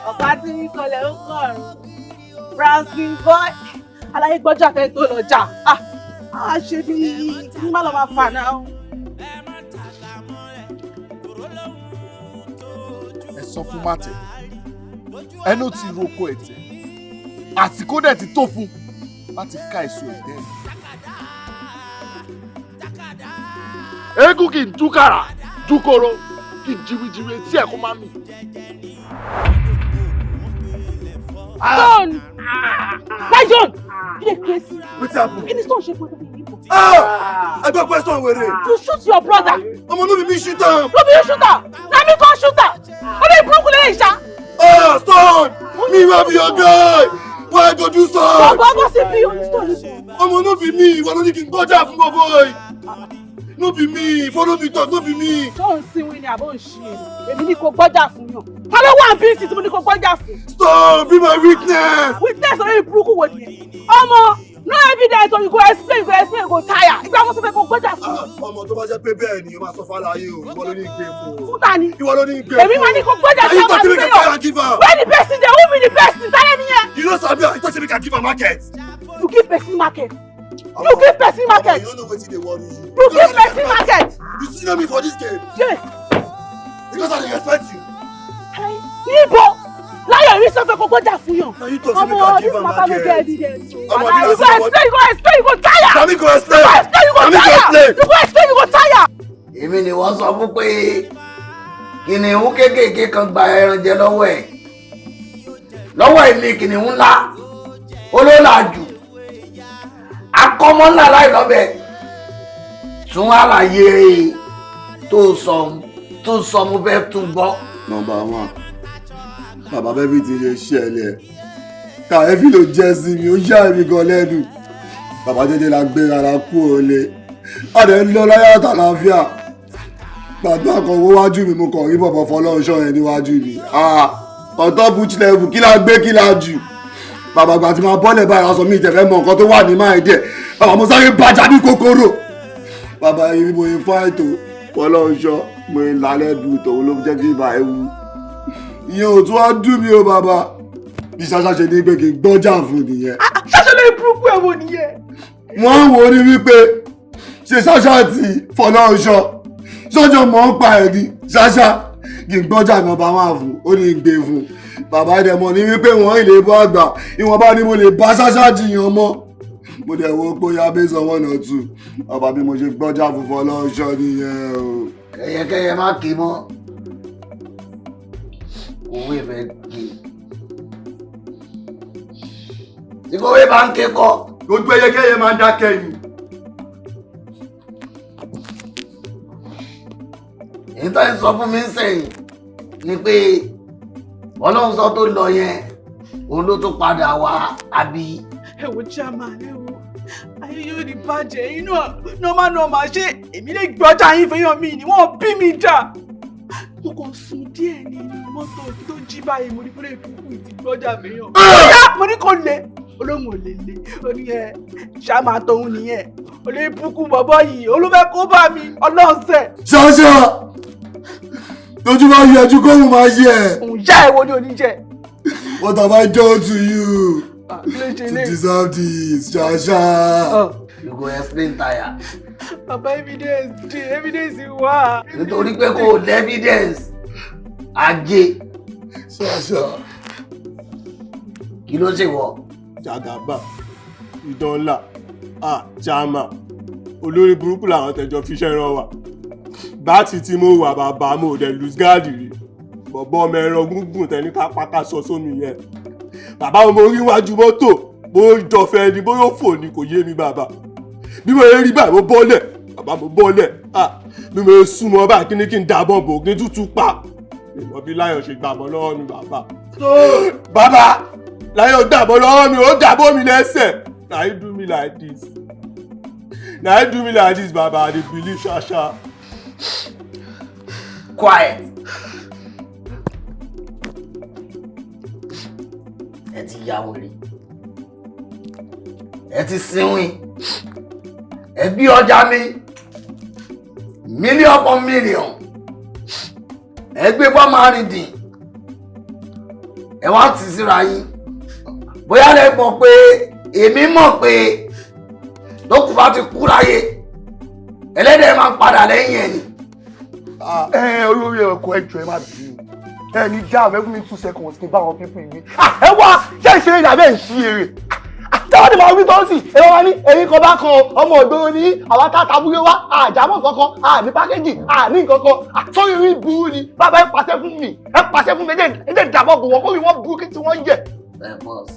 ọ̀pá tí ń kọlẹ̀ ó kọ̀rùn. Brown skin boy. Aláyé gbọ́jà fẹ́ tó lọ jà. A ṣe bí kí má lọ máa fà náà. Ẹ sọ fún Mátẹ̀, ẹnu ti roko ẹ̀tẹ̀, àsìkò dẹ̀ ti tó fún láti ká èso ẹ̀tẹ̀. Eégún kì í dúkàrà dúkoro kì í jìwìjìwì etí ẹ̀ kó má mì. Stone! Lion! You dey crazy. Wetin happen? Kí ni Stone ṣe fún ẹ? Ah! I got question wèrè. You shoot your brother. Ọmọ no be me shoot am. No be you shoot am. Na me come shoot am. Olórí burúkú lè ṣá. Ah! Stone! Me wey be your guy! Why I go do so? Bàbá bọ́ sí bí oní Stone. Ọmọ no be me, ìwọ ló ní kí n gbọ́jà fún bọ́bọ́ yìí. No be me, follow me talk, no be me. Ṣé òun sinwin ni àbó ń ṣe èrè? Èmi ní kò gbọ́jà fún yàn. Ta ló wà bí ìsìn tí mo ní kò gbọ́jà fún? Stone, be my witness. Witness orí burúkú wo nìyẹn? Ọmọ, no evidence or you go explain, you go explain, you go tire. Ìgbà mo sọ fẹ́ kò gbọ́jà fún. Ọmọ tó bá jẹ́ pé bẹ́ẹ̀ ni o máa sọ fáláyé o, ìwọ ló ní gbé fún o. Fún ta ni? Ìwọ ló ní gbé fún o. Èmi máa ní kò gbọ́jà fún ọmọ àbí àbí fẹ́yọ̀. Where the person dey? Who be the person? Tálẹ́ nìyẹn. You no sabi, I thought say make I give am market. You give person market. You give person market. You no know wetin dey worry you. You give person market. You still know me for this game. Yeah. Because I dey respect you. Níbo? Láyọ̀ ìrí sọ pé kò gbọ́jà fún yàn. Na you talk say make I give am Ọmọ, this matter no get market. evidence. Ọmọ, Wàhálà, bí you go explain, you go explain, you go tire. Na me go explain. You go explain, you go Na me go tire. explain. You go explain, you go tire. Èmi ni wọ́n sọ fún pé kìnìún kéékèèké kan gba ẹran jẹ lọ́wọ́ ẹ̀. Lọ́wọ́ èmi kìnìún ńlá, olólàjù, akọ́mọ́ ńlá láì lọ́bẹ̀. Tún àlàyé tó sọ mo fẹ́ tún gbọ́. Number one, bàbá bẹ́bí ti ṣe ṣẹlẹ̀. Kàyéfì ló jẹ́ sí mi, ó yá èmi gan lẹ́nu. Bàbá jẹ́jẹ́ la gbé ara kú òle. A dẹ̀ ń lọ láyé àtàlàáfíà. Gbàdúrà kan wo wájú mi, mo kàn rí bọ̀bọ̀ Fọlọ́runṣọ́ yẹn níwájú mi. On top which level, kí la gbé kí la jù? Bàbá àgbà tí máa bọ́lẹ̀ báyìí aṣọ mi ìtẹ̀fẹ́ mọ nǹkan tó wà ní máa díẹ̀. Bàbá mo sáré bàjá ní kòkòrò. Bàbá yìí mo yẹ fún àìtó Fọlọ́runṣọ́ mo yẹ lálẹ́ dùn tòun ló jẹ́ kí ibà ewu. Ìyẹn ò tún wá dùn mí o bàbá. Bí ṣáṣá ṣe ní pé kí n gbọ́jà fún nìyẹn. Ṣáṣá lórí burúkú ẹ̀ wo nìyẹn? Wọ́n ń wo ni wípé Ṣe Ṣáṣá àti Fọlọ́runṣọ́ sọ́jọ́ mọ̀ ń pa ẹ̀ ní Ṣáṣá kì í gbọ́jà nọ́mbà wà fún ó ní gbé fún bàbá dẹ̀ mọ̀ ní wípé wọ́n ìlé bọ́ àgbà, ìwọ̀nba ni mo lè bá Ṣáṣá jiyàn mọ́. Mo dẹ̀ wo pé ó yá based on one or two, bàbá, bí mo ṣe gbọ́jà fún Fọlọ́runṣọ́ nìyẹn o. Kẹyẹkẹyẹ má ké mọ́, òwe fẹ́ ké tí kòwé bá ń ké kọ́. Gbogbo ẹyẹkẹyẹ máa ń dákẹ́ ni. Èyí tó ń sọ fún mi sẹ́yìn ni pé Ọlọ́run sọ tó lọ yẹn, òun ló tún padà wá, àbí? Ẹ wo, chairman, ẹ wo, ayé yóò ní bàjẹ́ inú normal normal. Ṣé èmi lè gbọ́jà yín fẹ́yàn mi ni? Wọ́n bí mi jà. Mo kàn sùn díẹ̀ ní inú mọ́tò tó jí báyìí, mo ní kó lè kúkú ìtì gbọ́jà fẹ́yàn. Mo ní kò lè olóhùn ò lè lè ó ní ẹ ṣáàmà tóun nìyẹn, olórí búkú bọ̀bọ̀ yìí olúfẹ́ kó bá mi ọlọ́ọ̀sẹ̀. Ṣáṣá lójú bá yẹjú kóhùn máa yẹ. Òun yá ẹ wo ni oníjẹ. What have I done to you Kí ló ṣe to lé? deserve this, Ṣáṣá? You go explain tire. Bàbá, evidence dey, evidence wà. Nítorí pé kò ní evidence, ajé. Ṣáṣá. Kí ló ṣe wọ? Jagaba ìdánlá, ah, jama olórí burúkú làwọn tẹjọ fiṣẹ́ rán wa. Báàtì tí mo wà, bàbá, mo dẹ̀ lose guard rí. Bọ̀bọ̀ ọmọ ẹran gúngùn tẹni ká pátá sọ sómi yẹn, bàbá, mo rí wájú mọ́tò, bó jọfẹ́ ni, bóyá ó fò ni, kò yé mi, bàbá. Bí mo rí báyìí, mo bọ́lẹ̀, bàbá, mo bọ́lẹ̀. Ah, bí mo súnmọ́ báyìí, kí ni kí n dàbọ̀ bò, kí n tútù pa ìmọ̀ bí Láyọ̀ ṣe gbàbọ̀ lọ́wọ́ mi, bàbá. Bàbá, Láyọ̀ gbàbọ̀ lọ́wọ́ mi, ó dàbọ̀ mi lẹ́sẹ̀. Na him do me like this, na him do me like this. Bàbá, I dey believe Ṣáṣá. Quiet. Ẹ ti ya wèrè, ẹ ti sinwin, ẹ bí ọjà mi million upon million, ẹ gbé fọ́ọ̀mù àrìndìn, ẹ wá tì síra yín. Bóyá lẹ mọ̀ pé èmi mọ̀ pé lókùn bá ti kú láyé, ẹlẹ́dẹ̀ máa ń padà lẹ́yìn ẹ̀ ni. Ẹ olórí ẹ̀kọ́, ẹjọ́, ẹ má bínú. Ẹ ní dáàbò, ẹ fún mi 2 seconds kí n bá àwọn people yìí. Ẹ wá, ṣé ìṣeré ìdàbẹ̀ ń ṣí eré táwọn ní máa wí tó ń sì ẹ wá ní ẹ̀yin kan bá kan ọmọ ògbóró ní àwọn tábúrẹ́ wá àjámọ̀ kankan, àní pákéjì, àní nǹkankan sórí rí burú ni. Bàbá, ẹ pàṣẹ fún mi, ẹ pàṣẹ fún mi, ẹ jẹ́ dàbọ̀ bò wọ́n kó rí wọ́n burú kí tí wọ́n yẹ. Ẹ bọ́s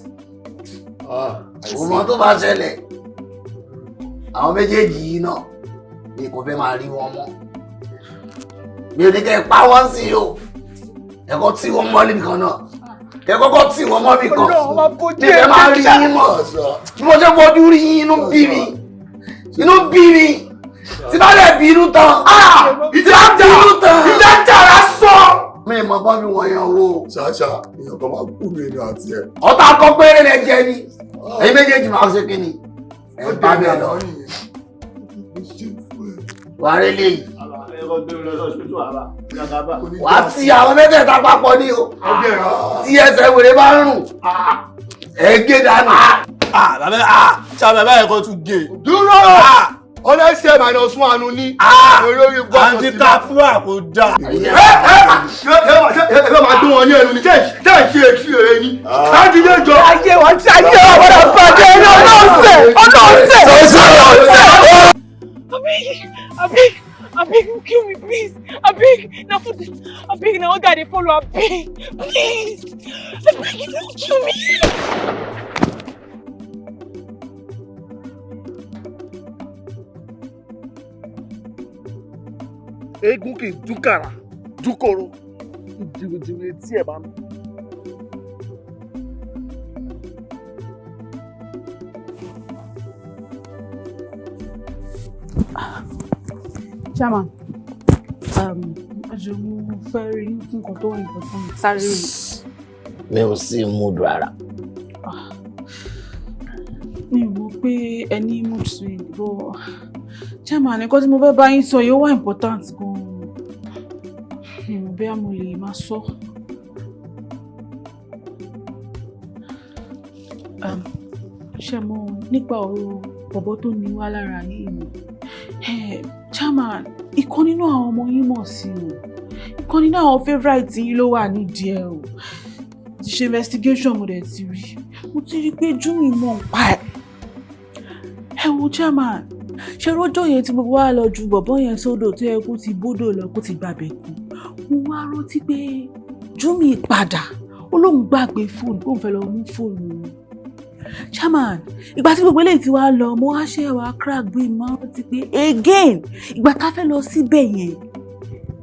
òun tó bá ṣẹlẹ̀, àwọn méjèèjì yìí náà ni kò fẹ́ máa rí wọn mọ́. Mi ò ní kẹ́ ẹ pa wọ́n sí o, ẹ̀kọ́ tí wọ́n mọ́ níbi kan náà, kẹ́ kọ́kọ́ tí wọ́n mọ́ níbi kan. Mi fẹ́ máa rí yín mọ́. Bí mo ṣe fojú rí yín, inú bí mi, inú bí mi. Tí bá lè bínú tán, tí bá bínú tán, ìjà jàrá sọ. Mi mọ̀ bọ́ mi wọ̀nyẹn owó. Ṣáṣá, èèyàn kan máa kú mi ní àti ẹ. Ọ̀tá kan péré lẹ jẹ ni. Ẹ̀yin méjèèjì máa ṣe kíni, ẹ bá bẹ́ẹ̀ lọ. Wàá rí léyìí, wà á ti àwọn mẹ́tẹ̀ẹ̀ta papọ̀ ní o. Tí ẹsẹ̀ wèrè bá ń rùn, ẹ gé dànù. Bàbá, ṣá bàbá ẹ̀ kan tún gé. Dúró, ọlẹ́sẹ̀ -1 ní olórí gbọ́sọ̀. Anti-tapua kò dáa. Ẹ bá máa dún wọn ní ẹnu ni, ṣé ṣe èsì rẹ ni láti ilé ìjọ. Ayé wọn tí ayé wọn wọ́n bàjẹ́ ní ọlọ́ọ̀sẹ̀ ọlọ́ọ̀sẹ̀ ọlọ́ọ̀sẹ̀. Abeg, abeg, abeg, you kill me, please. Abeg, na food, abeg, na one guy dey follow, abeg, please. Abeg, you don't kill me. Eégún kì í dúkàrà dúkòrò, jìnnìjìnnì etí ẹ̀ bá mi. Chairman, ẹ jọ̀ọ́, mo fẹ́ rí yín fún nǹkan tó wà important. Sáré rí. Mi ò sí mood rárá. Mi ò mọ̀ pé ẹ ní mood swing, but chairman, nǹkan tí mo fẹ́ bá yín sọ yìí ó wà important gan-an. Mi ò mọ̀ bóyá mo lè máa sọ. Ṣé mo nípa ọ̀rọ̀ bọ̀bọ̀ tó ní wá lára yìí ni? Chairman, ìkan nínú àwọn ọmọ yín mọ̀ sí o. Ìkan nínú àwọn favourite yín ló wà nídìí ẹ̀ o. Ti ṣe investigation, mo dẹ̀ ti rí. Mo ti rí pé Júmi mọ̀ ń pa ẹ̀. Ẹ wo, chairman, ṣe rọ́jọ́ yẹn tí gbogbo wa lọ ju bọ̀bọ́ yẹn sódò tó yẹ kó ti bódò lọ, kó ti gbàbẹ̀ kú. Mo wá rántí pé Júmi padà, ó lóun gbàgbé fóònù, kóun fẹ́ lọ mú fóònù òun. Chairman, ìgbà tí gbogbo eléyìí ti wá lọ, mo wá ṣe wá crack brain, mo rántí pé again, ìgbà tá a fẹ́ lọ síbẹ̀ yẹn,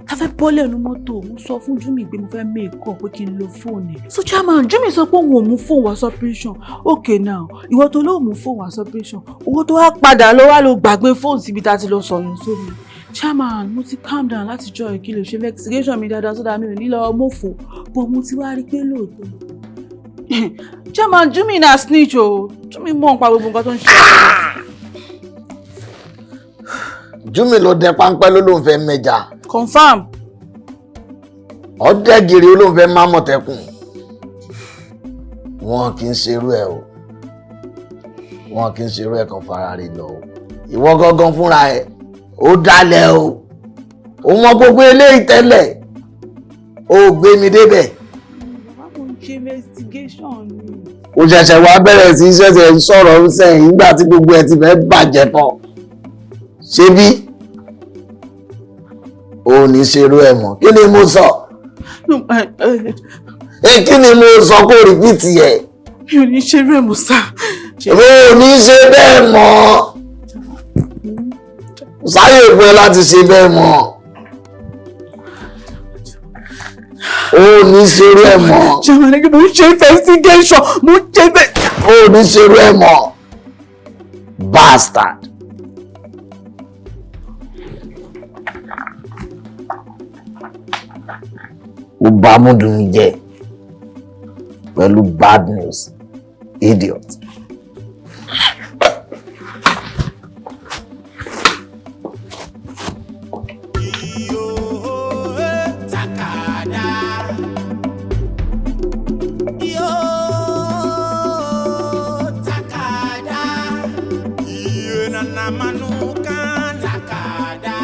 tá a fẹ́ bọ́lẹ̀ nu mọ́tò, mo sọ fún Júmi pé mo fẹ́ make call, pé kí n lo fóònù ẹ̀. So chairman, Júmi sọ pé òun ò mú fóònù wá sí operation. Okay now, ìwọ tó lóò mú fóònù wá sí operation, owó tó wá padà lọ wá lọ gbàgbé fóònù síbi tá a ti lọ sọ̀rọ̀ sómi. Chairman, mo ti calm down láti jọ ìkìlọ̀ ṣe investigation mi dáadáa, so that mi ò ní lọ mọ́fò, but mo ti wá rí pé lóòótọ́, chairman, Júmi na snitch o. Júmi mọ̀ nípa gbogbo nǹkan tó ń ṣe. Júmi ló dẹ páńpẹ́ ló lóun fẹ́ mẹ́ja. Confam. Ọ̀dẹ́gìrì ló lóun fẹ́ má mọ̀tẹ́kùn. Wọn kì í ṣerú ẹ o, wọn kì í ṣerú ẹ kan fara rè lọ o. Ìwọ gangan fúnra ẹ ó dalẹ̀ o. Ó mọ gbogbo eléyìí tẹ́lẹ̀, ó gbé mi débẹ̀. Bàbá, mo ń ṣe investigation ni. Ó ṣẹ̀ṣẹ̀ wá bẹ̀rẹ̀ sí ṣẹ̀ṣẹ̀ ń sọ̀rọ̀ ń sẹ́yìn nígbà tí gbogbo ẹ ti fẹ́ bàjẹ́ tán. Ṣé bí ò ní ṣerú ẹ mọ́? Kí ni mo sọ? Ẹ kí ni mo sọ? Kó repeat ẹ. Mi ò ní ṣerú ẹ̀ mọ́ sá. Ò ní ṣe bẹ́ẹ̀ mọ́. Sáyè fún ẹ láti ṣe bẹ́ẹ̀ mọ́. Ò ní ṣerú ẹ mọ́. Chairman, mo ń ṣe investigation, mo ń ṣe bẹ́ẹ̀. Ò ní ṣerú ẹ mọ́, bastard. Ó bá múdùn jẹ pẹ̀lú bad news, idiot. Takada. Yo, takada. Iye nana manuka takada.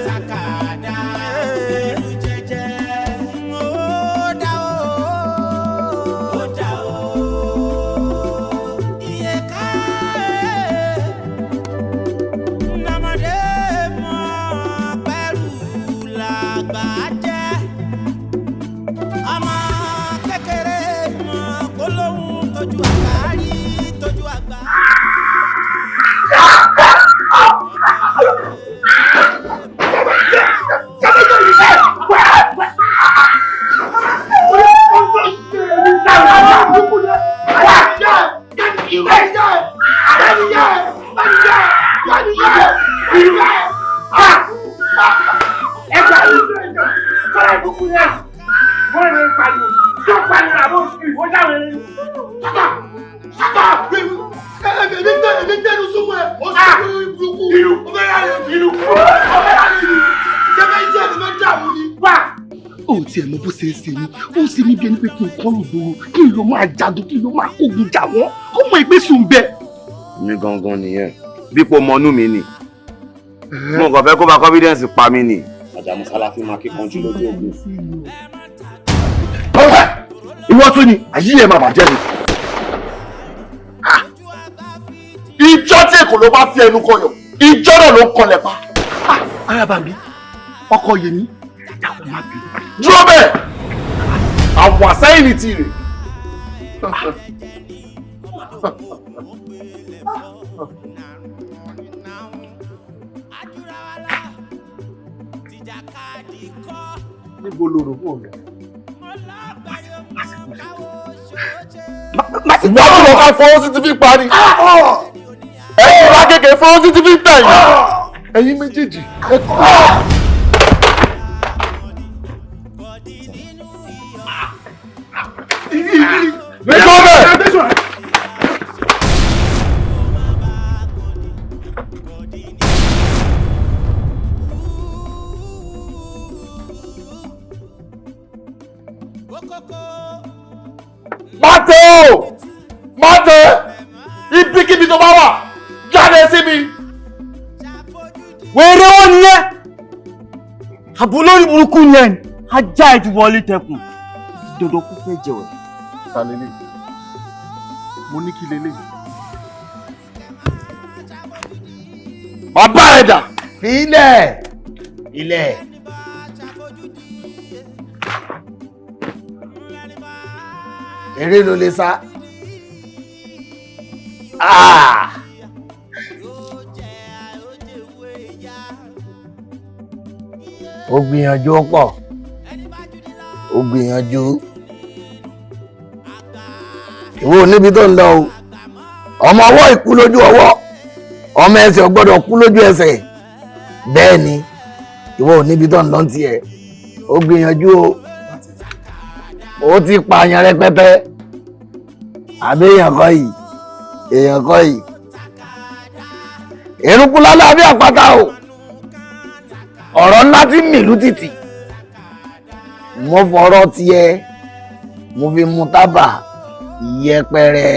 Takada. Ẹrù jẹjẹ. Ó dá o. Ó dá o. Iye ká ẹ̀. Nàmọ̀dé mọ̀ pẹ̀lú làgbà jẹ́. Ọmọ kékeré mọ̀ gbólóhùn tójú àgbà rí, tójú àgbà. Ó tiẹ̀ mọ bó ṣe ń ṣe mí, ó ń ṣe mí bí ẹni pé kí n kọ́ lùgbòrò, kí n lọ máa jagun, kí n lọ máa kógun jà wọ́n, kó mọ ìgbésùn bẹ́ẹ̀. Mi gangan nìyẹn, bípò mọnú mi ni mo kàn fẹ́ kó bá confidence pa mí ni. Àjàmú Sálàfí máa kíkanjú lójú ogun. Ìwọ tún ni ayé ẹ máa bàjẹ́ ni. Ìjọ tí èkó ló bá fi ẹnu kọyọ, ìjọ náà ló ń kọlẹ̀ pa. Arábàmí, ọkọ Yèmí, dákun má bínú. Dúró bẹ́ẹ̀, àwọn àsẹ́yìn ni tirè. Níbo lo rò wọ̀ lọ? Wọ́n tún lọ ká fọwọ́ sí ti fi parí. Ẹ̀yin lákèké fọwọ́ sí ti fi tẹ̀yìn. Ẹ̀yin méjèèjì ẹ kọ́. Nígbà bẹ́ẹ̀. Má tẹ o! Má tẹ! Ibikíbi tó bá wà, jáde sí mi! Wèrè wọn nìyẹn. Àbò lórí burúkú yẹn, ajá ẹ ti wọlé tẹkùn. Dandan kó fẹ́ jẹ ọ̀rẹ́. Ta lélẹ̀? Mo ní kí lélẹ̀. Bàbá rẹ̀ dà. Ilẹ̀ ilẹ̀. Eré ló lè sá. Ah! Ó gbìyànjú ó pọ̀, ó gbìyànjú. Ìwọ níbi tó ń lọ o. Ọmọ ọwọ́ ìkú lójú ọwọ́, ọmọ ẹsẹ̀ ò gbọ́dọ̀ kú lójú ẹsẹ̀. Bẹ́ẹ̀ ni, ìwọ ò níbi tó ń lọ tiẹ̀. Ó gbìyànjú o. Ó ti pààyàn rẹpẹtẹ. Àbí èèyàn kọ́ yìí, èèyàn kọ́ yìí. Eruku lálẹ́ àbí àpáta o. Ọ̀rọ̀ ńlá tí mìlú tìtì. Mo fọ̀rọ̀ tiẹ̀, mo fi mu tábà yẹpẹrẹ.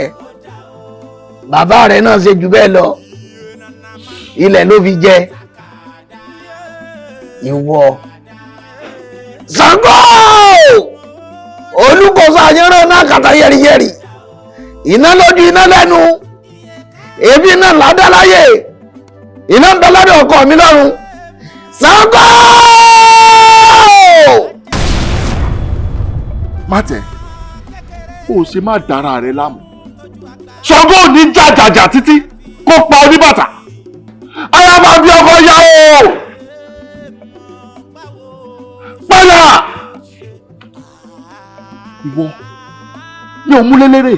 Bàbá rẹ̀ náà ṣe jù bẹ́ẹ̀ lọ. Ilẹ̀ ló fi jẹ. Ìwọ. Ṣàngó! Olúkòso àyànràn náà kàtà yẹ̀rìyẹ̀rì. Iná lójú iná lẹ́nu. Èébì náà ládá láyè. Iná ń bẹ lọ́dọ̀ ọkọ mi lọ́run. Ṣàngó! Má tẹ̀, o ṣe má dára rẹ láàmú. Ṣàngó ò ní jàjàjà títí kó pa oníbàtà. Ara máa bí ọkọ yá o. Padà! Ìwọ mi ò mú lélẹ́rè.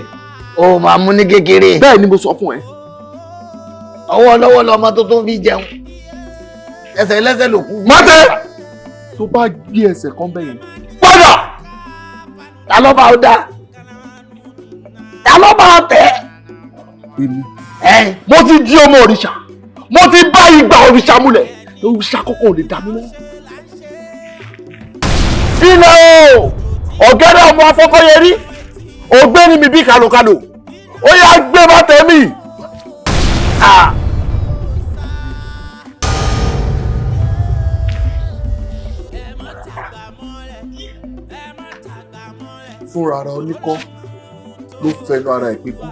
O máa mú ní kékeré. Bẹ́ẹ̀ ni mo sọ fún ẹ. Ọwọ́ lọ́wọ́ lọmọ tó tó fi jẹun. Ẹsẹ̀ lẹ́sẹ̀ ló kú. Má tẹ̀! Tó bá gbé ẹsẹ̀ kan bẹ́yẹn. Padà! Ta ló bá ọ dá? Ta ló bá ọ tẹ̀? Èmi. Mo ti di ọmọ òrìṣà. Mo ti bá ìgbà òrìṣà múlẹ̀. Òrìṣà kọ́kọ́ ò lè dà mí mọ́. Ilẹ̀ o! Ọ̀gẹ́rẹ́ ọmọ afọ́kọ́yẹrí. Ògbéni mi bí kàlòkàlò. Ó yá gbé bá tẹ̀mí. Fúnra ara oníkọ́ ló fẹnu ara ẹ̀ pípú.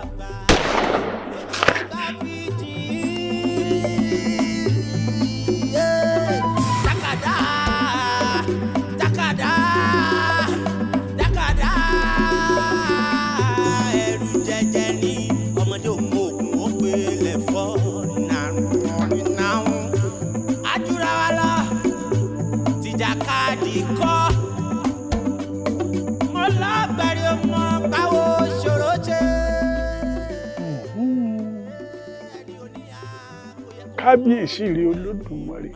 Kábíyèsí rẹ Olódùmarè,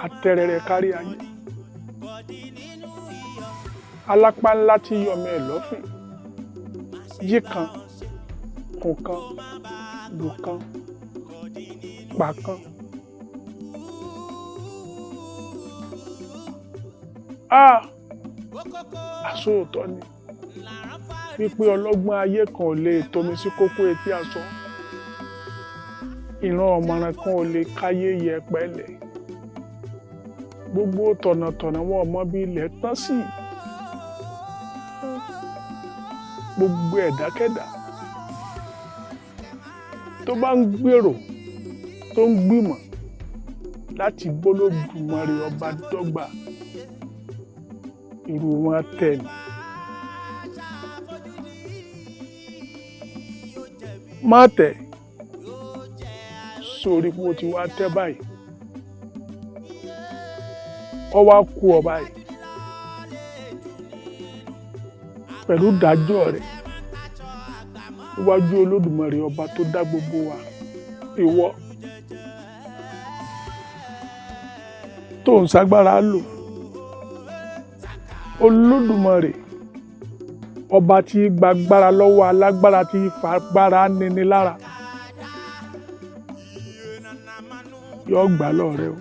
atẹrẹrẹ kárí ayé, alápá ńlá tí yọmọ ẹ lọ́fìn, yí kan kùn kan lù kan pa kan. Àsóòtọ́ ni wípé ọlọ́gbọ́n ayé kan ò lè tomi sí kókó etí aṣọ. Ìran ọ̀mọ̀ràn kan ò lè káyé yẹpẹlẹ̀. Gbogbo tọ̀nàtọ̀nà wọn ò mọ bí ilẹ̀ tán sí. Gbogbo ẹ̀dákẹ́dá tó bá ń gbèrò tó ń gbìmọ̀ láti bólódùmarè ọba dọ́gba, irú wọn tẹ̀ ní. Má tẹ̀ sórí pé o ti wá tẹ́ báyìí, ọ wá kú ọ báyìí pẹ̀lú ìdájọ́ rẹ̀ níwájú Olódùmarè ọba tó dá gbogbo wa. Ìwọ tó ń sagbára lò, Olódùmarè ọba tí gbàgbára lọ́wọ́ alágbára tí fagbára nini lára, yóò gbà lọ́rẹ́ o.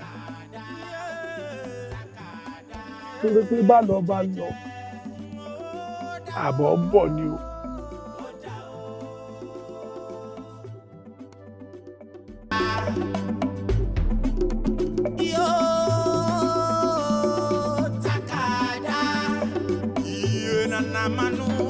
Torí pé bá lọ bá lọ, àbọ̀ bọ̀ ni o. Yóò takada. Iye nana manu.